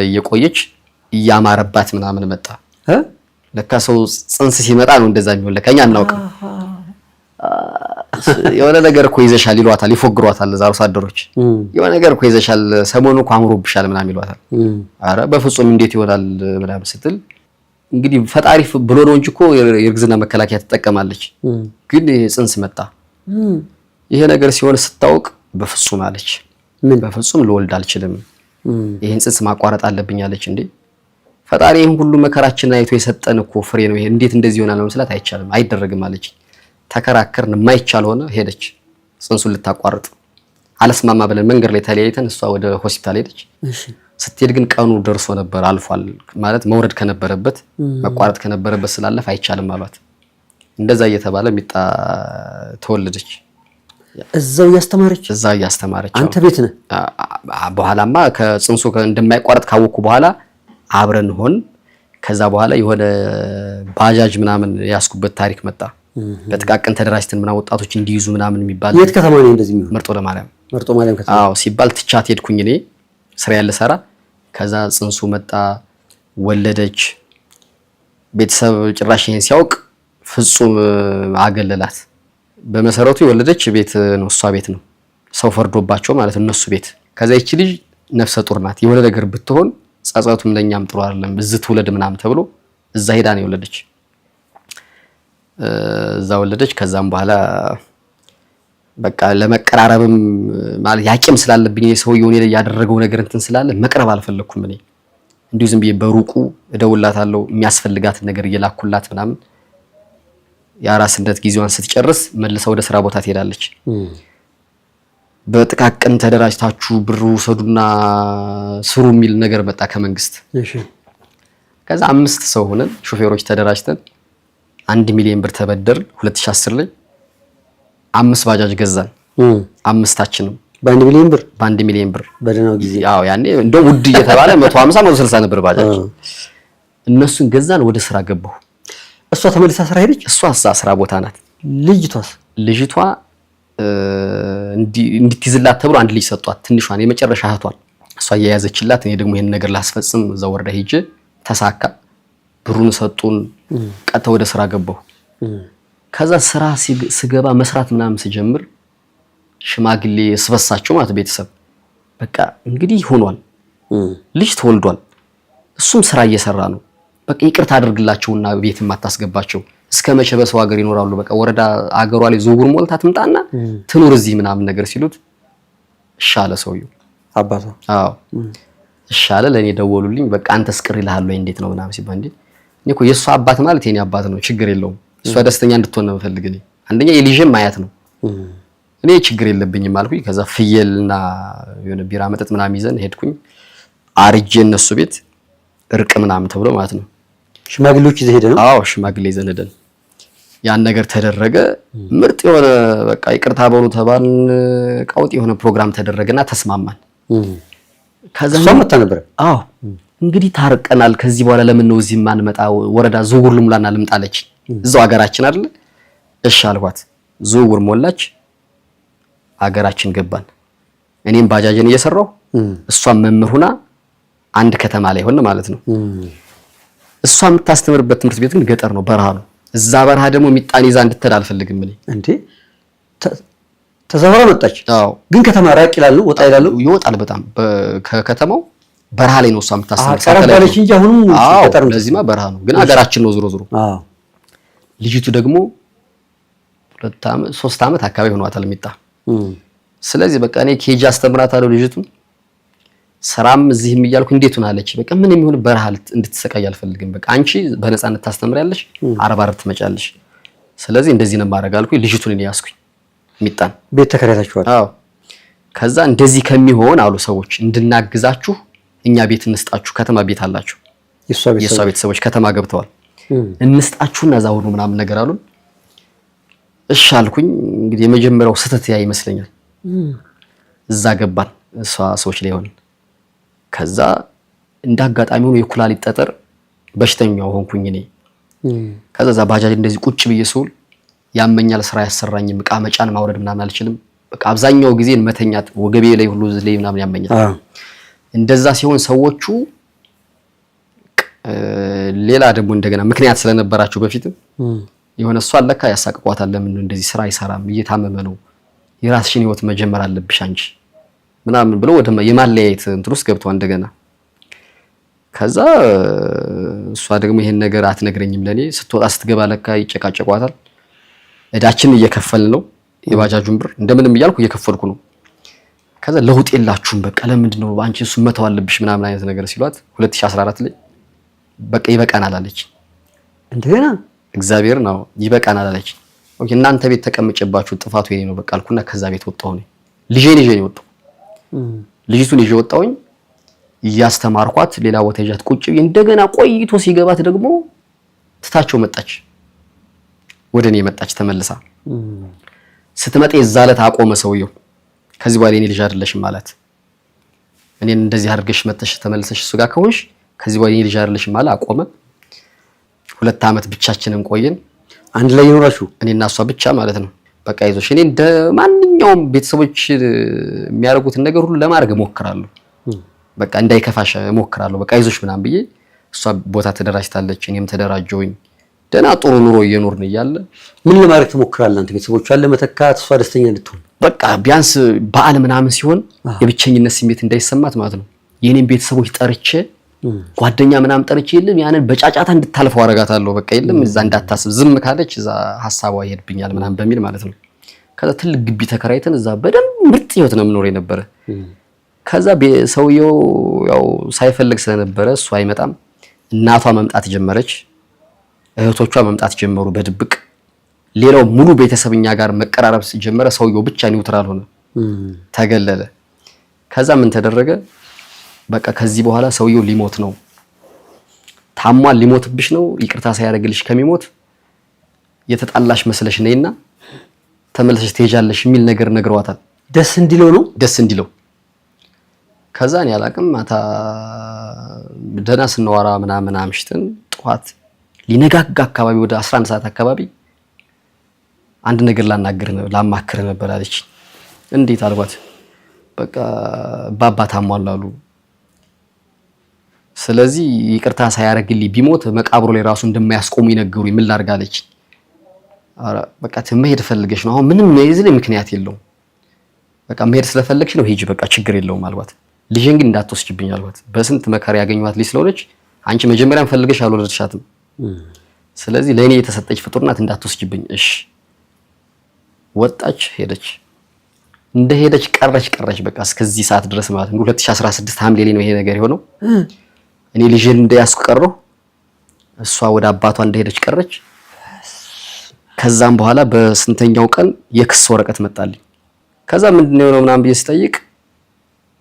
እየቆየች እያማረባት ምናምን መጣ። ለካ ሰው ጽንስ ሲመጣ ነው እንደዛ የሚሆን። ለካ እኛ አናውቅም። የሆነ ነገር እኮ ይዘሻል ይሏታል፣ ይፎግሯታል። እዛ አርሶ አደሮች የሆነ ነገር እኮ ይዘሻል፣ ሰሞኑ እኮ አምሮብሻል ምናምን ይሏታል። አረ በፍጹም እንዴት ይሆናል ምናምን ስትል እንግዲህ ፈጣሪ ብሎ ነው እንጂ እኮ የእርግዝና መከላከያ ትጠቀማለች። ግን ጽንስ መጣ። ይሄ ነገር ሲሆን ስታውቅ በፍጹም አለች፣ በፍጹም ልወልድ አልችልም፣ ይሄን ጽንስ ማቋረጥ አለብኝ አለች። እንዴ ፈጣሪ ይሄን ሁሉ መከራችንን አይቶ የሰጠን እኮ ፍሬ ነው ይሄ፣ እንዴት እንደዚህ ይሆናል መስላት አይቻልም፣ አይደረግም አለች። ተከራከርን፣ የማይቻል ሆነ። ሄደች ጽንሱን ልታቋርጥ። አለስማማ ብለን መንገድ ላይ ተለያይተን እሷ ወደ ሆስፒታል ሄደች። ስትሄድ ግን ቀኑ ደርሶ ነበር፣ አልፏል። ማለት መውረድ ከነበረበት መቋረጥ ከነበረበት ስላለፍ አይቻልም አሏት። እንደዛ እየተባለ ሚጣ ተወለደች። እዛው እያስተማረች እዛው እያስተማረች አንተ ቤት ነህ። በኋላማ ከጽንሱ እንደማይቋረጥ ካወቅኩ በኋላ አብረን ሆን። ከዛ በኋላ የሆነ ባጃጅ ምናምን ያስኩበት ታሪክ መጣ። በጥቃቅን ተደራጅተን ምናምን ወጣቶች እንዲይዙ ምናምን የሚባል የት ከተማ ነው እንደዚህ የሚሆን? መርጦ ለማርያም መርጦ ማርያም ከተማ። አዎ ሲባል ትቻት ሄድኩኝ እኔ ስራ ያለ ሰራ። ከዛ ጽንሱ መጣ፣ ወለደች። ቤተሰብ ጭራሽ ይሄን ሲያውቅ ፍጹም አገለላት። በመሰረቱ የወለደች ቤት ነው፣ እሷ ቤት ነው፣ ሰው ፈርዶባቸው ማለት እነሱ ቤት። ከዛ ይቺ ልጅ ነፍሰ ጡር ናት፣ የሆነ ነገር ብትሆን ጸጸቱም ለኛም ጥሩ አይደለም፣ እዚህ ትውለድ ምናምን ተብሎ እዛ ሄዳ ነው የወለደች። እዛ ወለደች። ከዛም በኋላ በቃ ለመቀራረብም ማለት ያቂም ስላለብኝ ሰውየው እኔ ላይ ያደረገው ነገር እንትን ስላለ መቅረብ አልፈለኩም። እኔ እንዲሁ ዝም ብዬ በሩቁ እደውላታለሁ፣ የሚያስፈልጋትን ነገር እየላኩላት ምናምን። የአራስነት ጊዜዋን ስትጨርስ መልሳ ወደ ስራ ቦታ ትሄዳለች። በጥቃቅን ተደራጅታችሁ ብር ውሰዱና ስሩ የሚል ነገር መጣ ከመንግስት። ከዛ 5 ሰው ሆነን ሾፌሮች ተደራጅተን 1 ሚሊዮን ብር ተበደርን። 2010 ላይ 5 ባጃጅ ገዛን። አምስታችንም በ1 ሚሊዮን ብር በ1 ሚሊዮን ብር በደህናው ጊዜ። አዎ ያኔ እንደው ውድ እየተባለ 150 160 ነበር ባጃጅ። እነሱን ገዛን፣ ወደ ስራ ገባሁ። እሷ ተመልሳ ስራ ሄደች። እሷ ስራ ቦታ ናት። ልጅቷስ? ልጅቷ እንድትይዝላት ተብሎ አንድ ልጅ ሰጧት፣ ትንሿን የመጨረሻ እህቷን እሷ እየያዘችላት፣ እኔ ደግሞ ይሄን ነገር ላስፈጽም እዛ ወረዳ ሄጄ ተሳካ። ብሩን ሰጡን፣ ቀጥታ ወደ ስራ ገባሁ። ከዛ ስራ ስገባ መስራት ምናምን ስጀምር ሽማግሌ ስበሳቸው ማለት ቤተሰብ በቃ እንግዲህ ሆኗል፣ ልጅ ተወልዷል፣ እሱም ስራ እየሰራ ነው። በቃ ይቅርታ አድርግላቸውና ቤት የማታስገባቸው እስከ መቼ በሰው ሀገር ይኖራሉ? በቃ ወረዳ አገሯ ላይ ዝውውር ሞልታ ትምጣና ትኑር እዚህ ምናምን ነገር ሲሉት እሺ አለ ሰውየው አባቷ። አዎ እሺ አለ። ለእኔ ደወሉልኝ። በቃ አንተስ ቅር ይልሃል ወይ እንዴት ነው ምናምን ሲባል እንዴ እኔ እኮ የእሷ አባት ማለት የኔ አባት ነው፣ ችግር የለውም። እሷ ደስተኛ እንድትሆን ነው የምፈልግ እኔ። አንደኛ የልጄም አያት ነው፣ እኔ ችግር የለብኝም አልኩኝ። ከዛ ፍየልና የሆነ ቢራ መጠጥ ምናምን ይዘን ሄድኩኝ። አርጄ እነሱ ቤት እርቅ ምናምን ተብሎ ማለት ነው። ሽማግሌዎች ይዘህ ሄደህ ነው? አዎ ሽማግሌ ይዘን ሄደን ያን ነገር ተደረገ። ምርጥ የሆነ በቃ ይቅርታ በሉ ተባልን። ቀውጥ የሆነ ፕሮግራም ተደረገና ተስማማን። ከዛ እሷ መታ ነበር። አዎ እንግዲህ ታርቀናል። ከዚህ በኋላ ለምን ነው እዚህ የማንመጣ? ወረዳ ዝውውር ልሙላና ልምጣለች። እዛው ሀገራችን አይደለ? እሺ አልኳት። ዝውውር ሞላች፣ ሀገራችን ገባን። እኔም ባጃጅን እየሰራሁ እሷም መምህር ሁና አንድ ከተማ ላይ ሆነ ማለት ነው። እሷ የምታስተምርበት ትምህርት ቤት ግን ገጠር ነው፣ በረሃ ነው። እዛ በረሃ ደግሞ ሚጣን ይዛ እንድትሄድ አልፈልግም እኔ። እንዴ ተዛውራ መጣች። አዎ። ግን ከተማ ራቅ ይላል ነው፣ ወጣ ይላል ነው። ይወጣል በጣም ከከተማው በረሃ ላይ ነው እሷ የምታስተምር። ቀረብ አለች እንጂ አሁንም ገጠር ነው። ለዚህማ በረሃ ነው፣ ግን አገራችን ነው ዞሮ ዞሮ። አዎ። ልጅቱ ደግሞ 2 ዓመት 3 ዓመት አካባቢ ሆኗታል ሚጣ። ስለዚህ በቃ እኔ KG አስተምራታለሁ ልጅቱን፣ ስራም እዚህም እያልኩ እንዴት ሆናለች። በቃ ምን የሚሆን በረሃ እንድትሰቃይ አልፈልግም። በቃ አንቺ በነፃነት ታስተምሪያለሽ፣ ዓርብ ዓርብ ትመጫለሽ። ስለዚህ እንደዚህ ነው የማደርግ አልኩኝ። ልጅቱን እኔ ያዝኩኝ ሚጣን። ቤት ተከራይታችኋል? አዎ። ከዛ እንደዚህ ከሚሆን አሉ ሰዎች እንድናግዛችሁ እኛ ቤት እንስጣችሁ፣ ከተማ ቤት አላችሁ፣ የእሷ ቤተሰቦች ከተማ ገብተዋል፣ እንስጣችሁና እዛ ሁኑ ምናምን ነገር አሉን። እሺ አልኩኝ። እንግዲህ የመጀመሪያው ስህተት ያ ይመስለኛል። እዛ ገባን፣ እሷ ሰዎች ላይ ሆንን። ከዛ እንደ አጋጣሚ ሆኖ የኩላሊት ጠጠር በሽተኛው ሆንኩኝ እኔ። ከዛ እዛ ባጃጅ እንደዚህ ቁጭ ብዬ ስውል ያመኛል፣ ስራ ያሰራኝም፣ እቃ መጫን ማውረድ ምናምን አልችልም። በቃ አብዛኛው ጊዜ መተኛት፣ ወገቤ ላይ ሁሉ ላይ ምናምን ያመኛል። እንደዛ ሲሆን ሰዎቹ ሌላ ደግሞ እንደገና ምክንያት ስለነበራቸው በፊትም የሆነ እሷ ለካ ያሳቅቋታል። ለምን እንደዚህ ስራ አይሰራም? እየታመመ ነው፣ የራስሽን ህይወት መጀመር አለብሽ አንቺ ምናምን ብሎ ወደ የማለያየት እንትን ውስጥ ገብቷል እንደገና። ከዛ እሷ ደግሞ ይሄን ነገር አትነግረኝም ለኔ። ስትወጣ ስትገባ ለካ ይጨቃጨቋታል። እዳችን እየከፈልን ነው፣ የባጃጁን ብር እንደምንም እያልኩ እየከፈልኩ ነው። ከዛ ለውጥ የላችሁም በቃ ለምንድን ነው አንቺ እሱን መተው አለብሽ ምናምን አይነት ነገር ሲሏት 2014 ላይ በቃ ይበቃናል አለች። እንደገና እግዚአብሔር ነው ይበቃናል አለች። okay እናንተ ቤት ተቀምጬባችሁ ጥፋቱ የኔ ነው በቃ አልኩና ከዛ ቤት ወጣሁ። እኔ ልጄን ይዤ ነው የወጣሁ። ልጅቱን ይዤ ወጣሁኝ። እያስተማርኳት ሌላ ቦታ ይዣት ቁጭ ብዬ እንደገና ቆይቶ ሲገባት ደግሞ ትታቸው መጣች፣ ወደ እኔ መጣች ተመልሳ። ስትመጣ የዛ ዕለት አቆመ ሰውየው። ከዚህ በኋላ የኔ ልጅ አይደለሽም ማለት፣ እኔን እንደዚህ አድርገሽ መተሽ ተመልሰሽ እሱ ጋር ከሆንሽ ከዚህ በኋላ የኔ ልጅ አይደለሽም ማለት አቆመ። 2 ዓመት ብቻችንን ቆየን። አንድ ላይ ይኖራችሁ እኔና እሷ ብቻ ማለት ነው። በቃ ይዞሽ እኔ እንደ ማንኛውም ቤተሰቦች የሚያደርጉትን ነገር ሁሉ ለማድረግ እሞክራለሁ። በቃ እንዳይከፋሽ እሞክራለሁ። በቃ ይዞሽ ምናምን ብዬ እሷ ቦታ ተደራጅታለች፣ እኔም ተደራጀውኝ። ደህና ጥሩ ኑሮ እየኖርን እያለ ምን ለማድረግ ትሞክራለህ አንተ? ቤተሰቦቿን ለመተካት እሷ ደስተኛ እንድትሆን በቃ ቢያንስ በዓል ምናምን ሲሆን የብቸኝነት ስሜት እንዳይሰማት ማለት ነው። የኔን ቤተሰቦች ጠርቼ ጓደኛ ምናምን ጠርቼ የለም ያንን በጫጫታ እንድታልፈው አረጋታለሁ። በቃ የለም እዛ እንዳታስብ፣ ዝም ካለች እዛ ሀሳቧ ይሄድብኛል ምናምን በሚል ማለት ነው። ከዛ ትልቅ ግቢ ተከራይተን እዛ በደንብ ምርጥ ህይወት ነው የምኖር የነበረ። ከዛ ሰውየው ያው ሳይፈልግ ስለነበረ እሱ አይመጣም። እናቷ መምጣት ጀመረች፣ እህቶቿ መምጣት ጀመሩ በድብቅ። ሌላው ሙሉ ቤተሰብ እኛ ጋር መቀራረብ ጀመረ። ሰውየው ብቻ neutral ሆነ፣ ተገለለ። ከዛ ምን ተደረገ? በቃ ከዚህ በኋላ ሰውየው ሊሞት ነው፣ ታሟል፣ ሊሞትብሽ ነው። ይቅርታ ሳያደርግልሽ ከሚሞት የተጣላሽ መስለሽ ነይና ተመልሰሽ ትሄጃለሽ የሚል ነገር ነግረዋታል። ደስ እንዲለው ነው፣ ደስ እንዲለው። ከዛ እኔ አላቅም፣ ማታ ደህና ስናወራ ምናምን አምሽተን ጠዋት ሊነጋጋ አካባቢ ወደ 11 ሰዓት አካባቢ አንድ ነገር ላማክርህ ነበር አለች። እንዴት አልኳት። በቃ ባባ ታሟል አሉ። ስለዚህ ይቅርታ ሳያደርግልኝ ቢሞት መቃብሩ ላይ ራሱ እንደማያስቆሙ ይነገሩኝ፣ ምን ላድርግ አለች። ኧረ በቃ መሄድ ፈልገሽ ነው አሁን ምንም የዚህ ላይ ምክንያት የለውም። በቃ መሄድ ስለፈለግሽ ነው ሂጂ፣ በቃ ችግር የለውም አልኳት። ልጄን ግን እንዳትወስጂብኝ አልኳት። በስንት መከራ ያገኘኋት ልጅ ስለሆነች አንቺ መጀመሪያም ፈልገሽ አልወለድሻትም። ስለዚህ ለእኔ የተሰጠች ፍጡር ናት፣ እንዳትወስጂብኝ። እሺ ወጣች፣ ሄደች። እንደ ሄደች ቀረች ቀረች በቃ እስከዚህ ሰዓት ድረስ ማለት ነው። 2016 ሐምሌ ላይ ነው ይሄ ነገር የሆነው። እኔ ልጄን እንደያዝኩ ቀረሁ፣ እሷ ወደ አባቷ እንደሄደች ቀረች። ከዛም በኋላ በስንተኛው ቀን የክስ ወረቀት መጣልኝ። ከዛ ምንድነው የሆነው ምናምን ብዬ ስጠይቅ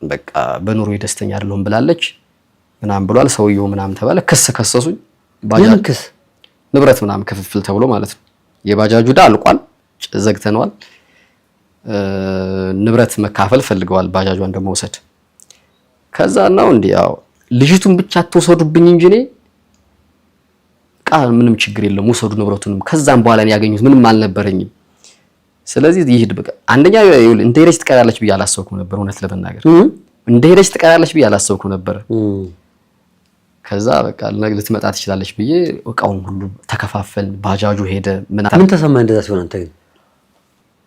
በቃ በኑሮ ደስተኛ አይደለሁም ብላለች ምናምን ብሏል ሰውየው ምናምን ተባለ። ክስ ከሰሱኝ። ባጃጅ ክስ ንብረት ምናምን ክፍፍል ተብሎ ማለት ነው። የባጃጁ ዕዳ አልቋል፣ ዘግተነዋል። ንብረት መካፈል ፈልገዋል ባጃጇን ደግሞ መውሰድ። ከዛ ነው እንዴ ያው ልጅቱን ብቻ አትወሰዱብኝ እንጂ እኔ ቃ ምንም ችግር የለም ውሰዱ ንብረቱንም። ከዛም በኋላ እኔ ያገኙት ምንም አልነበረኝም። ስለዚህ ይሄድ በቃ አንደኛ እንደ ሄደች ትቀራለች ብዬ አላሰብኩም ነበር። እውነት ለመናገር እንደ ሄደች ትቀራለች ብዬ አላሰብኩም ነበር። ከዛ በቃ ልትመጣ ትችላለች ብዬ እቃውን ሁሉ ተከፋፈል። ባጃጁ ሄደ። ምን ተሰማህ እንደዛ ሲሆን አንተ?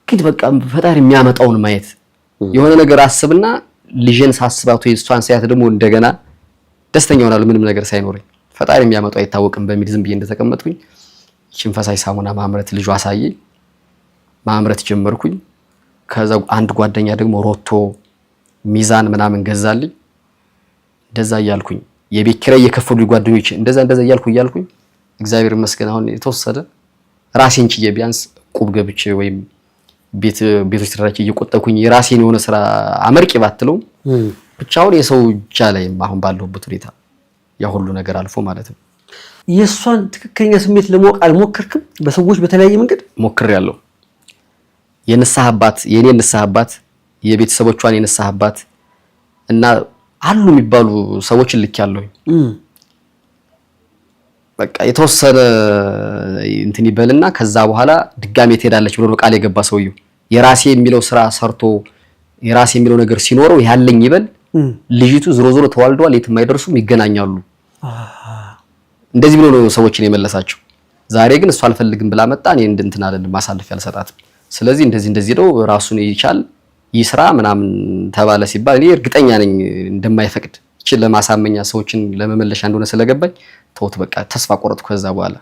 ግን ግን በቃ ፈጣሪ የሚያመጣውን ማየት የሆነ ነገር አስብና ልጄን ሳስባት ወይ እሷን ሳያት ደግሞ እንደገና ደስተኛ ሆናለሁ፣ ምንም ነገር ሳይኖረኝ። ፈጣሪ የሚያመጣው አይታወቅም በሚል ዝም ብዬ እንደተቀመጥኩኝ ይህችን ፈሳሽ ሳሙና ማምረት ልጁ አሳየኝ፣ ማምረት ጀመርኩኝ። ከዛ አንድ ጓደኛ ደግሞ ሮቶ ሚዛን ምናምን ገዛልኝ። እንደዛ እያልኩኝ የቤት ኪራይ እየከፈሉ ጓደኞቼ እንደዛ እንደዛ እያልኩኝ እግዚአብሔር ይመስገን አሁን የተወሰደ ራሴን ችዬ ቢያንስ ቁብ ገብቼ ወይም ቤቶች ተደራጅቼ እየቆጠብኩኝ የራሴን የሆነ ስራ አመርቂ ባትለውም ብቻውን የሰው እጃ ላይም አሁን ባለሁበት ሁኔታ ያ ሁሉ ነገር አልፎ ማለት ነው። የእሷን ትክክለኛ ስሜት ለማወቅ አልሞከርክም? በሰዎች በተለያየ መንገድ ሞክሬያለሁ። የንስሐ አባት የኔ ንስሐ አባት የቤተሰቦቿን የንስሐ አባት እና አሉ የሚባሉ ሰዎችን ልኬያለሁኝ። በቃ የተወሰነ እንትን ይበልና ከዛ በኋላ ድጋሜ ትሄዳለች ብሎ ነው ቃል የገባ ሰውየው። የራሴ የሚለው ስራ ሰርቶ የራሴ የሚለው ነገር ሲኖረው ያለኝ ይበል። ልጅቱ ዞሮ ዞሮ ተዋልደዋል፣ የትም አይደርሱም፣ ይገናኛሉ። እንደዚህ ብሎ ነው ሰዎችን የመለሳቸው። ዛሬ ግን እሷ አልፈልግም ብላ መጣ። እኔ እንትን አለልም ማሳለፍ ያልሰጣትም። ስለዚህ እንደዚህ እንደዚህ ነው ራሱን ይቻል ይስራ ምናምን ተባለ ሲባል እኔ እርግጠኛ ነኝ እንደማይፈቅድ ይችን ለማሳመኛ ሰዎችን ለመመለሻ እንደሆነ ስለገባኝ ተውት፣ በቃ ተስፋ ቆረጥኩ። ከዛ በኋላ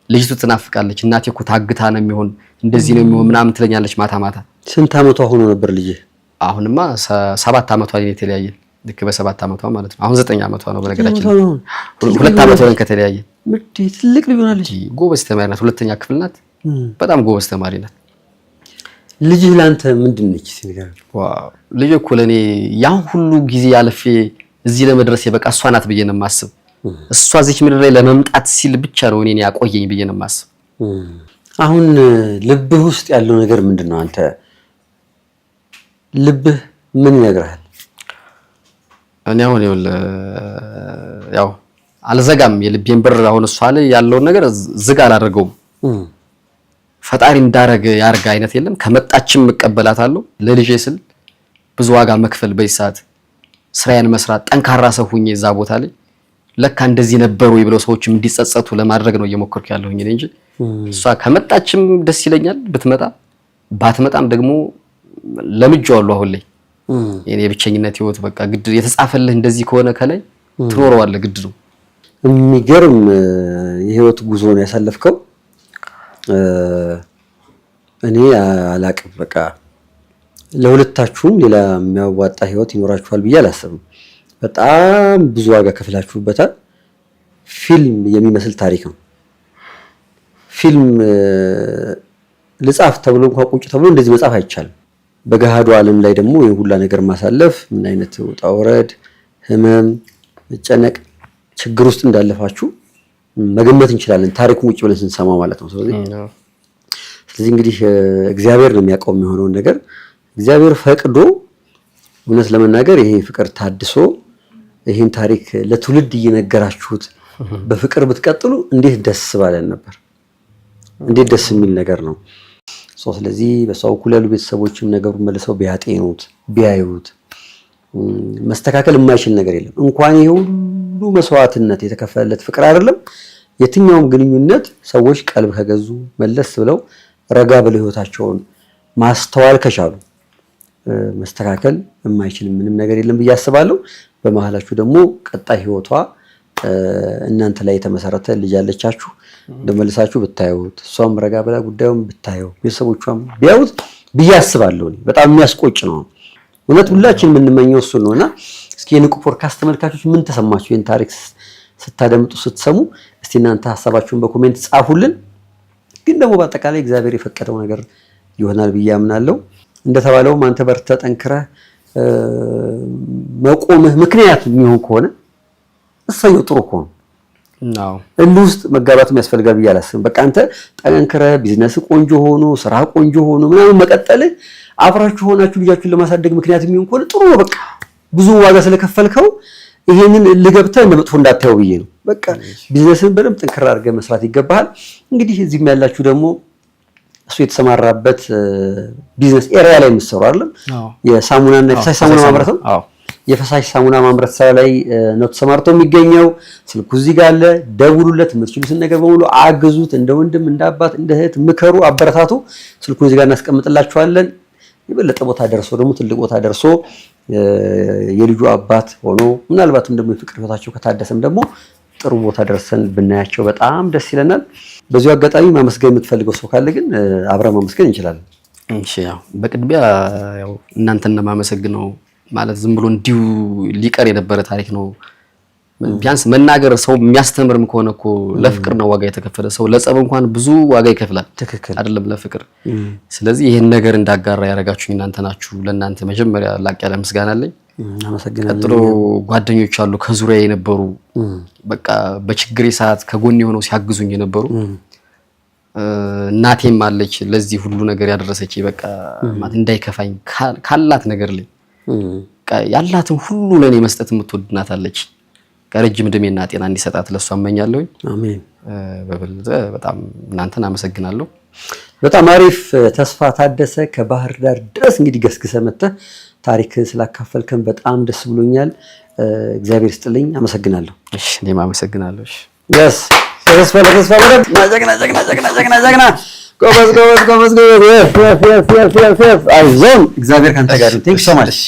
ልጅቱ ትናፍቃለች። እናቴ እኮ ታግታ ነው የሚሆን እንደዚህ ነው የሚሆን ምናምን ትለኛለች ማታ ማታ። ስንት ዓመቷ ሆኖ ነበር ልጅ? አሁንማ 7 ዓመቷ ላይ የተለያየን፣ ልክ በ7 ዓመቷ ማለት ነው። አሁን 9 ዓመቷ ነው በነገራችን ላይ። 2 ዓመቷ ሆነን ከተለያየን። ትልቅ ልጅ ሆናለች። ጎበዝ ተማሪ ናት። 2ኛ ክፍል ናት። በጣም ጎበዝ ተማሪ ናት። ልጅህ ለአንተ ምንድን ነች? Wow ልጅ እኮ ለኔ ያን ሁሉ ጊዜ አልፌ እዚህ ለመድረስ የበቃ እሷ ናት ብዬ ነው የማስብ። እሷ እዚች ምድር ላይ ለመምጣት ሲል ብቻ ነው እኔን ያቆየኝ ብዬ ነው የማስብ። አሁን ልብህ ውስጥ ያለው ነገር ምንድን ነው? አንተ ልብህ ምን ይነግርሃል? እኔ አሁን ይኸውልህ ያው አልዘጋም የልቤን በር። አሁን እሷ ላይ ያለውን ነገር ዝግ አላደርገውም። ፈጣሪ እንዳረገ ያርግ አይነት የለም። ከመጣችም እቀበላታለሁ። ለልጄ ስል ብዙ ዋጋ መክፈል በዚህ ሰዓት ስራዬን መስራት ጠንካራ ሰው ሁኜ እዛ ቦታ ላይ ለካ እንደዚህ ነበሩ ብለው ሰዎችም እንዲጸጸቱ ለማድረግ ነው እየሞከርኩ ያለሁኝ እኔ እንጂ እሷ ከመጣችም ደስ ይለኛል ብትመጣ፣ ባትመጣም ደግሞ ለምጄዋለሁ። አሁን ላይ የኔ የብቸኝነት ህይወት በቃ ግድ የተጻፈልህ እንደዚህ ከሆነ ከላይ ትኖረዋለህ፣ ግድ ነው። የሚገርም የህይወት ጉዞ ነው ያሳለፍከው። እኔ አላቅም በቃ ለሁለታችሁም ሌላ የሚያዋጣ ህይወት ይኖራችኋል ብዬ አላስብም። በጣም ብዙ ዋጋ ከፍላችሁበታል። ፊልም የሚመስል ታሪክ ነው። ፊልም ልጻፍ ተብሎ እንኳን ቁጭ ተብሎ እንደዚህ መጻፍ አይቻልም። በገሃዱ ዓለም ላይ ደግሞ የሁላ ነገር ማሳለፍ ምን አይነት ውጣ ውረድ፣ ህመም፣ መጨነቅ፣ ችግር ውስጥ እንዳለፋችሁ መገመት እንችላለን። ታሪኩን ቁጭ ብለን ስንሰማ ማለት ነው። ስለዚህ እንግዲህ እግዚአብሔር ነው የሚያውቀው የሚሆነውን ነገር። እግዚአብሔር ፈቅዶ እውነት ለመናገር ይሄ ፍቅር ታድሶ ይሄን ታሪክ ለትውልድ እየነገራችሁት በፍቅር ብትቀጥሉ እንዴት ደስ ባለን ነበር። እንዴት ደስ የሚል ነገር ነው። ስለዚህ በሷ በኩል ያሉ ቤተሰቦችም ነገሩን መልሰው ቢያጤኑት ቢያዩት መስተካከል የማይችል ነገር የለም። እንኳን ይሄ ሁሉ መስዋዕትነት የተከፈለለት ፍቅር አይደለም የትኛውም ግንኙነት ሰዎች ቀልብ ከገዙ መለስ ብለው ረጋ ብለው ህይወታቸውን ማስተዋል ከቻሉ መስተካከል የማይችል ምንም ነገር የለም ብዬ አስባለሁ። በመሀላችሁ ደግሞ ቀጣይ ህይወቷ እናንተ ላይ የተመሰረተ ልጅ አለቻችሁ። እንደመልሳችሁ ብታዩት እሷም ረጋ ብላ ጉዳዩን ብታየው ቤተሰቦቿም ቢያዩት ብዬ አስባለሁ። በጣም የሚያስቆጭ ነው እውነት፣ ሁላችን የምንመኘው እሱን ነውና እስኪ የንቁ ፖድካስት ተመልካቾች ምን ተሰማችሁ ይህን ታሪክ ስታደምጡ ስትሰሙ? እስቲ እናንተ ሀሳባችሁን በ comment ጻፉልን። ግን ደግሞ በአጠቃላይ እግዚአብሔር የፈቀደው ነገር ይሆናል ብዬ አምናለሁ። እንደተባለውም አንተ በርተህ ጠንክረህ መቆምህ ምክንያት የሚሆን ከሆነ እሰየው፣ ጥሩ እኮ ነው። እልህ ውስጥ መጋባትም ያስፈልጋል ብዬ አላስብም። በቃ አንተ ጠንክረህ ቢዝነስ ቆንጆ ሆኖ ስራ ቆንጆ ሆኖ ምናምን መቀጠልህ አብራችሁ ሆናችሁ ልጃችሁን ለማሳደግ ምክንያት የሚሆን ከሆነ ጥሩ ነው። በቃ ብዙ ዋጋ ስለከፈልከው ይሄንን እልህ ገብተህ እንደ መጥፎ እንዳታየው ብዬ ነው። በቃ ቢዝነስን በደንብ ጠንክር አድርገህ መስራት ይገባሃል። እንግዲህ እዚህም ያላችሁ ደግሞ እሱ የተሰማራበት business area ላይ የምትሰሩ አይደለም፣ የሳሙናና የፈሳሽ ሳሙና ማምረት ነው። የፈሳሽ ሳሙና ማምረት ስራ ላይ ነው ተሰማርቶ የሚገኘው። ስልኩ እዚህ ጋር አለ። ደውሉለት። የምትችሉትን ነገር በሙሉ አግዙት። እንደ ወንድም፣ እንደ አባት፣ እንደ እህት ምከሩ፣ አበረታቱ። ስልኩን እዚህ ጋር እናስቀምጥላችኋለን። የበለጠ ቦታ ደርሶ ደግሞ ትልቅ ቦታ ደርሶ የልጁ አባት ሆኖ ምናልባትም ደግሞ የፍቅር ህይወታቸው ከታደሰም ደግሞ ጥሩ ቦታ ደርሰን ብናያቸው በጣም ደስ ይለናል። በዚሁ አጋጣሚ ማመስገን የምትፈልገው ሰው ካለ ግን አብረን ማመስገን እንችላለን። እሺ፣ ያው በቅድሚያ ያው እናንተን ነው የማመሰግነው። ማለት ዝም ብሎ እንዲሁ ሊቀር የነበረ ታሪክ ነው። ቢያንስ መናገር ሰው የሚያስተምርም ከሆነ እኮ ለፍቅር ነው ዋጋ የተከፈለ። ሰው ለጸብ እንኳን ብዙ ዋጋ ይከፍላል፣ ትክክል አይደለም ለፍቅር። ስለዚህ ይህን ነገር እንዳጋራ ያደረጋችሁኝ እናንተ ናችሁ። ለእናንተ መጀመሪያ ላቅ ያለ ምስጋና አለኝ። አመሰግናለሁ። ቀጥሎ ጓደኞች አሉ ከዙሪያ የነበሩ፣ በቃ በችግሬ ሰዓት ከጎን የሆነው ሲያግዙኝ የነበሩ። እናቴም አለች ለዚህ ሁሉ ነገር ያደረሰች፣ በቃ ማለት እንዳይከፋኝ ካላት ነገር ላይ በቃ ያላትን ሁሉ ለእኔ መስጠት የምትወድ እናት አለች። ረጅም እድሜና ጤና እንዲሰጣት ለእሷ እመኛለሁኝ። አሜን። በበለጠ በጣም እናንተን አመሰግናለሁ። በጣም አሪፍ። ተስፋ ታደሰ፣ ከባህር ዳር ድረስ እንግዲህ ገስግሰህ መጥተህ ታሪክህን ስላካፈልከን በጣም ደስ ብሎኛል። እግዚአብሔር ይስጥልኝ። አመሰግናለሁ። እሺ፣ እኔም አመሰግናለሁ። እሺ። Yes፣ ለተስፋ፣ ለተስፋ በደንብ። ጀግና፣ ጀግና፣ ጀግና፣ ጀግና፣ ጀግና፣ ጎበዝ፣ ጎበዝ፣ ጎበዝ፣ ጎበዝ። Yes፣ አይዞን፣ እግዚአብሔር ካንተ ጋር። Thank you so much።